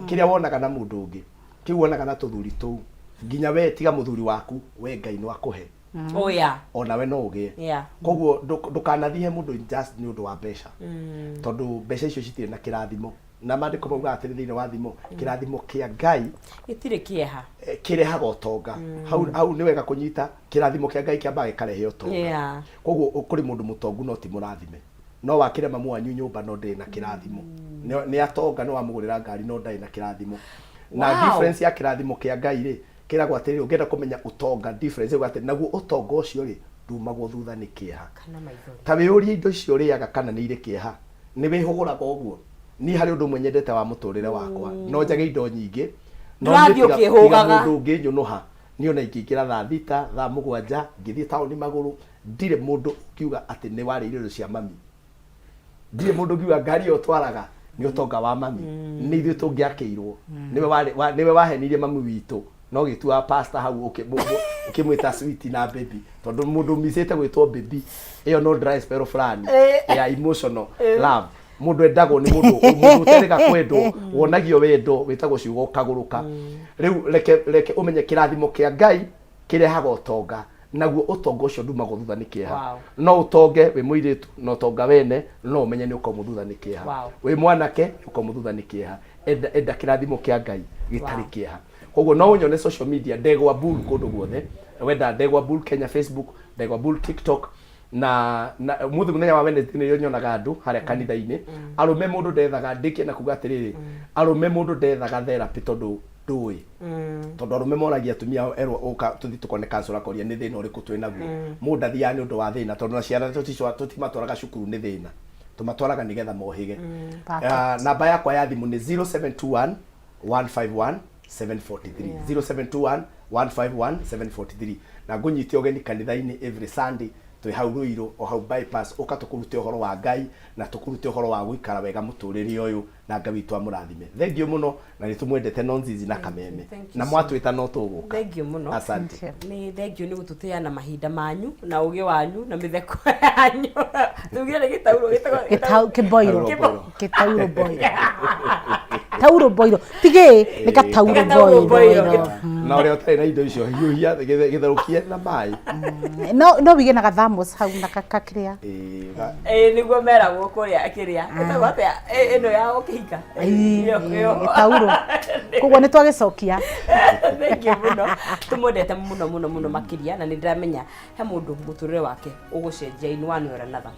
Kĩrĩa wonaga na mũndũ ũngĩ, kĩu wonaga na tũthuri tũu, nginya we tiga mũthuri waku, we Ngai no akũhe. Oh yeah. Onawe no ũgĩe. Koguo ndũkanathihe mũndũ just nĩ ũndũ wa mbeca, tondũ mbeca icio citirĩ na kĩrathimo, na maandĩko maugaga atĩrĩ thĩinĩ wa thimo, kĩrathimo kĩa Ngai Gĩtirĩ kĩeha. Kĩrehaga ũtonga. Hau nĩ wega kũnyita, kĩrathimo kĩa Ngai kĩambaga gĩkarehe ũtonga. Koguo kũrĩ mũndũ mũtongu no ti mũrathime. No wakĩre mamu wanyu nyũmba no ndĩrĩ na kĩrathimo. Nĩ atonga, nĩ wamũgũrĩra ngari no ndarĩ na kĩrathimo. Na difference ya kĩrathimo kĩa Ngai rĩ, kĩragwo atĩrĩrĩ, ũngĩenda kũmenya ũtonga difference ĩuga atĩ naguo ũtonga ũcio rĩ, ndumagwo thutha nĩ kĩeha. Kana maithori. Ta wĩyũrie indo icio ũrĩaga kana nĩ irĩ kĩeha. Nĩ wĩhũgũraga ũguo? Niĩ harĩ ũndũ ũmwe nyendete wa mũtũrĩre wakwa. No njage indo nyingĩ, no niĩ Ndũrathiĩ tiga ũkĩhũgaga. mũndũ ũngĩnyũnũha. Niĩ ona ingĩingĩra thaa 6, thaa 7, ngĩthiĩ taũni magũrũ, ndirĩ mũndũ ũngiuga atĩ nĩ warĩire irio cia mami. Ndirĩ mũndũ ũngiuga ngari ĩyo ũtwaraga nĩ ũtonga wa mami. Nĩ ithuĩ tũngĩakĩirwo. Nĩwe wahenirie mami witũ. No gĩtua pastor hau Ũkĩmwĩta sweet na baby, tondũ mũndũ micĩte gwĩtwo baby, ĩyo no dry spell fulani ya emotional love. Mũndũ endagwo nĩ mũndũ, mũndũ ũterĩga kwendwo, wonagio wendo wĩtagwo ciugo ũkagũrũka. Rĩu reke reke ũmenye kĩrathimo kĩa Ngai kĩrehaga ũtonga, naguo ũtonga ũcio ndumagwo thutha nĩ kĩeha. No ũtonge wĩ mũirĩtu na ũtonga wene, no ũmenye nĩ ũkaumwo thutha nĩ kĩeha. Wĩ mwanake nĩ ũkaumwo thutha nĩ kĩeha. Enda enda kĩrathimo kĩa Ngai gĩtarĩ kĩeha. Koguo no ũnyone social media, Ndegwa Bull, kũndũ guothe wenda. Ndegwa Bull Kenya Facebook, Ndegwa Bull TikTok. Na mũthĩ mũthenya wa Wednesday nĩrĩo nyonaga andũ harĩa kanitha-inĩ. Arũme, mũndũ ndethaga, ndĩkie na kuga atĩrĩrĩ, arũme, mũndũ ndethaga therapy tondũ ndũĩ, tondũ arũme moragia atumia ao, erwo ũka tũthiĩ tũkone counselor, akoria nĩ thĩna ũrĩkũ twĩ naguo. Mũndũ ndathiaga nĩ ũndũ wa thĩna, tondũ na ciana tũtimatwaraga cukuru nĩ thĩna, tũmatwaraga nĩgetha mohĩge. Ah, namba yakwa ya thimũ nĩ 0721 151 743, 0721 151 743. Na ngũnyite ũgeni kanitha-inĩ every Sunday, twĩ hau Ruiru, o hau bypass. Ũka tũkũrute ũhoro wa Ngai na tũkũrute ũhoro wa gũikara wega mũtũrĩre ũyũ, na Ngai witũ amũrathime. Thank you mũno, na nĩ tũmwendete Nonzizi na Kameme. Thank you Na so mwatwĩta no tũgũka. Thank you mũno. Asante. Nĩ thank you nĩ gũtũtĩa na mahinda manyu na ũgĩ wanyu na mĩtheko yanyu. Tugire nĩ gĩtaurũ gĩtagwo Kĩboiro. Kĩbo- Gĩtaurũ boiro, taurũ boiro, tigĩ nĩ gataurũ. Gataurũ boiro. Boiro. Na ũrĩa ũtarĩ na indo icio, hiũhia gĩtherũkie na maĩ. No wige na gathamos hau na kakĩrĩa. Ĩĩ, Ĩĩ, nĩguo meragwo kũrĩa kĩrĩa ĩtagwo atĩa? Ĩ, ĩno ya gũkĩhika. Ĩyo, ĩyo. Gĩtaurũ, koguo nĩ twagĩcokia. Thank you mũno, tũmwendete mũno mũno mũno makĩria, na nĩ ndĩramenya he mũndũ mũtũrĩre wake ũgũcenjia in one way or another.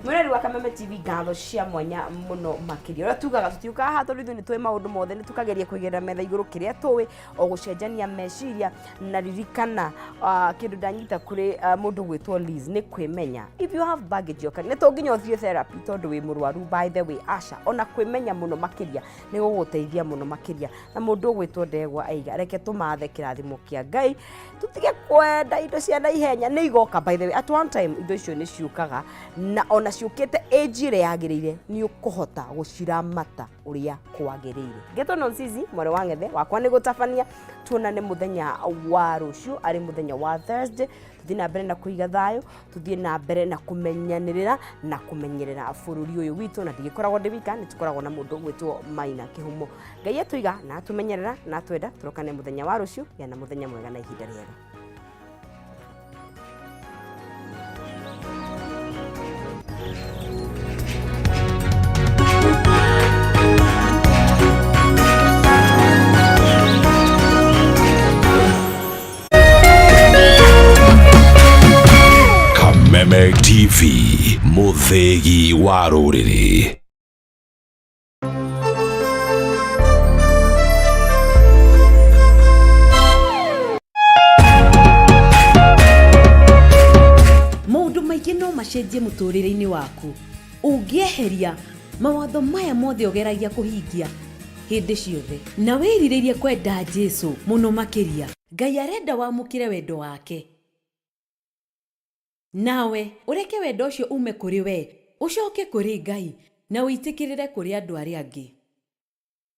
Mwĩrori wa Kameme TV, ngatho cia mwanya mũno makĩria. Ũrĩa tugaga, tũtiũkaga haha tondũ ithuĩ nĩ tũĩ maũndũ mothe, nĩ tũkageria kũigĩrĩra metha igũrũ kĩrĩa tũĩ, o gũcenjania meciria. Na ririkana, kĩndũ ndanyita kũrĩ mũndũ gwĩtwo Liz nĩ kwĩmenya. If you have baggage, yoka nĩ to nginya ũthiĩ therapy tondũ wĩ mũrwaru, by the way, aca. Ona kwĩmenya mũno makĩria nĩ gũgũteithia mũno makĩria. Na mũndũ ũgwĩtwo Ndegwa aiga reke tũmathe kĩrathimo kĩa Ngai, tũtige kwenda indo cia naihenya, nĩ igoka. By the way, at one time indo icio nĩ ciũkaga, na ona ciũkĩte age ĩrĩa yagĩrĩire, nĩ ũkũhota gũciramata ũrĩa kwagĩrĩire. Ngetwo Nonsizi mwarĩ wa Ng'ethe, wakwa nĩ gũtabania. Tuonane mũthenya wa rũciũ, arĩ mũthenya wa Thursday. Tuthiĩ na mbere na kũiga thayũ, tuthiĩ na mbere na kũmenyanĩrĩra na kũmenyerera bũrũri ũyũ witũ. Na ndigĩkoragwo ndĩ wika, nĩ tũkoragwo na mũndũ ũgwĩtwo Maina Kĩhumo. Ngai atũiga na atũmenyerera na atwenda, tũrokane mũthenya wa rũciũ. Gĩa na mũthenya mwega na ihinda rĩega. Kameme TV, mũthĩgi wa rũrĩrĩ. Maũndũ maingĩ no macenjie mũtũũrĩre-inĩ waku ũngĩeheria mawatho maya mothe ũgeragia kũhingia hĩndĩ ciothe na wĩrirĩrie kwenda Jesu mũno makĩria. Ngai arenda wamũkĩre wendo wake. Nawe ũreke wendo ũcio uume kũrĩ wee, ũcoke kũrĩ Ngai, na ũitĩkĩrĩre kũrĩ andũ arĩa angĩ.